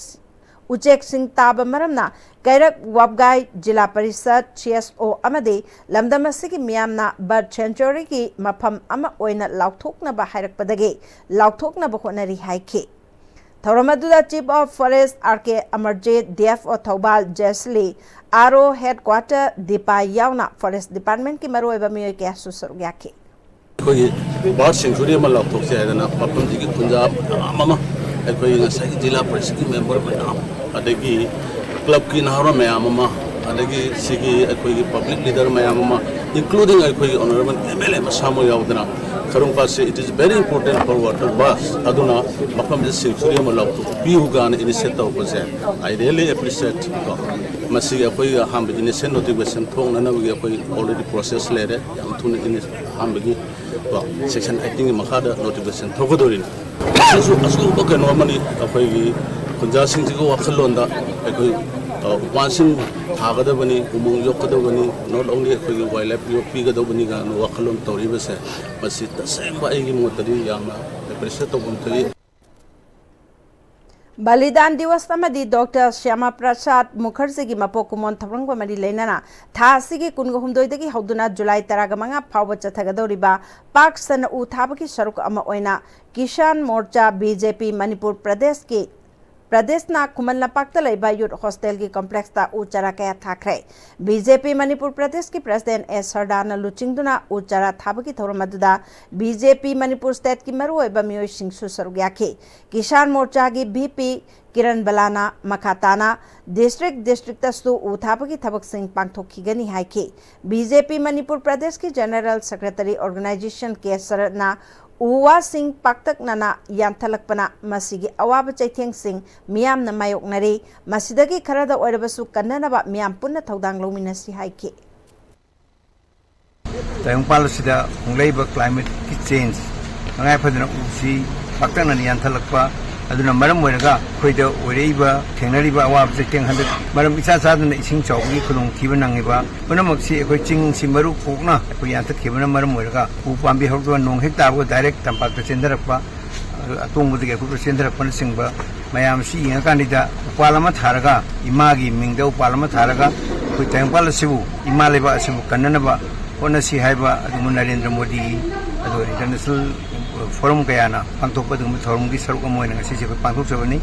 ꯎꯆꯦꯛꯁꯤꯡ ꯇꯥꯕ ꯃꯔꯝꯅ ꯀꯩꯔꯛ ꯋꯥꯕꯒꯥꯏ ꯖꯤꯂꯥ ꯄꯔꯤꯁꯠ, ꯁꯤ ꯑꯦꯁ ꯑꯣ ꯑꯃꯗꯤ ꯂꯝꯗꯝ ꯑꯁꯤꯒꯤ ꯃꯤꯌꯥꯝꯅ bird sanctuaryꯒꯤ ꯃꯐꯝ ꯑꯃ ꯑꯣꯏꯅ ꯂꯥꯎꯊꯣꯛꯅꯕ ꯍꯥꯏꯔꯛꯄꯗꯒꯤ ꯂꯥꯎꯊꯣꯛꯅꯕ ꯍꯣꯠꯅꯔꯤ ꯍꯥꯏꯈꯤ꯫ ꯊꯧꯔꯝ ꯑꯗꯨꯗ Chief of Forest R K Amarjit, D F O Thoubal ꯖꯦꯁꯂꯤ, ꯑꯥꯔ ꯑꯣ headquarter ꯗꯤꯄꯥ ꯌꯥꯎꯅ Forest Departmentꯀꯤ ꯃꯔꯨꯑꯣꯏꯕ ꯃꯤꯑꯣꯏ ꯀꯌꯥꯁꯨ ꯁꯔꯨꯛ ꯌꯥꯈꯤ꯫ ꯑꯩꯈꯣꯏꯒꯤ bird sanctuary ꯑꯃ ꯂꯥꯎꯊꯣꯛꯁꯦ ꯍꯥꯏꯗꯅ ꯃꯐꯝꯁꯤꯒꯤ ꯈꯨꯟꯖꯥ ꯃꯌꯥꯝ ꯑꯃ ꯑꯩꯈꯣꯏꯒꯤ ꯉꯁꯥꯏꯒꯤ ꯖꯤꯂꯥ ꯄꯔꯤꯁꯠꯀꯤ ꯃꯦꯝꯕꯔ ꯃꯌꯥꯝ, ꯑꯗꯒꯤ ꯀ꯭ꯂꯕꯀꯤ ꯅꯍꯥꯔꯣꯜ ꯃꯌꯥꯝ ꯑꯃ, ꯑꯗꯒꯤ ꯁꯤꯒꯤ ꯑꯩꯈꯣꯏꯒꯤ public leader ꯃꯌꯥꯝ ꯑꯃ, including ꯑꯩꯈꯣꯏꯒꯤ honourable ꯑꯦꯝ ꯑꯦꯜ ꯑꯦ ꯃꯁꯥꯃꯛ ꯌꯥꯎꯗꯅ ꯈꯔꯨꯡ ꯄꯥꯠꯁꯦ it is very important for water birds, ꯑꯗꯨꯅ ꯃꯐꯝꯁꯤꯗ sanctuary ꯑꯃ ꯂꯥꯎꯊꯣꯛꯄꯤꯌꯨ ꯀꯥꯏꯅ initiate ꯇꯧꯔꯛꯄꯁꯦ I really appreciate ꯀꯣ꯫ ꯃꯁꯤꯒꯤ ꯑꯩꯈꯣꯏꯒꯤ ꯑꯍꯥꯟꯕ initial notification ꯊꯣꯛꯅꯅꯕꯒꯤ ꯑꯩꯈꯣꯏ already process ꯂꯩꯔꯦ꯫ ꯌꯥꯝ ꯊꯨꯅ ini-, ꯑꯍꯥꯟꯕꯒꯤ ꯀꯣ, section eighteenꯒꯤ ꯃꯈꯥꯗ notification ꯊꯣꯛꯀꯗꯧꯔꯤꯅꯤ꯫ ꯃꯁꯤꯁꯨ ꯑꯆꯧꯕ ꯀꯩꯅꯣ ꯑꯃꯅꯤ꯫ ꯑꯩꯈꯣꯏꯒꯤ ꯈꯨꯟꯖꯥꯁꯤꯡꯁꯤꯒꯤ ꯋꯥꯈꯜꯂꯣꯟꯗ ꯑꯩꯈꯣꯏ, ꯑ, ꯎꯄꯥꯟꯁꯤꯡ ꯊꯥꯒꯗꯕꯅꯤ, ꯎꯃꯪ ꯌꯣꯛꯀꯗꯕꯅꯤ, not only ꯑꯩꯈꯣꯏꯒꯤ wildlife ꯌꯣꯛꯄꯤꯒꯗꯕꯅꯤ ꯀꯥꯏꯅ ꯋꯥꯈꯜꯂꯣꯟ ꯇꯧꯔꯤꯕꯁꯦ, ꯃꯁꯤ ꯇꯁꯦꯡꯕ ꯑꯩꯒꯤ ꯃꯣꯠꯇꯗꯤ ꯌꯥꯝꯅ appreciate ꯇꯧꯐꯝ ꯊꯣꯛꯏ꯫ ꯕꯂꯤꯗꯥꯟ ꯗꯤꯋꯁ ꯑꯃꯗꯤ ꯗꯣꯛꯇꯔ ꯁ꯭ꯌꯥꯃꯥ ꯄ꯭ꯔꯁꯥꯗ ꯃꯨꯈꯔꯖꯤꯒꯤ ꯃꯄꯣꯛ ꯀꯨꯝꯑꯣꯟ ꯊꯧꯔꯝꯒ ꯃꯔꯤ ꯂꯩꯅꯅ ꯊꯥ ꯑꯁꯤꯒꯤ ꯀꯨꯟꯒ ꯍꯨꯝꯗꯣꯏꯗꯒꯤ ꯍꯧꯗꯨꯅ ꯖꯨꯂꯥꯏ ꯇꯔꯥꯒ ꯃꯉꯥ ꯐꯥꯎꯕ ꯆꯠꯊꯒꯗꯧꯔꯤꯕ ꯄꯥꯛ ꯁꯟꯅ ꯎ ꯊꯥꯕꯒꯤ ꯁꯔꯨꯛ ꯑꯃ ꯑꯣꯏꯅ ꯀꯤꯁꯥꯟ ꯃꯣꯔꯆꯥ, ꯕꯤ ꯖꯦ ꯄꯤ, ꯃꯅꯤꯄꯨꯔ ꯄ꯭ꯔꯗꯦꯁꯀꯤ ꯄ꯭ꯔꯗꯦꯁꯅ ꯈꯨꯃꯟ ꯂꯝꯄꯥꯛꯇ ꯂꯩꯕ ꯌꯨꯠ ꯍꯣꯁꯇꯦꯜꯒꯤ ꯀꯣꯝꯄ꯭ꯂꯦꯛꯁꯇ ꯎ ꯆꯥꯔꯥ ꯀꯌꯥ ꯊꯥꯈ꯭ꯔꯦ꯫ ꯕꯤ ꯖꯦ ꯄꯤ ꯃꯅꯤꯄꯨꯔ ꯄ꯭ꯔꯗꯦꯁꯀꯤ ꯄ꯭ꯔꯁꯤꯗꯦꯟ ꯑꯦ ꯁꯔꯗꯥꯅ ꯂꯨꯆꯤꯡꯗꯨꯅ ꯎ ꯆꯥꯔꯥ ꯊꯥꯕꯒꯤ ꯊꯧꯔꯝ ꯑꯗꯨꯗ ꯕꯤ ꯖꯦ ꯄꯤ ꯃꯅꯤꯄꯨꯔ ꯁ꯭ꯇꯦꯠꯀꯤ ꯃꯔꯨꯑꯣꯏꯕ ꯃꯤꯑꯣꯏꯁꯤꯡꯁꯨ ꯁꯔꯨꯛ ꯌꯥꯈꯤ꯫ ꯀꯤꯁꯥꯟ ꯃꯣꯔꯆꯥꯒꯤ ꯚꯤ ꯄꯤ ꯀꯤꯔꯟ ꯕꯂꯥꯅ ꯃꯈꯥ ꯇꯥꯅ ꯗꯤꯁꯇ꯭ꯔꯤꯛ ꯗꯤꯁꯇ꯭ꯔꯤꯛꯇꯁꯨ ꯎ ꯊꯥꯕꯒꯤ ꯊꯕꯛꯁꯤꯡ ꯄꯥꯡꯊꯣꯛꯈꯤꯒꯅꯤ ꯍꯥꯏꯈꯤ꯫ ꯕꯤ ꯖꯦ ꯄꯤ ꯃꯅꯤꯄꯨꯔ ꯄ꯭ꯔꯗꯦꯁꯀꯤ ꯖꯦꯅꯦꯔꯦꯜ ꯁꯦꯀ꯭ꯔꯦꯇꯔꯤ ꯑꯣꯔꯒꯅꯥꯏꯖꯦꯁꯟ ꯀꯦ ꯁꯔꯠꯅ ꯎ ꯋꯥꯁꯤꯡ ꯄꯥꯛꯇꯛꯅꯅ ꯌꯥꯟꯊꯠꯂꯛꯄꯅ ꯃꯁꯤꯒꯤ ꯑꯋꯥꯕ ꯆꯩꯊꯦꯡꯁꯤꯡ ꯃꯤꯌꯥꯝꯅ ꯃꯥꯌꯣꯛꯅꯔꯤ꯫ ꯃꯁꯤꯗꯒꯤ ꯈꯔꯗ ꯑꯣꯏꯔꯕꯁꯨ ꯀꯟꯅꯅꯕ ꯃꯤꯌꯥꯝ ꯄꯨꯟꯅ ꯊꯧꯗꯥꯡ ꯂꯧꯃꯤꯟꯅꯁꯤ ꯍꯥꯏꯈꯤ꯫ ꯇꯥꯏꯕꯪꯄꯥꯜ ꯑꯁꯤꯗ ꯍꯣꯡꯂꯛꯏꯕ ꯀ꯭ꯂꯥꯏꯃꯦꯠꯀꯤ ꯆꯦꯟꯖ, ꯇꯉꯥꯏ ꯐꯗꯅ ꯎꯁꯤ ꯄꯥꯛꯇꯛꯅꯅ ꯌꯥꯟꯊꯠꯂꯛꯄ ꯑꯗꯨꯅ ꯃꯔꯝ ꯑꯣꯏꯔꯒ ꯑꯩꯈꯣꯏꯗ ꯑꯣꯏꯔꯛꯏꯕ, ꯊꯦꯡꯅꯔꯤꯕ ꯑꯋꯥꯕ ꯆꯩꯊꯦꯡ, ꯍꯟꯗꯛ ꯃꯔꯝ ꯏꯆꯥ ꯆꯥꯗꯅ ꯏꯁꯤꯡ ꯆꯥꯎꯕꯒꯤ ꯈꯨꯗꯣꯡꯊꯤꯕ ꯅꯪꯉꯤꯕ ꯄꯨꯝꯅꯃꯛꯁꯤ ꯑꯩꯈꯣꯏ ꯆꯤꯡꯁꯤ ꯃꯔꯨ ꯀꯣꯛꯅ ꯑꯩꯈꯣꯏ ꯌꯥꯟꯊꯠꯈꯤꯕꯅ ꯃꯔꯝ ꯑꯣꯏꯔꯒ ꯎ ꯄꯥꯝꯕꯤ ꯍꯧꯔꯛꯇꯕ, ꯅꯣꯡ ꯍꯦꯛ ꯇꯥꯕꯒ ꯗꯥꯏꯔꯦꯛ ꯇꯝꯄꯥꯛꯇ ꯆꯦꯟꯊꯔꯛꯄ, ꯑꯇꯣꯡꯕꯗꯒꯤ ꯑꯀꯨꯠꯄ ꯆꯦꯟꯊꯔꯛꯄꯅꯆꯤꯡꯕ ꯃꯌꯥꯝꯁꯤ ꯌꯦꯡꯉꯀꯥꯟꯗ ꯎꯄꯥꯜ ꯑꯃ ꯊꯥꯔꯒ, ꯏꯃꯥꯒꯤ ꯃꯤꯡꯗ ꯎꯄꯥꯜ ꯑꯃ ꯊꯥꯔꯒ ꯑꯩꯈꯣꯏ ꯇꯥꯏꯕꯪꯄꯥꯜ ꯑꯁꯤꯕꯨ, ꯏꯃꯥ ꯂꯩꯕꯥꯛ ꯑꯁꯤꯕꯨ ꯀꯟꯅꯅꯕ ꯍꯣꯠꯅꯁꯤ ꯍꯥꯏꯕ ꯑꯗꯨꯒꯨꯝꯕ ꯅꯔꯦꯟꯗ꯭ꯔ ꯃꯣꯗꯤ, ꯑꯗꯨꯒ ꯏꯟꯇꯔꯅꯦꯁꯅꯦꯜ ꯐꯣꯔꯝ ꯀꯌꯥꯅ ꯄꯥꯡꯊꯣꯛꯄ ꯑꯗꯨꯒꯨꯝꯕ ꯊꯧꯔꯝꯒꯤ ꯁꯔꯨꯛ ꯑꯃ ꯑꯣꯏꯅ ꯉꯁꯤꯁꯦ ꯑꯩꯈꯣꯏ ꯄꯥꯡꯊꯣꯛꯆꯕꯅꯤ꯫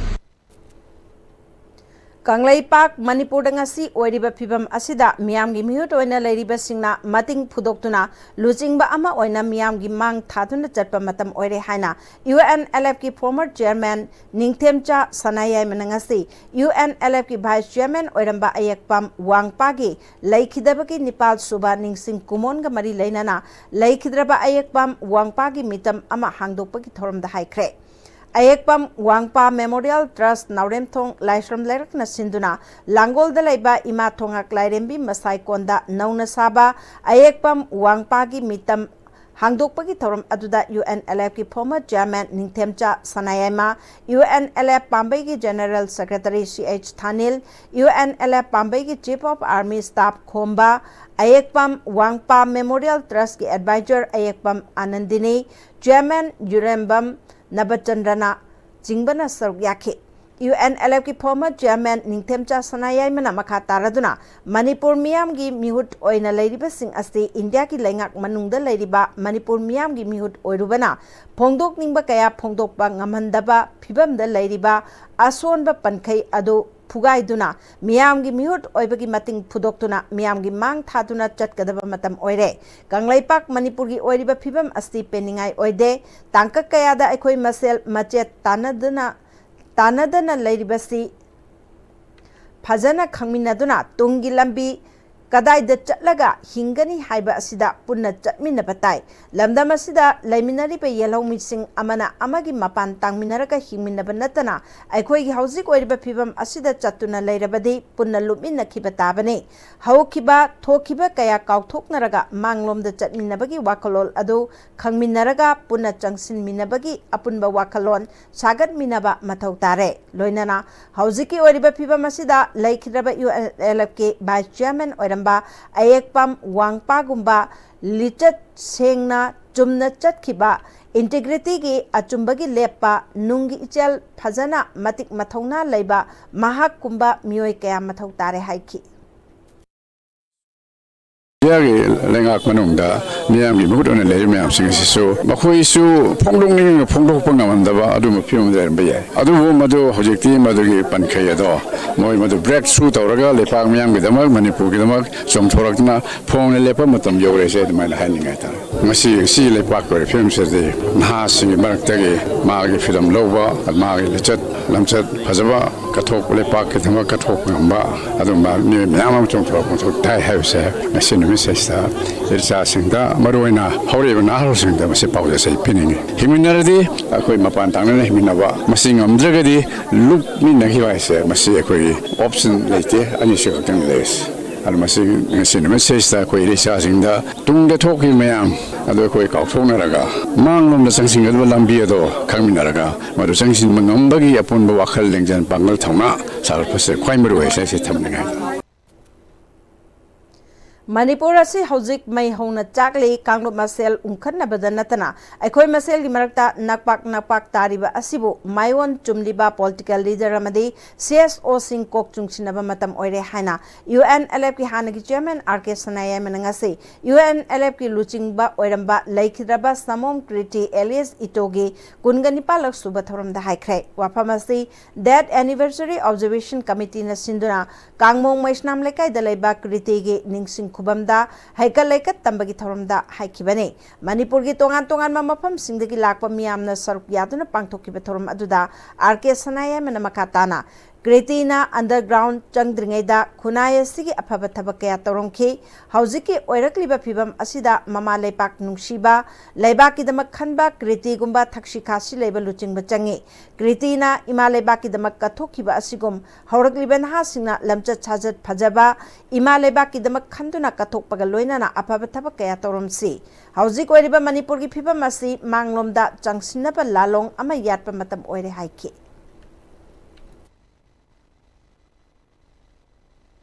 ꯀꯪꯂꯩꯄꯥꯛ ꯃꯅꯤꯄꯨꯔꯗ ꯉꯁꯤ ꯑꯣꯏꯔꯤꯕ ꯐꯤꯕꯝ ꯑꯁꯤꯗ ꯃꯤꯌꯥꯝꯒꯤ ꯃꯤꯍꯨꯠ ꯑꯣꯏꯅ ꯂꯩꯔꯤꯕꯁꯤꯡꯅ ꯃꯇꯤꯡ ꯐꯨꯗꯣꯛꯇꯨꯅ ꯂꯨꯆꯤꯡꯕ ꯑꯃ ꯑꯣꯏꯅ ꯃꯤꯌꯥꯝꯒꯤ ꯃꯥꯡ ꯊꯥꯗꯨꯅ ꯆꯠꯄ ꯃꯇꯝ ꯑꯣꯏꯔꯦ ꯍꯥꯏꯅ ꯌꯨ ꯑꯦꯟ ꯑꯦꯜ ꯑꯦꯐꯀꯤ ꯐꯣꯔꯃꯔ ꯆꯤꯌꯔꯃꯦꯟ ꯅꯤꯡꯊꯦꯝꯆꯥ ꯁꯅꯥꯌꯥꯏꯃꯅ ꯉꯁꯤ ꯌꯨ ꯑꯦꯟ ꯑꯦꯜ ꯑꯦꯐꯀꯤ ꯚꯥꯏꯁ ꯆꯤꯌꯔꯃꯦꯟ ꯑꯣꯏꯔꯝꯕ ꯑꯌꯦꯛꯄꯝ ꯋꯥꯡꯄꯥꯒꯤ ꯂꯩꯈꯤꯗꯕꯒꯤ ꯅꯤꯄꯥꯜ ꯁꯨꯕ ꯅꯤꯡꯁꯤꯡ ꯀꯨꯃꯣꯟꯒ ꯃꯔꯤ ꯂꯩꯅꯅ ꯂꯩꯈꯤꯗ꯭ꯔꯕ ꯑꯌꯦꯛꯄꯝ ꯋꯥꯡꯄꯥꯒꯤ ꯃꯤꯇꯝ ꯑꯃ ꯍꯥꯡꯗꯣꯛꯄꯒꯤ ꯊꯧꯔꯝꯗ ꯍꯥꯏꯈ꯭ꯔꯦ꯫ ꯑꯌꯦꯛꯄꯝ ꯋꯥꯡꯄꯥ ꯃꯦꯃꯣꯔꯤꯌꯦꯜ ꯇ꯭ꯔꯁ ꯅꯥꯎꯔꯦꯝꯊꯣꯡ ꯂꯥꯏꯁ꯭ꯔꯝ ꯂꯩꯔꯛꯅ ꯁꯤꯟꯗꯨꯅ ꯂꯥꯡꯒꯣꯜꯗ ꯂꯩꯕ ꯏꯃꯥ ꯊꯣꯉꯥꯛ ꯂꯥꯏꯔꯦꯝꯕꯤ ꯃꯁꯥꯏꯀꯣꯟꯗ ꯅꯧꯅ ꯁꯥꯕ ꯑꯌꯦꯛꯄꯝ ꯋꯥꯡꯄꯥꯒꯤ ꯃꯤꯇꯝ ꯍꯥꯡꯗꯣꯛꯄꯒꯤ ꯊꯧꯔꯝ ꯑꯗꯨꯗ ꯌꯨ ꯑꯦꯟ ꯑꯦꯜ ꯑꯦꯐꯀꯤ former chairman Ningthemcha Sanayaima, U N L F ꯄꯥꯝꯕꯩꯒꯤ general secretary C H Thanil, U N L F ꯄꯥꯝꯕꯩꯒꯤ ꯆꯤꯐ ꯑꯣꯐ ꯑꯥꯔꯃꯤ ꯁ꯭ꯇꯥꯐ ꯈꯣꯝꯕ, ꯑꯌꯦꯛꯄꯝ ꯋꯥꯡꯄꯥ ꯃꯦꯃꯣꯔꯤꯌꯦꯜ ꯇ꯭ꯔꯁꯀꯤ ꯑꯦꯗꯚꯥꯏꯖꯔ ꯑꯌꯦꯛꯄꯝ ꯑꯥꯅꯟꯗꯤꯅꯤ, ꯆꯤꯌꯔꯃꯦꯟ ꯌꯨꯔꯦꯝꯕꯝ ꯅꯕꯆꯟꯗ꯭ꯔꯅ ꯆꯤꯡꯕꯅ ꯁꯔꯨꯛ ꯌꯥꯈꯤ꯫ UNLFꯀꯤ former chairman ꯅꯤꯡꯊꯦꯝꯆꯥ ꯁꯅꯥꯌꯥꯏꯃꯅ ꯃꯈꯥ ꯇꯥꯔꯗꯨꯅ, ꯃꯅꯤꯄꯨꯔ ꯃꯤꯌꯥꯝꯒꯤ ꯃꯤꯍꯨꯠ ꯑꯣꯏꯅ ꯂꯩꯔꯤꯕꯁꯤꯡ ꯑꯁꯤ ꯏꯟꯗꯤꯌꯥꯒꯤ ꯂꯩꯉꯥꯛ ꯃꯅꯨꯡꯗ ꯂꯩꯔꯤꯕ ꯃꯅꯤꯄꯨꯔ ꯃꯤꯌꯥꯝꯒꯤ ꯃꯤꯍꯨꯠ ꯑꯣꯏꯔꯨꯕꯅ ꯐꯣꯡꯗꯣꯛꯅꯤꯡꯕ ꯀꯌꯥ ꯐꯣꯡꯗꯣꯛꯄ ꯉꯝꯍꯟꯗꯕ ꯐꯤꯕꯝꯗ ꯂꯩꯔꯤꯕ ꯑꯁꯣꯟꯕ ꯄꯟꯈꯩ ꯑꯗꯨ ꯐꯨꯒꯥꯏꯗꯨꯅ, ꯃꯤꯌꯥꯝꯒꯤ ꯃꯤꯍꯨꯠ ꯑꯣꯏꯕꯒꯤ ꯃꯇꯤꯡ ꯐꯨꯗꯣꯛꯇꯨꯅ ꯃꯤꯌꯥꯝꯒꯤ ꯃꯥꯡ ꯊꯥꯗꯨꯅ ꯆꯠꯀꯗꯕ ꯃꯇꯝ ꯑꯣꯏꯔꯦ꯫ ꯀꯪꯂꯩꯄꯥꯛ ꯃꯅꯤꯄꯨꯔꯒꯤ ꯑꯣꯏꯔꯤꯕ ꯐꯤꯕꯝ ꯑꯁꯤ ꯄꯦꯟꯅꯤꯡꯉꯥꯏ ꯑꯣꯏꯗꯦ꯫ ꯇꯥꯡꯀꯛ ꯀꯌꯥꯗ ꯑꯩꯈꯣꯏ ꯃꯁꯦꯜ ꯃꯆꯦꯠ ꯇꯥꯟꯅꯗꯨꯅ ꯇꯥꯟꯅꯗꯅ ꯂꯩꯔꯤꯕꯁꯤ ꯐꯖꯅ ꯈꯪꯃꯤꯟꯅꯗꯨꯅ ꯇꯨꯡꯒꯤ ꯂꯝꯕꯤ ꯀꯗꯥꯏꯗ ꯆꯠꯂꯒ ꯍꯤꯡꯒꯅꯤ ꯍꯥꯏꯕ ꯑꯁꯤꯗ ꯄꯨꯟꯅ ꯆꯠꯃꯤꯟꯅꯕ ꯇꯥꯏ꯫ ꯂꯝꯗꯝ ꯑꯁꯤꯗ ꯂꯩꯃꯤꯟꯅꯔꯤꯕ ꯌꯦꯜꯍꯧꯃꯤꯁꯤꯡ ꯑꯃꯅ ꯑꯃꯒꯤ ꯃꯄꯥꯟ ꯇꯥꯡꯃꯤꯟꯅꯔꯒ ꯍꯤꯡꯃꯤꯟꯅꯕ ꯅꯠꯇꯅ ꯑꯩꯈꯣꯏꯒꯤ ꯍꯧꯖꯤꯛ ꯑꯣꯏꯔꯤꯕ ꯐꯤꯕꯝ ꯑꯁꯤꯗ ꯆꯠꯇꯨꯅ ꯂꯩꯔꯕꯗꯤ ꯄꯨꯟꯅ ꯂꯨꯞꯃꯤꯟꯅꯈꯤꯕ ꯇꯥꯕꯅꯤ꯫ ꯍꯧꯈꯤꯕ ꯊꯣꯛꯈꯤꯕ ꯀꯌꯥ ꯀꯥꯎꯊꯣꯛꯅꯔꯒ ꯃꯥꯡꯂꯣꯝꯗ ꯆꯠꯃꯤꯟꯅꯕꯒꯤ ꯋꯥꯈꯜꯂꯣꯟ ꯑꯗꯨ ꯈꯪꯃꯤꯟꯅꯔꯒ ꯄꯨꯟꯅ ꯆꯪꯁꯤꯟꯃꯤꯟꯅꯕꯒꯤ ꯑꯄꯨꯟꯕ ꯋꯥꯈꯜꯂꯣꯟ ꯁꯥꯒꯠꯃꯤꯟꯅꯕ ꯃꯊꯧ ꯇꯥꯔꯦ꯫ ꯂꯣꯏꯅꯅ ꯍꯧꯖꯤꯛꯀꯤ ꯑꯣꯏꯔꯤꯕ ꯐꯤꯕꯝ ꯑꯁꯤꯗ ꯂꯩꯈꯤꯗ꯭ꯔꯕ UNLFꯀꯤ vice chairman ꯑꯣꯏꯔꯝꯕ ꯑꯌꯦꯛꯄꯝ ꯋꯥꯡꯄꯥꯒꯨꯝꯕ ꯂꯤꯆꯠ ꯁꯦꯡꯅ ꯆꯨꯝꯅ ꯆꯠꯈꯤꯕ, integrityꯒꯤ ꯑꯆꯨꯝꯕꯒꯤ ꯂꯦꯞꯄ, ꯅꯨꯡꯒꯤ ꯏꯆꯦꯜ ꯐꯖꯅ ꯃꯇꯤꯛ ꯃꯊꯧꯅꯥ ꯂꯩꯕ ꯃꯍꯥꯛꯀꯨꯝꯕ ꯃꯤꯑꯣꯏ ꯀꯌꯥ ꯃꯊꯧ ꯇꯥꯔꯦ ꯍꯥꯏꯈꯤ꯫ ꯏꯟꯗꯤꯌꯥꯒꯤ ꯂꯩꯉꯥꯛ ꯃꯅꯨꯡꯗ ꯃꯤꯌꯥꯝꯒꯤ ꯃꯍꯨꯠ ꯑꯣꯏꯅ ꯂꯩꯔꯤꯕ ꯃꯌꯥꯝꯁꯤꯡ ꯑꯁꯤꯁꯨ ꯃꯈꯣꯏꯁꯨ ꯐꯣꯡꯗꯣꯛꯅꯤꯡꯉꯤꯕ ꯐꯣꯡꯗꯣꯛꯄ ꯉꯝꯃꯝꯗꯕ ꯑꯗꯨꯒꯨꯝꯕ ꯐꯤꯕꯝꯗ ꯂꯩꯔꯝꯕ ꯌꯥꯏ꯫ ꯑꯗꯨꯕꯨ ꯃꯗꯨ ꯍꯧꯖꯤꯛꯇꯤ ꯃꯗꯨꯒꯤ ꯄꯟꯈꯩ ꯑꯗꯣ ꯃꯣꯏ ꯃꯗꯨ breakthrough ꯇꯧꯔꯒ ꯂꯩꯄꯥꯛ ꯃꯤꯌꯥꯝꯒꯤꯗꯃꯛ, ꯃꯅꯤꯄꯨꯔꯒꯤꯗꯃꯛ ꯆꯣꯡꯊꯣꯔꯛꯇꯨꯅ ꯐꯣꯡꯅ ꯂꯦꯞꯄ ꯃꯇꯝ ꯌꯧꯔꯦꯁꯦ ꯑꯗꯨꯃꯥꯏꯅ ꯍꯥꯏꯅꯤꯡꯉꯥꯏ ꯇꯥꯔꯦ꯫ ꯉꯁꯤ, ꯉꯁꯤ ꯂꯩꯄꯥꯛꯀꯤ ꯑꯣꯏꯔꯤꯕ ꯐꯤꯕꯝꯁꯤꯗꯗꯤ ꯅꯍꯥꯁꯤꯡꯒꯤ ꯃꯔꯛꯇꯒꯤ ꯃꯥꯒꯤ freedom ꯂꯧꯕ, ꯃꯥꯒꯤ ꯂꯤꯆꯠ ꯂꯝꯆꯠ ꯐꯖꯕ ꯀꯠꯊꯣꯛꯄ, ꯂꯩꯄꯥꯛꯀꯤꯗꯃꯛ ꯀꯠꯊꯣꯛꯄ ꯉꯝꯕ ꯑꯗꯨꯒꯨꯝꯕ ꯃꯤꯑꯣꯏ ꯃꯌꯥꯝ ꯑꯃ ꯆꯣꯡꯊꯣꯔꯛꯄ ꯃꯊꯧ ꯇꯥꯏ ꯍꯥꯏꯕꯁꯦ ꯉꯁꯤ ꯅꯨꯃꯤꯠꯁꯤꯗ ꯏꯆꯥꯁꯤꯡꯗ, ꯃꯔꯨꯑꯣꯏꯅ ꯍꯧꯔꯛꯏꯕ ꯅꯍꯥꯔꯣꯜꯁꯤꯡꯗ ꯃꯁꯤ ꯄꯥꯎꯖꯦꯜꯁꯦ ꯑꯩ ꯄꯤꯅꯤꯡꯏ꯫ ꯍꯤꯡꯃꯤꯟꯅꯔꯗꯤ ꯑꯩꯈꯣꯏ ꯃꯄꯥꯟ ꯇꯥꯡꯅꯅ ꯍꯤꯡꯃꯤꯟꯅꯕ, ꯃꯁꯤ ꯉꯝꯗ꯭ꯔꯒꯗꯤ ꯂꯨꯞꯃꯤꯟꯅꯈꯤꯕ ꯍꯥꯏꯁꯦ ꯃꯁꯤ ꯑꯩꯈꯣꯏꯒꯤ option ꯂꯩꯇꯦ, ꯑꯅꯤꯁꯤ ꯈꯛꯇꯪ ꯂꯩꯔꯤꯁꯦ꯫ ꯑꯗꯨ ꯃꯁꯤ ꯉꯁꯤ ꯅꯨꯃꯤꯠꯁꯤꯗ ꯑꯩꯈꯣꯏ ꯏꯆꯥꯁꯤꯡꯗ ꯇꯨꯡꯗ ꯊꯣꯛꯈꯤꯕ ꯃꯌꯥꯝ ꯑꯗꯨ ꯑꯩꯈꯣꯏ ꯀꯥꯎꯊꯣꯛꯅꯔꯒ ꯃꯥꯡꯂꯣꯝꯗ ꯆꯪꯁꯤꯟꯒꯗꯕ ꯂꯝꯕꯤ ꯑꯗꯣ ꯈꯪꯃꯤꯟꯅꯔꯒ ꯃꯗꯨ ꯆꯪꯁꯤꯟꯕ ꯉꯝꯕꯒꯤ ꯑꯄꯨꯟꯕ ꯋꯥꯈꯜ, ꯂꯤꯡꯖꯦꯜ, ꯄꯥꯡꯒꯜ, ꯊꯧꯅꯥ ꯁꯥꯒꯠꯄꯁꯦ ꯈ꯭ꯋꯥꯏ ꯃꯔꯨ ꯑꯣꯏ ꯍꯥꯏꯁꯦ ꯊꯝꯅꯤꯡꯉꯥꯏ꯫ ꯃꯅꯤꯄꯨꯔ ꯑꯁꯤ ꯍꯧꯖꯤꯛ ꯃꯩ ꯍꯧꯅ ꯆꯥꯛꯂꯤ꯫ ꯀꯥꯡꯂꯨꯞ ꯃꯁꯦꯜ ꯎꯪꯈꯠꯅꯕꯗ ꯅꯠꯇꯅ ꯑꯩꯈꯣꯏ ꯃꯁꯦꯜꯒꯤ ꯃꯔꯛꯇ ꯅꯛꯄꯥꯛ ꯅꯛꯄꯥꯛ ꯇꯥꯔꯤꯕ ꯑꯁꯤꯕꯨ ꯃꯥꯏꯑꯣꯟ ꯆꯨꯝꯂꯤꯕ political leader ꯑꯃꯗꯤ CSOꯁꯤꯡ ꯀꯣꯛ ꯆꯨꯡꯁꯤꯟꯅꯕ ꯃꯇꯝ ꯑꯣꯏꯔꯦ ꯍꯥꯏꯅ UNLFꯀꯤ ꯍꯥꯟꯅꯒꯤ chairman R K ꯁꯅꯥꯌꯥꯏꯃꯅ ꯉꯁꯤ UNLFꯀꯤ ꯂꯨꯆꯤꯡꯕ ꯑꯣꯏꯔꯝꯕ ꯂꯩꯈꯤꯗ꯭ꯔꯕ ꯁꯃꯣꯝ ꯀ꯭ꯔꯤꯇꯤ alias ꯏꯇꯣꯒꯤ ꯀꯨꯟꯒ ꯅꯤꯄꯥꯜꯂꯛ ꯁꯨꯕ ꯊꯧꯔꯝꯗ ꯍꯥꯏꯈ꯭ꯔꯦ꯫ ꯋꯥꯐꯝ ꯑꯁꯤ Death Anniversary Observation Committeeꯅ ꯁꯤꯟꯗꯨꯅ ꯀꯥꯡꯃꯣꯡ ꯃꯩꯁꯅꯥꯝ ꯂꯩꯀꯥꯏꯗ ꯂꯩꯕ ꯀ꯭ꯔꯤꯇꯤꯒꯤ ꯅꯤꯡꯁꯤꯡ ꯈꯨꯕꯝꯗ ꯍꯩꯀꯠ ꯂꯩꯀꯠ ꯇꯝꯕꯒꯤ ꯊꯧꯔꯝꯗ ꯍꯥꯏꯈꯤꯕꯅꯤ꯫ ꯃꯅꯤꯄꯨꯔꯒꯤ ꯇꯣꯉꯥꯟ ꯇꯣꯉꯥꯟꯕ ꯃꯐꯝꯁꯤꯡꯗꯒꯤ ꯂꯥꯛꯄ ꯃꯤꯌꯥꯝꯅ ꯁꯔꯨꯛ ꯌꯥꯗꯨꯅ ꯄꯥꯡꯊꯣꯛꯈꯤꯕ ꯊꯧꯔꯝ ꯑꯗꯨꯗ R K ꯁꯅꯥꯌꯥꯏꯃꯅ ꯃꯈꯥ ꯇꯥꯅ ꯀ꯭ꯔꯤꯇꯤꯅ underground ꯆꯪꯗ꯭ꯔꯤꯉꯩꯗ ꯈꯨꯟꯅꯥꯏ ꯑꯁꯤꯒꯤ ꯑꯐꯕ ꯊꯕꯛ ꯀꯌꯥ ꯇꯧꯔꯝꯈꯤ꯫ ꯍꯧꯖꯤꯛꯀꯤ ꯑꯣꯏꯔꯛꯂꯤꯕ ꯐꯤꯕꯝ ꯑꯁꯤꯗ ꯃꯃꯥ ꯂꯩꯄꯥꯛ ꯅꯨꯡꯁꯤꯕ, ꯂꯩꯕꯥꯛꯀꯤꯗꯃꯛ ꯈꯟꯕ ꯀ꯭ꯔꯤꯇꯤꯒꯨꯝꯕ ꯊꯛꯁꯤ ꯈꯥꯁꯤ ꯂꯩꯕ ꯂꯨꯆꯤꯡꯕ ꯆꯪꯏ꯫ ꯀ꯭ꯔꯤꯇꯤꯅ ꯏꯃꯥ ꯂꯩꯕꯥꯛꯀꯤꯗꯃꯛ ꯀꯠꯊꯣꯛꯈꯤꯕ ꯑꯁꯤꯒꯨꯝ ꯍꯧꯔꯛꯂꯤꯕ ꯅꯍꯥꯁꯤꯡꯅ ꯂꯝꯆꯠ ꯁꯥꯖꯠ ꯐꯖꯕ, ꯏꯃꯥ ꯂꯩꯕꯥꯛꯀꯤꯗꯃꯛ ꯈꯟꯗꯨꯅ ꯀꯠꯊꯣꯛꯄꯒ ꯂꯣꯏꯅꯅ ꯑꯐꯕ ꯊꯕꯛ ꯀꯌꯥ ꯇꯧꯔꯝꯁꯤ꯫ ꯍꯧꯖꯤꯛ ꯑꯣꯏꯔꯤꯕ ꯃꯅꯤꯄꯨꯔꯒꯤ ꯐꯤꯕꯝ ꯑꯁꯤ ꯃꯥꯡꯂꯣꯝꯗ ꯆꯪꯁꯤꯟꯅꯕ ꯂꯥꯂꯣꯡ ꯑꯃ ꯌꯥꯠꯄ ꯃꯇꯝ ꯑꯣꯏꯔꯦ ꯍꯥꯏꯈꯤ꯫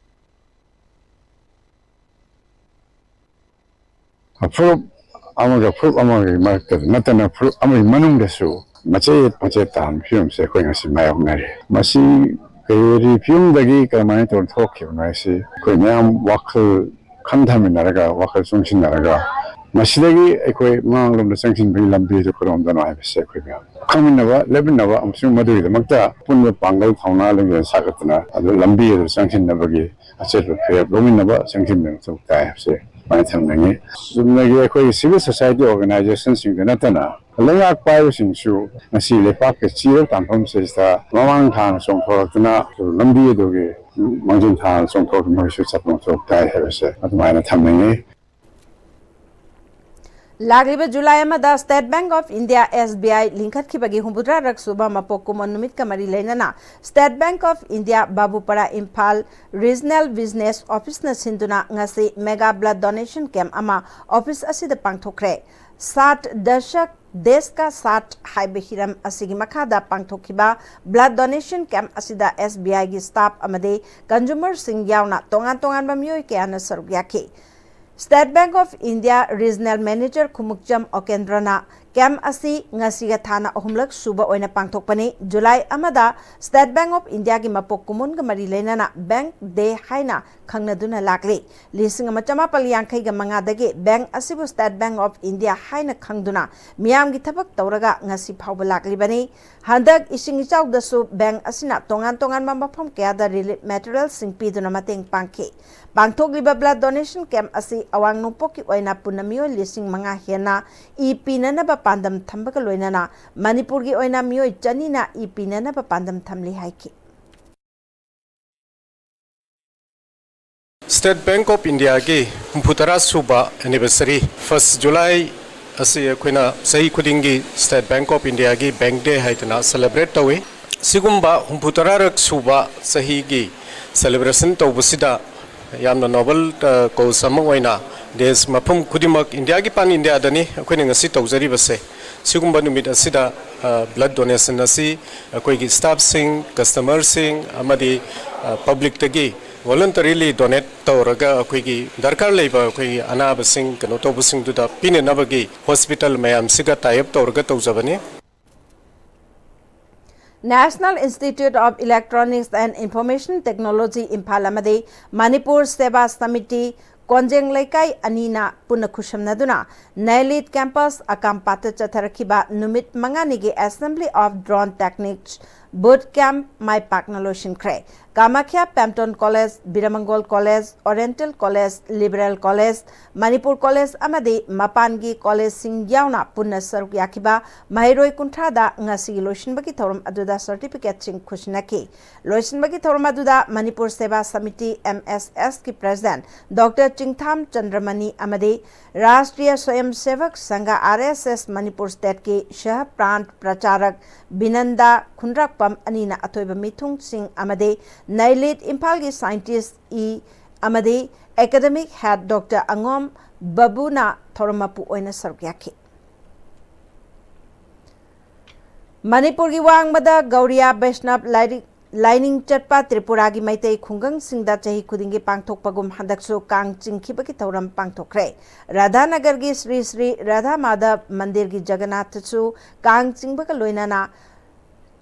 ꯐꯨꯔꯨꯞ ꯑꯃꯒ ꯐꯨꯔꯨꯞ ꯑꯃꯒꯤ ꯃꯔꯛꯇ ꯅꯠꯇꯅ ꯐꯨꯔꯨꯞ ꯑꯃꯒꯤ ꯃꯅꯨꯡꯗꯁꯨ ꯃꯆꯦꯠ ꯃꯆꯦꯠ ꯇꯥꯍꯟꯕ ꯐꯤꯕꯝꯁꯦ ꯑꯩꯈꯣꯏ ꯉꯁꯤ ꯃꯥꯌꯣꯛꯅꯔꯤ꯫ ꯃꯁꯤ ꯀꯔꯤ ꯐꯤꯕꯝꯗꯒꯤ ꯀꯔꯝꯍꯥꯏꯅ ꯇꯧꯔ ꯊꯣꯛꯈꯤꯕꯅꯣ ꯍꯥꯏꯁꯤ ꯑꯩꯈꯣꯏ ꯃꯌꯥꯝ ꯋꯥꯈꯜ ꯈꯟꯊꯃꯤꯟꯅꯔꯒ, ꯋꯥꯈꯜ ꯆꯨꯡꯁꯤꯟꯅꯔꯒ, ꯃꯁꯤꯗꯒꯤ ꯑꯩꯈꯣꯏ ꯃꯥꯡꯂꯣꯝꯗ ꯆꯪꯁꯤꯟꯕꯒꯤ ꯂꯝꯕꯤꯗꯨ ꯀꯔꯣꯝꯗꯅꯣ ꯍꯥꯏꯕꯁꯦ ꯑꯩꯈꯣꯏ ꯃꯌꯥꯝ ꯈꯪꯃꯤꯟꯅꯕ, ꯂꯦꯞꯃꯤꯟꯅꯕ ꯑꯃꯁꯨꯡ ꯃꯗꯨꯒꯤꯗꯃꯛꯇ ꯑꯄꯨꯟꯕ ꯄꯥꯡꯒꯜ ꯊꯧꯅꯥ ꯂꯤꯡꯖꯦꯜ ꯁꯥꯒꯠꯇꯅ ꯑꯗꯨ ꯂꯝꯕꯤ ꯑꯗꯨ ꯆꯪꯁꯤꯟꯅꯕꯒꯤ ꯑꯆꯦꯠꯄ ꯐꯤꯔꯦꯞ ꯂꯧꯃꯤꯟꯅꯕ, ꯆꯪꯁꯤꯟꯕ ꯃꯊꯧ ꯇꯥꯏ ꯍꯥꯏꯕꯁꯦ ꯁꯨꯃꯥꯏꯅ ꯊꯝꯅꯤꯡꯉꯤ꯫ ꯆꯨꯝꯅꯒꯤ ꯑꯩꯈꯣꯏꯒꯤ civil society organizationꯁꯤꯡꯗ ꯅꯠꯇꯅ ꯂꯩꯉꯥꯛ ꯄꯥꯏꯕꯁꯤꯡꯁꯨ ꯉꯁꯤ ꯂꯩꯄꯥꯛꯀꯤ ꯆꯤꯔ ꯇꯥꯟꯐꯝꯁꯤꯗ ꯃꯃꯥꯡ ꯊꯥꯅ ꯆꯣꯡꯊꯣꯔꯛꯇꯨꯅ ꯂꯝꯕꯤ ꯑꯗꯨꯒꯤ ꯃꯥꯡꯖꯤꯟ ꯊꯥꯅ ꯆꯣꯡꯊꯣꯔꯛꯇꯨꯅ ꯃꯈꯣꯏꯁꯨ ꯆꯠꯄ ꯃꯊꯧ ꯇꯥꯏ ꯍꯥꯏꯕꯁꯦ ꯑꯗꯨꯃꯥꯏꯅ ꯊꯝꯅꯤꯡꯉꯤ꯫ ꯂꯥꯛꯂꯤꯕ ꯖꯨꯂꯥꯏ ꯑꯃꯗ State Bank of India, S B I, ꯂꯤꯡꯈꯠꯈꯤꯕꯒꯤ ꯍꯨꯝꯐꯨꯇꯔꯥꯔꯛ ꯁꯨꯕ ꯃꯄꯣꯛ ꯀꯨꯝꯑꯣꯟ ꯅꯨꯃꯤꯠꯀ ꯃꯔꯤ ꯂꯩꯅꯅ State Bank of India, ꯕꯥꯕꯨꯄꯥꯔꯥ, Imphal Regional Business Officeꯅ ꯁꯤꯟꯗꯨꯅ ꯉꯁꯤ mega blood donation camp ꯑꯃ office ꯑꯁꯤꯗ ꯄꯥꯡꯊꯣꯛꯈ꯭ꯔꯦ꯫ ꯁꯥꯠ ꯗꯁꯛ ꯗꯦꯁ ꯀꯥ ꯁꯥꯠ ꯍꯥꯏꯕ ꯍꯤꯔꯝ ꯑꯁꯤꯒꯤ ꯃꯈꯥꯗ ꯄꯥꯡꯊꯣꯛꯈꯤꯕ blood donation camp ꯑꯁꯤꯗ S B I ꯒꯤ staff ꯑꯃꯗꯤ consumerꯁꯤꯡ ꯌꯥꯎꯅ ꯇꯣꯉꯥꯟ ꯇꯣꯉꯥꯟꯕ ꯃꯤꯑꯣꯏ ꯀꯌꯥꯅ ꯁꯔꯨꯛ ꯌꯥꯈꯤ꯫ State Bank of India Regional Manager Khumukcham ꯑꯣꯀꯦꯟꯗ꯭ꯔꯅ camp ꯑꯁꯤ ꯉꯁꯤꯒ ꯊꯥꯅ ꯑꯍꯨꯝꯂꯛ ꯁꯨꯕ ꯑꯣꯏꯅ ꯄꯥꯡꯊꯣꯛꯄꯅꯤ꯫ July ꯑꯃꯗ State Bank of Indiaꯒꯤ ꯃꯄꯣꯛ ꯀꯨꯝꯑꯣꯟꯒ ꯃꯔꯤ ꯂꯩꯅꯅ Bank Day ꯍꯥꯏꯅ ꯈꯪꯅꯗꯨꯅ ꯂꯥꯛꯂꯤ꯫ ꯂꯤꯁꯤꯡ ꯑꯃ ꯆꯃꯥꯄꯜ ꯌꯥꯡꯈꯩꯒ ꯃꯉꯥꯗꯒꯤ bank ꯑꯁꯤꯕꯨ State Bank of India ꯍꯥꯏꯅ ꯈꯪꯗꯨꯅ ꯃꯤꯌꯥꯝꯒꯤ ꯊꯕꯛ ꯇꯧꯔꯒ ꯉꯁꯤ ꯐꯥꯎꯕ ꯂꯥꯛꯂꯤꯕꯅꯤ꯫ ꯍꯟꯗꯛ ꯏꯁꯤꯡ ꯏꯆꯥꯎꯗꯁꯨ bank ꯑꯁꯤꯅ ꯇꯣꯉꯥꯟ ꯇꯣꯉꯥꯟꯕ ꯃꯐꯝ ꯀꯌꯥꯗ relief materialꯁꯤꯡ ꯄꯤꯗꯨꯅ ꯃꯇꯦꯡ ꯄꯥꯡꯈꯤ꯫ ꯄꯥꯡꯊꯣꯛꯂꯤꯕ blood donation camp ꯑꯁꯤ ꯑꯋꯥꯡ ꯅꯣꯡꯄꯣꯛꯀꯤ ꯑꯣꯏꯅ ꯄꯨꯟꯅ ꯃꯤꯑꯣꯏ ꯂꯤꯁꯤꯡ ꯃꯉꯥ ꯍꯦꯟꯅ ꯏ ꯄꯤꯅꯅꯕ ꯄꯥꯟꯗꯝ ꯊꯝꯕꯒ ꯂꯣꯏꯅꯅ ꯃꯅꯤꯄꯨꯔꯒꯤ ꯑꯣꯏꯅ ꯃꯤꯑꯣꯏ ꯆꯅꯤꯅ ꯏ ꯄꯤꯅꯅꯕ ꯄꯥꯟꯗꯝ ꯊꯝꯂꯤ ꯍꯥꯏꯈꯤ꯫ State Bank of Indiaꯒꯤ ꯍꯨꯝꯐꯨ ꯇꯔꯥ ꯁꯨꯕ anniversary, first July ꯑꯁꯤ ꯑꯩꯈꯣꯏꯅ ꯆꯍꯤ ꯈꯨꯗꯤꯡꯒꯤ State Bank of Indiaꯒꯤ Bank Day ꯍꯥꯏꯗꯅ celebrate ꯇꯧꯏ꯫ ꯁꯤꯒꯨꯝꯕ ꯍꯨꯝꯐꯨ ꯇꯔꯥꯔꯛ ꯁꯨꯕ ꯆꯍꯤꯒꯤ celebration ꯇꯧꯕꯁꯤꯗ ꯌꯥꯝꯅ noble, ꯑ, cause ꯑꯃ ꯑꯣꯏꯅ ꯗꯦꯁ ꯃꯐꯝ ꯈꯨꯗꯤꯡꯃꯛ, ꯏꯟꯗꯤꯌꯥꯒꯤ pan Indiaꯗꯅꯤ ꯑꯩꯈꯣꯏꯅ ꯉꯁꯤ ꯇꯧꯖꯔꯤꯕꯁꯦ꯫ ꯁꯤꯒꯨꯝꯕ ꯅꯨꯃꯤꯠ ꯑꯁꯤꯗ, ꯑ, blood donation ꯑꯁꯤ ꯑꯩꯈꯣꯏꯒꯤ staffꯁꯤꯡ, customerꯁꯤꯡ ꯑꯃꯗꯤ, ꯑ, publicꯇꯒꯤ voluntarily donate ꯇꯧꯔꯒ ꯑꯩꯈꯣꯏꯒꯤ ꯗꯔꯀꯥꯔ ꯂꯩꯕ ꯑꯩꯈꯣꯏꯒꯤ ꯑꯅꯥꯕꯁꯤꯡ ꯀꯩꯅꯣ ꯇꯧꯕꯁꯤꯡꯗꯨꯗ ꯄꯤꯅꯅꯕꯒꯤ hospital ꯃꯌꯥꯝꯁꯤꯒ tie up ꯇꯧꯔꯒ ꯇꯧꯖꯕꯅꯤ꯫ National Institute of Electronics and Information Technology Imphal ꯑꯃꯗꯤ ꯃꯅꯤꯄꯨꯔ ꯁꯦꯕꯥ ꯁꯃꯤꯇꯤ ꯀꯣꯟꯖꯦꯡ ꯂꯩꯀꯥꯏ ꯑꯅꯤꯅ ꯄꯨꯟꯅ ꯈꯨꯠꯁꯝꯅꯗꯨꯅ ꯅꯩꯂꯤꯠ campus ꯑꯀꯥꯝꯄꯥꯠꯇ ꯆꯠꯊꯔꯛꯈꯤꯕ ꯅꯨꯃꯤꯠ ꯃꯉꯥꯅꯤꯒꯤ Assembly of Drone Techniques Boot Camp ꯃꯥꯏ ꯄꯥꯛꯅ ꯂꯣꯏꯁꯤꯟꯈ꯭ꯔꯦ꯫ Kamakhya ꯄꯦꯝꯇꯣꯟ College, ꯕꯤꯔꯃꯪꯒꯣꯜ College, Oriental College, Liberal College, Manipur College ꯑꯃꯗꯤ ꯃꯄꯥꯟꯒꯤ collegeꯁꯤꯡ ꯌꯥꯎꯅ ꯄꯨꯟꯅ ꯁꯔꯨꯛ ꯌꯥꯈꯤꯕ ꯃꯍꯩꯔꯣꯏ ꯀꯨꯟꯊ꯭ꯔꯥꯗ ꯉꯁꯤꯒꯤ ꯂꯣꯏꯁꯤꯟꯕꯒꯤ ꯊꯧꯔꯝ ꯑꯗꯨꯗ certificateꯁꯤꯡ ꯈꯨꯠꯁꯤꯟꯅꯈꯤ꯫ ꯂꯣꯏꯁꯤꯟꯕꯒꯤ ꯊꯧꯔꯝ ꯑꯗꯨꯗ ꯃꯅꯤꯄꯨꯔ ꯁꯦꯕꯥ ꯁꯃꯤꯇꯤ, M S S ꯀꯤ President Doctor ꯆꯤꯡꯊꯥꯝ ꯆꯟꯗ꯭ꯔꯃꯅꯤ ꯑꯃꯗꯤ ꯔꯥꯁꯇ꯭ꯔꯤꯌꯥ ꯁ꯭ꯋꯌꯝ ꯁꯦꯚꯛ ꯁꯪꯘ, R S S, ꯃꯅꯤꯄꯨꯔ stateꯀꯤ ꯁꯍ ꯄ꯭ꯔꯥꯟ ꯄ꯭ꯔꯆꯥꯔꯛ ꯕꯤꯅꯟꯗ ꯈꯨꯟꯗ꯭ꯔꯥꯛꯄꯝ ꯑꯅꯤꯅ ꯑꯊꯣꯏꯕ ꯃꯤꯊꯨꯡꯁꯤꯡ ꯑꯃꯗꯤ ꯅꯩꯂꯤꯠ ꯏꯝꯐꯥꯜꯒꯤ scientist ꯏ ꯑꯃꯗꯤ academic head Doctor ꯑꯉꯣꯝ ꯕꯥꯕꯨꯅ ꯊꯧꯔꯝ ꯃꯄꯨ ꯑꯣꯏꯅ ꯁꯔꯨꯛ ꯌꯥꯈꯤ꯫ ꯃꯅꯤꯄꯨꯔꯒꯤ ꯋꯥꯡꯃꯗ ꯒꯧꯔꯤꯌꯥ ꯕꯩꯁꯅꯕ ꯂꯥꯏꯔꯤꯛ ꯂꯥꯏꯅꯤꯡ ꯆꯠꯄ ꯇ꯭ꯔꯤꯄꯨꯔꯥꯒꯤ ꯃꯩꯇꯩ ꯈꯨꯡꯒꯪꯁꯤꯡꯗ ꯆꯍꯤ ꯈꯨꯗꯤꯡꯒꯤ ꯄꯥꯡꯊꯣꯛꯄꯒꯨꯝ ꯍꯟꯗꯛꯁꯨ ꯀꯥꯡ ꯆꯤꯡꯈꯤꯕꯒꯤ ꯊꯧꯔꯝ ꯄꯥꯡꯊꯣꯛꯈ꯭ꯔꯦ꯫ ꯔꯥꯙꯥꯅꯒꯔꯒꯤ ꯁ꯭ꯔꯤ ꯁ꯭ꯔꯤ ꯔꯥꯙꯥ ꯃꯥꯙꯕ ꯃꯟꯗꯤꯔꯒꯤ ꯖꯒꯟꯅꯥꯊꯁꯨ ꯀꯥꯡ ꯆꯤꯡꯕꯒ ꯂꯣꯏꯅꯅ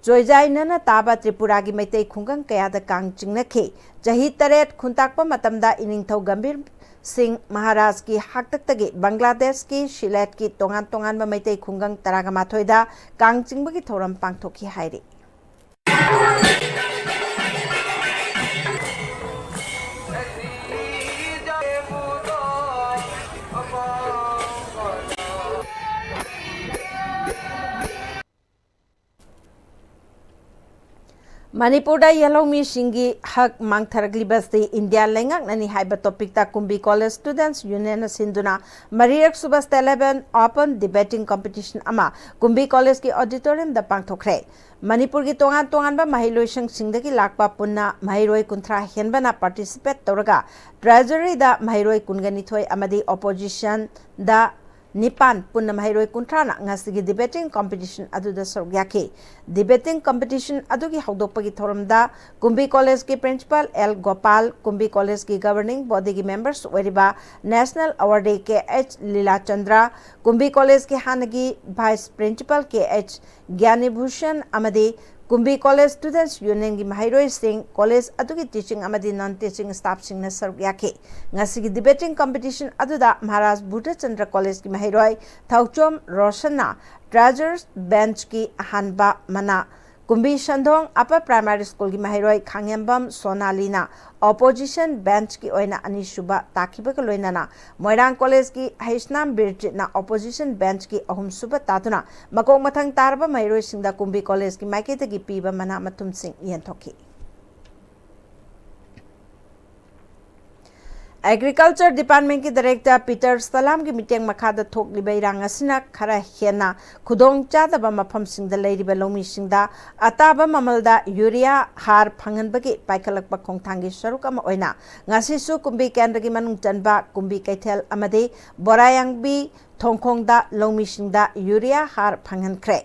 ꯆꯣꯏꯖꯥꯏꯅꯅ ꯇꯥꯕ ꯇ꯭ꯔꯤꯄꯨꯔꯥꯒꯤ ꯃꯩꯇꯩ ꯈꯨꯡꯒꯪ ꯀꯌꯥꯗ ꯀꯥꯡ ꯆꯤꯡꯅꯈꯤ꯫ ꯆꯍꯤ ꯇꯔꯦꯠ ꯈꯨꯟꯇꯥꯛꯄ ꯃꯇꯝꯗ ꯏꯅꯤꯡꯊꯧ ꯒꯝꯚꯤꯔ ꯁꯤꯡ ꯃꯍꯥꯔꯥꯖꯀꯤ ꯍꯥꯛꯇꯛꯇꯒꯤ ꯕꯪꯒ꯭ꯂꯥꯗꯦꯁꯀꯤ ꯁꯤꯂꯦꯠꯀꯤ ꯇꯣꯉꯥꯟ ꯇꯣꯉꯥꯟꯕ ꯃꯩꯇꯩ ꯈꯨꯡꯒꯪ ꯇꯔꯥꯒ ꯃꯥꯊꯣꯏꯗ ꯀꯥꯡ ꯆꯤꯡꯕꯒꯤ ꯊꯧꯔꯝ ꯄꯥꯡꯊꯣꯛꯈꯤ ꯍꯥꯏꯔꯤ꯫ ꯃꯅꯤꯄꯨꯔꯗ ꯌꯦꯜꯍꯧꯃꯤꯁꯤꯡꯒꯤ ꯍꯛ ꯃꯥꯡꯊꯔꯛꯂꯤꯕꯁꯤ ꯏꯟꯗꯤꯌꯥ ꯂꯩꯉꯥꯛꯅꯅꯤ ꯍꯥꯏꯕ ꯇꯣꯄꯤꯛꯇ ꯀꯨꯝꯕꯤ ꯀꯣꯂꯦꯖ ꯁ꯭ꯇꯨꯗꯦꯟꯠꯁ ꯌꯨꯅꯤꯌꯟꯅ ꯁꯤꯟꯗꯨꯅ ꯃꯔꯤꯔꯛ ꯁꯨꯕ ꯁ꯭ꯇꯦꯠ ꯂꯦꯚꯦꯜ ꯑꯣꯄꯟ ꯗꯤꯕꯦꯇꯤꯡ ꯀꯝꯄꯤꯇꯤꯁꯟ ꯑꯃ ꯀꯨꯝꯕꯤ ꯀꯣꯂꯦꯖꯀꯤ ꯑꯣꯗꯤꯇꯣꯔꯤꯌꯝꯗ ꯄꯥꯡꯊꯣꯛꯈ꯭ꯔꯦ꯫ ꯃꯅꯤꯄꯨꯔꯒꯤ ꯇꯣꯉꯥꯟ ꯇꯣꯉꯥꯟꯕ ꯃꯍꯩꯂꯣꯏꯁꯪꯁꯤꯡꯗꯒꯤ ꯂꯥꯛꯄ ꯄꯨꯟꯅ ꯃꯍꯩꯔꯣꯏ ꯀꯨꯟꯊ꯭ꯔꯥ ꯍꯦꯟꯕꯅ ꯄꯥꯔꯇꯤꯁꯤꯄꯦꯠ ꯇꯧꯔꯒ ꯇ꯭ꯔꯦꯖꯔꯤꯗ ꯃꯍꯩꯔꯣꯏ ꯀꯨꯟꯒ ꯅꯤꯊꯣꯏ ꯑꯃꯗꯤ ꯑꯣꯄꯣꯖꯤꯁꯟꯗ ꯅꯤꯄꯥꯟ ꯄꯨꯟꯅ ꯃꯍꯩꯔꯣꯏ ꯀꯨꯟꯊ꯭ꯔꯥꯅ ꯉꯁꯤꯒꯤ ꯗꯤꯕꯦꯇꯤꯡ ꯀꯝꯄꯤꯇꯤꯁꯟ ꯑꯗꯨꯗ ꯁꯔꯨꯛ ꯌꯥꯈꯤ꯫ ꯗꯤꯕꯦꯇꯤꯡ ꯀꯝꯄꯤꯇꯤꯁꯟ ꯑꯗꯨꯒꯤ ꯍꯧꯗꯣꯛꯄꯒꯤ ꯊꯧꯔꯝꯗ ꯀꯨꯝꯕꯤ ꯀꯣꯂꯦꯖꯀꯤ ꯄ꯭ꯔꯤꯟꯁꯤꯄꯥꯜ ꯑꯦꯜ ꯒꯣꯄꯥꯜ, ꯀꯨꯝꯕꯤ ꯀꯣꯂꯦꯖꯀꯤ ꯒꯕꯔꯅꯤꯡ ꯕꯣꯗꯤꯒꯤ ꯃꯦꯝꯕꯔꯁ ꯑꯣꯏꯔꯤꯕ ꯅꯦꯁꯅꯦꯜ ꯑꯦꯋꯥꯔꯗꯤ ꯀꯦ ꯑꯩꯆ ꯂꯤꯂꯥꯆꯟꯗ꯭ꯔ, ꯀꯨꯝꯕꯤ ꯀꯣꯂꯦꯖꯀꯤ ꯍꯥꯟꯅꯒꯤ ꯚꯥꯏꯁ ꯄ꯭ꯔꯤꯟꯁꯤꯄꯥꯜ ꯀꯦ ꯑꯩꯆ ꯒ꯭ꯌꯥꯅꯤꯚꯨꯁꯟ ꯑꯃꯗꯤ ꯀꯨꯝꯕꯤ ꯀꯣꯂꯦꯖ ꯁ꯭ꯇꯨꯗꯦꯟꯠꯁ ꯌꯨꯅꯤꯌꯟꯒꯤ ꯃꯍꯩꯔꯣꯏꯁꯤꯡ, ꯀꯣꯂꯦꯖ ꯑꯗꯨꯒꯤ ꯇꯤꯆꯤꯡ ꯑꯃꯗꯤ ꯅꯟ ꯇꯤꯆꯤꯡ ꯁ꯭ꯇꯥꯐꯁꯤꯡꯅ ꯁꯔꯨꯛ ꯌꯥꯈꯤ꯫ ꯉꯁꯤꯒꯤ ꯗꯤꯕꯦꯇꯤꯡ ꯀꯝꯄꯤꯇꯤꯁꯟ ꯑꯗꯨꯗ ꯃꯍꯥꯔꯥꯖ ꯕꯨꯙꯆꯟꯗ꯭ꯔ ꯀꯣꯂꯦꯖꯀꯤ ꯃꯍꯩꯔꯣꯏ ꯊꯧꯆꯣꯝ ꯔꯣꯁꯟꯅ ꯇ꯭ꯔꯦꯖꯔꯁ ꯕꯦꯟꯆꯀꯤ ꯑꯍꯥꯟꯕ ꯃꯅꯥ, ꯀꯨꯝꯕꯤ ꯁꯟꯗꯣꯡ ꯑꯄꯔ ꯄ꯭ꯔꯥꯏꯃꯥꯔꯤ ꯁ꯭ꯀꯨꯜꯒꯤ ꯃꯍꯩꯔꯣꯏ ꯈꯥꯉꯦꯝꯕꯝ ꯁꯣꯅꯥꯂꯤꯅ ꯑꯣꯄꯣꯖꯤꯁꯟ ꯕꯦꯟꯆꯀꯤ ꯑꯣꯏꯅ ꯑꯅꯤꯁꯨꯕ ꯇꯥꯈꯤꯕꯒ ꯂꯣꯏꯅꯅ ꯃꯣꯏꯔꯥꯡ ꯀꯣꯂꯦꯖꯀꯤ ꯍꯩꯁꯅꯥꯝ ꯕꯤꯔꯖꯤꯠꯅ ꯑꯣꯄꯣꯖꯤꯁꯟ ꯕꯦꯟꯆꯀꯤ ꯑꯍꯨꯝꯁꯨꯕ ꯇꯥꯗꯨꯅ ꯃꯀꯣꯛ ꯃꯊꯪ ꯇꯥꯔꯕ ꯃꯍꯩꯔꯣꯏꯁꯤꯡꯗ ꯀꯨꯝꯕꯤ ꯀꯣꯂꯦꯖꯀꯤ ꯃꯥꯏꯀꯩꯗꯒꯤ ꯄꯤꯕ ꯃꯅꯥ ꯃꯊꯨꯝꯁꯤꯡ ꯌꯦꯟꯊꯣꯛꯈꯤ꯫ ꯑꯦꯒ꯭ꯔꯤꯀꯜꯆꯔ ꯗꯤꯄꯥꯔꯠꯃꯦꯟꯠꯀꯤ ꯗꯥꯏꯔꯦꯛꯇꯔ ꯄꯤꯇꯔ ꯁꯂꯥꯝꯒꯤ ꯃꯤꯠꯌꯦꯡ ꯃꯈꯥꯗ ꯊꯣꯛꯂꯤꯕ ꯏꯔꯥꯡ ꯑꯁꯤꯅ ꯈꯔ ꯍꯦꯟꯅ ꯈꯨꯗꯣꯡ ꯆꯥꯗꯕ ꯃꯐꯝꯁꯤꯡꯗ ꯂꯩꯔꯤꯕ ꯂꯧꯃꯤꯁꯤꯡꯗ ꯑꯇꯥꯕ ꯃꯃꯜꯗ ꯌꯨꯔꯤꯌꯥ ꯍꯥꯔ ꯐꯪꯍꯟꯕꯒꯤ ꯄꯥꯏꯈꯠꯂꯛꯄ ꯈꯣꯡꯊꯥꯡꯒꯤ ꯁꯔꯨꯛ ꯑꯃ ꯑꯣꯏꯅ ꯉꯁꯤꯁꯨ ꯀꯨꯝꯕꯤ ꯀꯦꯟꯗ꯭ꯔꯒꯤ ꯃꯅꯨꯡ ꯆꯟꯕ ꯀꯨꯝꯕꯤ ꯀꯩꯊꯦꯜ ꯑꯃꯗꯤ ꯕꯣꯔꯥꯌꯥꯡꯕꯤ ꯊꯣꯡꯈꯣꯡꯗ ꯂꯧꯃꯤꯁꯤꯡꯗ ꯌꯨꯔꯤꯌꯥ ꯍꯥꯔ ꯐꯪꯍꯟꯈ꯭ꯔꯦ꯫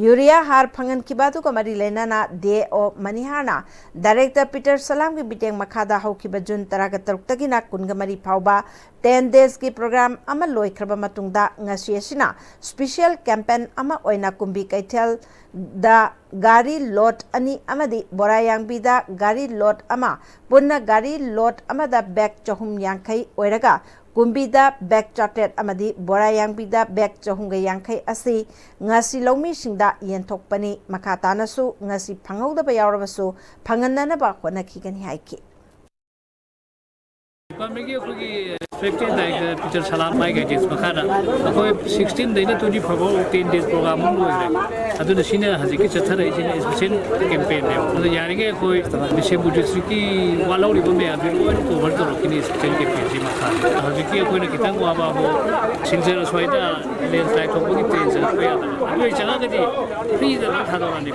ꯌꯨꯔꯤꯌꯥ ꯍꯥꯔ ꯐꯪꯍꯟꯈꯤꯕ ꯑꯗꯨꯒ ꯃꯔꯤ ꯂꯩꯅꯅ ꯗꯦ ꯑꯣ ꯃꯅꯤꯍꯥꯔꯅ ꯗꯥꯏꯔꯦꯛꯇꯔ ꯄꯤꯇꯔ ꯁꯂꯥꯝꯒꯤ ꯃꯤꯠꯌꯦꯡ ꯃꯈꯥꯗ ꯍꯧꯈꯤꯕ ꯖꯨꯟ ꯇꯔꯥꯒ ꯇꯔꯨꯛꯇꯒꯤꯅ ꯀꯨꯟꯒ ꯃꯔꯤ ꯐꯥꯎꯕ ꯇꯦꯟ ꯗꯦꯖꯀꯤ ꯄ꯭ꯔꯣꯒ꯭ꯔꯥꯝ ꯑꯃ ꯂꯣꯏꯈ꯭ꯔꯕ ꯃꯇꯨꯡꯗ ꯉꯁꯤ ꯑꯁꯤꯅ ꯁ꯭ꯄꯤꯁꯤꯌꯦꯜ ꯀꯦꯝꯄꯦꯟ ꯑꯃ ꯑꯣꯏꯅ ꯀꯨꯝꯕꯤ ꯀꯩꯊꯦꯜꯗ ꯒꯥꯔꯤ ꯂꯣꯠ ꯑꯅꯤ ꯑꯃꯗꯤ ꯕꯣꯔꯥꯌꯥꯡꯕꯤꯗ ꯒꯥꯔꯤ ꯂꯣꯠ ꯑꯃ, ꯄꯨꯟꯅ ꯒꯥꯔꯤ ꯂꯣꯠ ꯑꯃꯗ ꯕꯦꯒ ꯆꯍꯨꯝ ꯌꯥꯡꯈꯩ ꯑꯣꯏꯔꯒ ꯀꯨꯝꯕꯤꯗ ꯕꯦꯒ ꯆꯥꯇ꯭ꯔꯦꯠ ꯑꯃꯗꯤ ꯕꯣꯔꯥꯌꯥꯡꯕꯤꯗ ꯕꯦꯒ ꯆꯍꯨꯝꯒ ꯌꯥꯡꯈꯩ ꯑꯁꯤ ꯉꯁꯤ ꯂꯧꯃꯤꯁꯤꯡꯗ ꯌꯦꯟꯊꯣꯛꯄꯅꯤ꯫ ꯃꯈꯥ ꯇꯥꯅꯁꯨ ꯉꯁꯤ ꯐꯪꯍꯧꯗꯕ ꯌꯥꯎꯔꯕꯁꯨ ꯐꯪꯍꯟꯅꯅꯕ ꯍꯣꯠꯅꯈꯤꯒꯅꯤ ꯍꯥꯏꯈꯤ꯫ ꯗꯤꯄꯥꯔꯠꯃꯦꯟꯠꯀꯤ ꯑꯩꯈꯣꯏꯒꯤ ꯏꯟꯁꯄꯦꯛꯇꯔ ꯗꯥꯏꯔꯦꯛꯇꯔ ꯄꯤꯇꯔ ꯁꯂꯥꯝ ꯃꯥꯏ ꯒꯥꯏꯗꯦꯟꯁ ꯃꯈꯥꯗ ꯑꯩꯈꯣꯏ ꯁꯤꯛꯁꯇꯤꯟꯗꯩꯅ ꯇ꯭ꯋꯦꯟꯇꯤ ꯐꯣꯔ ꯐꯥꯎ ꯇꯦꯟ ꯗꯦꯖ ꯄ꯭ꯔꯣꯒ꯭ꯔꯥꯝ ꯑꯃ ꯂꯣꯏꯈ꯭ꯔꯦ꯫ ꯑꯗꯨꯅ ꯁꯤꯅ ꯍꯧꯖꯤꯛꯀꯤ ꯆꯠꯊꯔꯛꯏꯁꯤꯅ ꯏꯁꯄꯤꯁꯦꯜ ꯀꯦꯝꯄꯦꯟꯅꯦꯕ꯫ ꯑꯗꯣ ꯌꯥꯔꯤꯉꯩ ꯑꯩꯈꯣꯏ ꯕꯤꯁꯦꯝꯄꯨꯔ ꯗꯤꯁꯇ꯭ꯔꯤꯛꯀꯤ ꯋꯥꯠꯍꯧꯔꯤꯕ ꯃꯌꯥꯝꯁꯤ ꯂꯣꯏꯅ ꯀꯣꯚꯔ ꯇꯧꯔꯛꯈꯤꯅꯤ ꯏꯁꯄꯤꯁꯦꯜ ꯀꯦꯝꯄꯦꯟꯁꯤ ꯃꯈꯥꯗ꯫ ꯍꯧꯖꯤꯛꯀꯤ ꯑꯩꯈꯣꯏꯅ ꯈꯤꯇꯪ ꯋꯥꯕ ꯑꯃꯨꯛ ꯁꯤꯜꯆꯔ ꯑꯁ꯭ꯋꯥꯏꯗ ꯂꯦꯟꯁꯂꯥꯏꯠ ꯊꯣꯛꯄꯒꯤ ꯇ꯭ꯔꯦꯟ ꯆꯪꯉꯛꯄ ꯌꯥꯗꯕ꯫ ꯑꯗꯨ ꯍꯦꯛ ꯆꯪꯉꯛꯑꯒꯗꯤ ꯐ꯭ꯔꯤꯗ ꯑꯗꯨꯝ ꯊꯥꯗꯣꯔꯛꯑꯅꯤ꯫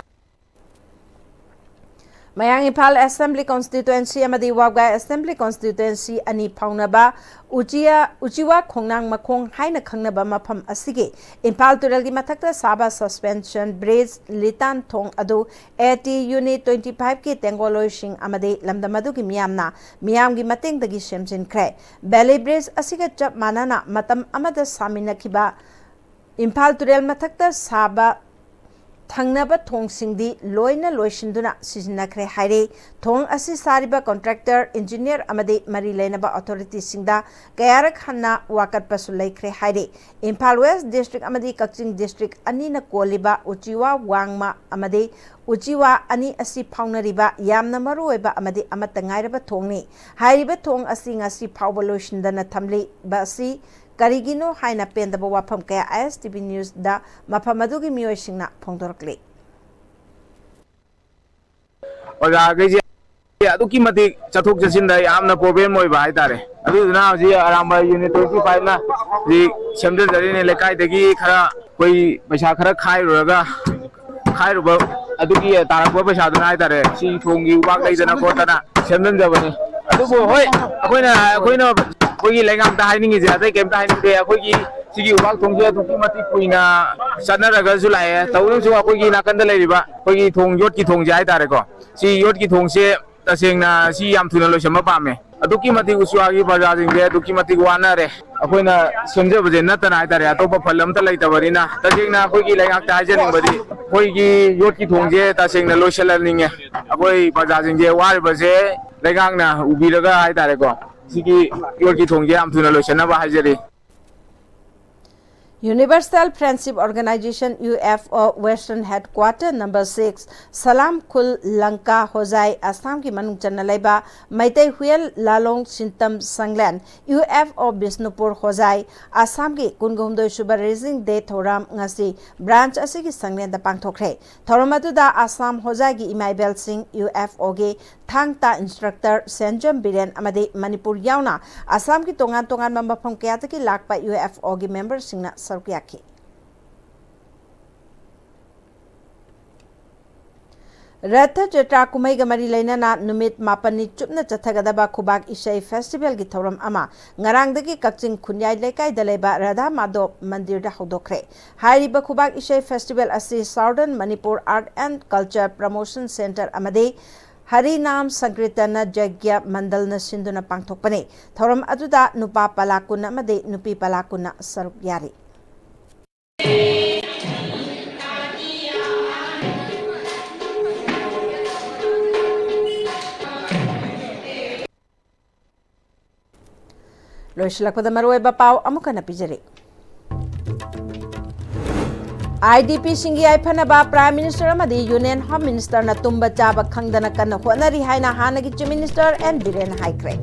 ꯃꯌꯥꯡ ꯏꯝꯐꯥꯜ ꯑꯦꯁꯦꯝꯕ꯭ꯂꯤ ꯀꯣꯟꯁꯇꯤꯇ꯭ꯋꯦꯟꯁꯤ ꯑꯃꯗꯤ ꯋꯥꯕꯒꯥꯏ ꯑꯦꯁꯦꯝꯕ꯭ꯂꯤ ꯀꯣꯟꯁꯇꯤꯇ꯭ꯋꯦꯟꯁꯤ ꯑꯅꯤ ꯐꯥꯎꯅꯕ ꯎꯆꯤꯌꯥ, ꯎꯆꯤꯋꯥ ꯈꯣꯡꯅꯥꯡ ꯃꯈꯣꯡ ꯍꯥꯏꯅ ꯈꯪꯅꯕ ꯃꯐꯝ ꯑꯁꯤꯒꯤ ꯏꯝꯐꯥꯜ ꯇꯨꯔꯦꯜꯒꯤ ꯃꯊꯛꯇ ꯁꯥꯕ ꯁꯁꯄꯦꯟꯁꯟ ꯕ꯭ꯔꯤꯖ ꯂꯤꯇꯥꯟ ꯊꯣꯡ ꯑꯗꯨ ꯑꯦ ꯇꯤ ꯌꯨꯅꯤꯠ ꯇ꯭ꯋꯦꯟꯇꯤ ꯐꯥꯏꯚꯀꯤ ꯇꯦꯡꯒꯣꯂꯣꯏꯁꯤꯡ ꯑꯃꯗꯤ ꯂꯝꯗꯝ ꯑꯗꯨꯒꯤ ꯃꯤꯌꯥꯝꯅ ꯃꯤꯌꯥꯝꯒꯤ ꯃꯇꯦꯡꯗꯒꯤ ꯁꯦꯝꯖꯤꯟꯈ꯭ꯔꯦ꯫ ꯕꯦꯂꯤ ꯕ꯭ꯔꯤꯖ ꯑꯁꯤꯒ ꯆꯞ ꯃꯥꯟꯅꯅ ꯃꯇꯝ ꯑꯃꯗ ꯁꯥꯃꯤꯟꯅꯈꯤꯕ ꯏꯝꯐꯥꯜ ꯇꯨꯔꯦꯜ ꯃꯊꯛꯇ ꯁꯥꯕ ꯊꯪꯅꯕ ꯊꯣꯡꯁꯤꯡꯗꯤ ꯂꯣꯏꯅ ꯂꯣꯏꯁꯤꯟꯗꯨꯅ ꯁꯤꯖꯤꯟꯅꯈ꯭ꯔꯦ ꯍꯥꯏꯔꯤ꯫ ꯊꯣꯡ ꯑꯁꯤ ꯁꯥꯔꯤꯕ ꯀꯣꯟꯇ꯭ꯔꯦꯛꯇꯔ, ꯏꯟꯖꯤꯅꯤꯌꯔ ꯑꯃꯗꯤ ꯃꯔꯤ ꯂꯩꯅꯕ ꯑꯣꯊꯣꯔꯤꯇꯤꯁꯤꯡꯗ ꯀꯌꯥꯔꯛ ꯍꯟꯅ ꯋꯥꯀꯠꯄꯁꯨ ꯂꯩꯈ꯭ꯔꯦ ꯍꯥꯏꯔꯤ꯫ ꯏꯝꯐꯥꯜ ꯋꯦꯁ ꯗꯤꯁꯇ꯭ꯔꯤꯛ ꯑꯃꯗꯤ ꯀꯛꯆꯤꯡ ꯗꯤꯁꯇ꯭ꯔꯤꯛ ꯑꯅꯤꯅ ꯀꯣꯜꯂꯤꯕ ꯎꯆꯤꯋꯥ ꯋꯥꯡꯃ ꯑꯃꯗꯤ ꯎꯆꯤꯋꯥ ꯑꯅꯤ ꯑꯁꯤ ꯐꯥꯎꯅꯔꯤꯕ ꯌꯥꯝꯅ ꯃꯔꯨꯑꯣꯏꯕ ꯑꯃꯗꯤ ꯑꯃꯠꯇ ꯉꯥꯏꯔꯕ ꯊꯣꯡꯅꯤ꯫ ꯍꯥꯏꯔꯤꯕ ꯊꯣꯡ ꯑꯁꯤ ꯉꯁꯤ ꯐꯥꯎꯕ ꯂꯣꯏꯁꯤꯟꯗꯅ ꯊꯝꯂꯤꯕ ꯑꯁꯤ ꯀꯔꯤꯒꯤꯅꯣ ꯍꯥꯏꯅ ꯄꯦꯟꯗꯕ ꯋꯥꯐꯝ ꯀꯌꯥ ꯑꯥꯏ ꯑꯦꯁ ꯇꯤ ꯚꯤ ꯅ꯭ꯌꯨꯁꯇ ꯃꯐꯝ ꯑꯗꯨꯒꯤ ꯃꯤꯑꯣꯏꯁꯤꯡꯅ ꯐꯣꯡꯗꯣꯔꯛꯂꯤ꯫ ꯑꯣꯖꯥꯈꯩꯁꯦ ꯑꯗꯨꯛꯀꯤ ꯃꯇꯤꯛ ꯆꯠꯊꯣꯛ ꯆꯠꯁꯤꯟꯗ ꯌꯥꯝꯅ ꯄ꯭ꯔꯣꯕ꯭ꯂꯦꯝ ꯑꯣꯏꯕ ꯍꯥꯏꯇꯥꯔꯦ꯫ ꯑꯗꯨꯗꯨꯅ ꯍꯧꯖꯤꯛ ꯑꯔꯥꯝꯕ ꯌꯨꯅꯤꯠ ꯇ꯭ꯋꯦꯟꯇꯤ ꯐꯥꯏꯚꯅ ꯍꯧꯖꯤꯛ ꯁꯦꯝꯖꯖꯔꯤꯅꯦ꯫ ꯂꯩꯀꯥꯏꯗꯒꯤ ꯈꯔ ꯑꯩꯈꯣꯏ ꯄꯩꯁꯥ ꯈꯔ ꯈꯥꯏꯔꯨꯔꯒ, ꯈꯥꯏꯔꯨꯕ ꯑꯗꯨꯒꯤ ꯇꯥꯔꯛꯄ ꯄꯩꯁꯥꯗꯨꯅ ꯍꯥꯏꯇꯥꯔꯦ, ꯁꯤ ꯊꯣꯡꯒꯤ ꯎꯄꯥꯛ ꯂꯩꯗꯅ ꯈꯣꯠꯇꯅ ꯁꯦꯝꯖꯤꯟꯖꯕꯅꯤ꯫ ꯑꯗꯨꯕꯨ ꯍꯣꯏ, ꯑꯩꯈꯣꯏꯅ, ꯑꯩꯈꯣꯏꯅ ꯑꯩꯈꯣꯏꯒꯤ ꯂꯩꯉꯥꯛꯇ ꯍꯥꯏꯅꯤꯡꯉꯤꯁꯦ ꯑꯇꯩ ꯀꯩꯝꯇ ꯍꯥꯏꯅꯤꯡꯗꯦ꯫ ꯑꯩꯈꯣꯏꯒꯤ ꯁꯤꯒꯤ ꯎꯄꯥꯛ ꯊꯣꯡꯁꯦ ꯑꯗꯨꯛꯀꯤ ꯃꯇꯤꯛ ꯀꯨꯏꯅ ꯆꯠꯅꯔꯒꯁꯨ ꯂꯥꯛꯑꯦ꯫ ꯇꯧꯕꯇꯕꯨ ꯑꯩꯈꯣꯏꯒꯤ ꯅꯥꯀꯟꯗ ꯂꯩꯔꯤꯕ ꯑꯩꯈꯣꯏꯒꯤ ꯊꯣꯡ, ꯌꯣꯠꯀꯤ ꯊꯣꯡꯁꯦ ꯍꯥꯏꯇꯥꯔꯦꯀꯣ, ꯁꯤ ꯌꯣꯠꯀꯤ ꯊꯣꯡꯁꯦ ꯇꯁꯦꯡꯅ ꯁꯤ ꯌꯥꯝ ꯊꯨꯅ ꯂꯣꯏꯁꯤꯟꯕ ꯄꯥꯝꯃꯦ꯫ ꯑꯗꯨꯛꯀꯤ ꯃꯇꯤꯛ ꯎꯆꯨꯋꯥꯒꯤ ꯄ꯭ꯔꯖꯥꯁꯤꯡꯁꯦ ꯑꯗꯨꯛꯀꯤ ꯃꯇꯤꯛ ꯋꯥꯅꯔꯦ꯫ ꯑꯩꯈꯣꯏꯅ ꯁꯦꯝꯖꯕꯁꯦ ꯅꯠꯇꯅ ꯍꯥꯏꯇꯥꯔꯦ, ꯑꯇꯣꯞꯄ ꯐꯜ ꯑꯝꯇ ꯂꯩꯇꯕꯅꯤꯅ, ꯇꯁꯦꯡꯅ ꯑꯩꯈꯣꯏꯒꯤ ꯂꯩꯉꯥꯛꯇ ꯍꯥꯏꯖꯅꯤꯡꯕꯗꯤ, ꯑꯩꯈꯣꯏꯒꯤ ꯌꯣꯠꯀꯤ ꯊꯣꯡꯁꯦ ꯇꯁꯦꯡꯅ ꯂꯣꯏꯁꯤꯜꯍꯟꯅꯤꯡꯉꯦ꯫ ꯑꯩꯈꯣꯏ ꯄ꯭ꯔꯖꯥꯁꯤꯡꯁꯦ ꯋꯥꯔꯤꯕꯁꯦ ꯂꯩꯉꯥꯛꯅ ꯎꯕꯤꯔꯒ ꯍꯥꯏꯇꯥꯔꯦꯀꯣ, ꯁꯤꯒꯤ ꯌꯣꯠꯀꯤ ꯊꯣꯡꯁꯦ ꯌꯥꯝ ꯊꯨꯅ ꯂꯣꯏꯁꯤꯟꯅꯕ ꯍꯥꯏꯖꯔꯤ꯫ Universal Friendship Organization, U F O, Western Headquarter number six, ꯁꯂꯥꯝ ꯈꯨꯜ ꯂꯪꯀꯥ ꯍꯣꯖꯥꯏ, ꯑꯁꯥꯝꯒꯤ ꯃꯅꯨꯡ ꯆꯟꯅ ꯂꯩꯕ Meitei ꯍꯨꯌꯦꯜ ꯂꯥꯂꯣꯡ ꯁꯤꯟꯇꯝ ꯁꯪꯂꯦꯟ, U F O Bishnupur ꯍꯣꯖꯥꯏ, ꯑꯁꯥꯝꯒꯤ ꯀꯨꯟꯒ ꯍꯨꯝꯗꯣꯏ ꯁꯨꯕ Raising Day ꯊꯧꯔꯝ ꯉꯁꯤ branch ꯑꯁꯤꯒꯤ ꯁꯪꯂꯦꯟꯗ ꯄꯥꯡꯊꯣꯛꯈ꯭ꯔꯦ꯫ ꯊꯧꯔꯝ ꯑꯗꯨꯗ ꯑꯁꯥꯝ ꯍꯣꯖꯥꯏꯒꯤ ꯏꯃꯥ ꯏꯕꯦꯜꯁꯤꯡ, U F O ꯒꯤ ꯊꯥꯡ ꯇꯥ instructor ꯁꯦꯟꯖꯝ ꯕꯤꯔꯦꯟ ꯑꯃꯗꯤ ꯃꯅꯤꯄꯨꯔ ꯌꯥꯎꯅ ꯑꯁꯥꯝꯒꯤ ꯇꯣꯉꯥꯟ ꯇꯣꯉꯥꯟꯕ ꯃꯐꯝ ꯀꯌꯥꯗꯒꯤ ꯂꯥꯛꯄ U F O ꯒꯤ memberꯁꯤꯡꯅ ꯁꯔꯨꯛ ꯌꯥꯈꯤ꯫ ꯔꯊ ꯖꯇ꯭ꯔꯥ ꯀꯨꯝꯍꯩꯒ ꯃꯔꯤ ꯂꯩꯅꯅ ꯅꯨꯃꯤꯠ ꯃꯥꯄꯟꯅꯤ ꯆꯨꯞꯅ ꯆꯠꯊꯒꯗꯕ ꯈꯨꯕꯥꯛ ꯏꯁꯩ festivalꯒꯤ ꯊꯧꯔꯝ ꯑꯃ ꯉꯔꯥꯡꯗꯒꯤ ꯀꯛꯆꯤꯡ ꯈꯨꯟꯌꯥꯏ ꯂꯩꯀꯥꯏꯗ ꯂꯩꯕ ꯔꯥꯙꯥ ꯃꯥꯙꯣꯞ ꯃꯟꯗꯤꯔꯗ ꯍꯧꯗꯣꯛꯈ꯭ꯔꯦ꯫ ꯍꯥꯏꯔꯤꯕ ꯈꯨꯕꯥꯛ ꯏꯁꯩ festival ꯑꯁꯤ Southern Manipur Art and Culture Promotion Centre ꯑꯃꯗꯤ ꯍꯔꯤꯅꯥꯝ ꯁꯪꯀ꯭ꯔꯤꯇꯅ ꯖꯒ꯭ꯌ ꯃꯟꯗꯜꯅ ꯁꯤꯟꯗꯨꯅ ꯄꯥꯡꯊꯣꯛꯄꯅꯤ꯫ ꯊꯧꯔꯝ ꯑꯗꯨꯗ ꯅꯨꯄꯥ ꯄꯂꯥ ꯀꯨꯟ ꯑꯃꯗꯤ ꯅꯨꯄꯤ ꯄꯂꯥ ꯀꯨꯟꯅ ꯁꯔꯨꯛ ꯌꯥꯔꯤ꯫ ꯂꯣꯏꯁꯤꯜꯂꯛꯄꯗ ꯃꯔꯨꯑꯣꯏꯕ ꯄꯥꯎ ꯑꯃꯨꯛ ꯍꯟꯅ ꯄꯤꯖꯔꯤ꯫ IDPꯁꯤꯡꯒꯤ ꯌꯥꯏꯐꯅꯕ Prime Minister ꯑꯃꯗꯤ Union Home Ministerꯅ ꯇꯨꯝꯕ ꯆꯥꯕ ꯈꯪꯗꯅ ꯀꯟꯅ ꯍꯣꯠꯅꯔꯤ ꯍꯥꯏꯅ ꯍꯥꯟꯅꯒꯤ Chief Minister N ꯕꯤꯔꯦꯟꯅ ꯍꯥꯏꯈ꯭ꯔꯦ꯫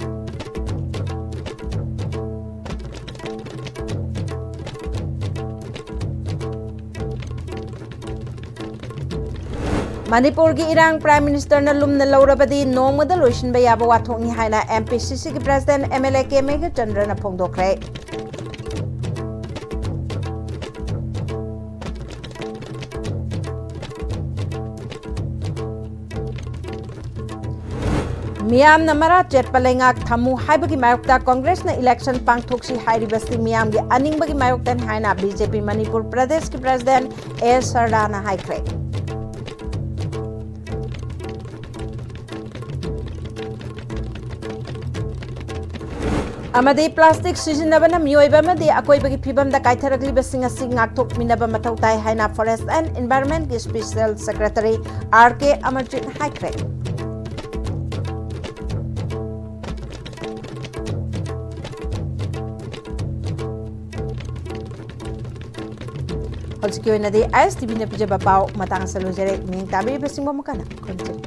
ꯃꯅꯤꯄꯨꯔꯒꯤ ꯏꯔꯥꯡ Prime Ministerꯅ ꯂꯨꯝꯅ ꯂꯧꯔꯕꯗꯤ ꯅꯣꯡꯃꯗ ꯂꯣꯏꯁꯤꯟꯕ ꯌꯥꯕ ꯋꯥꯊꯣꯛꯅꯤ ꯍꯥꯏꯅ MPCCꯒꯤ President MLA ꯀꯦ ꯃꯦꯘꯆꯟꯗ꯭ꯔꯅ ꯐꯣꯡꯗꯣꯛꯈ꯭ꯔꯦ꯫ ꯃꯤꯌꯥꯝꯅ ꯃꯔꯥ ꯆꯦꯠꯄ ꯂꯩꯉꯥꯛ ꯊꯝꯃꯨ ꯍꯥꯏꯕꯒꯤ ꯃꯥꯌꯣꯛꯇ Congressꯅ election ꯄꯥꯡꯊꯣꯛꯁꯤ ꯍꯥꯏꯔꯤꯕꯁꯤ ꯃꯤꯌꯥꯝꯒꯤ ꯑꯅꯤꯡꯕꯒꯤ ꯃꯥꯌꯣꯛꯇꯅꯤ ꯍꯥꯏꯅ BJP ꯃꯅꯤꯄꯨꯔ ꯄ꯭ꯔꯗꯦꯁꯀꯤ President ꯑꯦ ꯁꯔꯗꯥꯅ ꯍꯥꯏꯈ꯭ꯔꯦ꯫ ꯑꯃꯗꯤ plastic ꯁꯤꯖꯤꯟꯅꯕꯅ ꯃꯤꯑꯣꯏꯕ ꯑꯃꯗꯤ ꯑꯀꯣꯏꯕꯒꯤ ꯐꯤꯕꯝꯗ ꯀꯥꯏꯊꯔꯛꯂꯤꯕꯁꯤꯡ ꯑꯁꯤ ꯉꯥꯛꯊꯣꯛꯃꯤꯟꯅꯕ ꯃꯊꯧ ꯇꯥꯏ ꯍꯥꯏꯅ Forest and Environmentꯀꯤ Special Secretary R K Amarjit ꯍꯥꯏꯈ꯭ꯔꯦ꯫ ꯍꯧꯖꯤꯛꯀꯤ ꯑꯣꯏꯅꯗꯤ ISTVꯅ ꯄꯤꯖꯕ ꯄꯥꯎ ꯃꯇꯥꯡ ꯑꯁꯤꯗ ꯂꯣꯏꯖꯔꯦ꯫ ꯃꯤꯠꯌꯦꯡ ꯇꯥꯕꯤꯔꯤꯕꯁꯤꯡꯕꯨ ꯑꯃꯨꯛ ꯍꯟꯅ ꯈꯨꯔꯨꯝꯖꯔꯤ꯫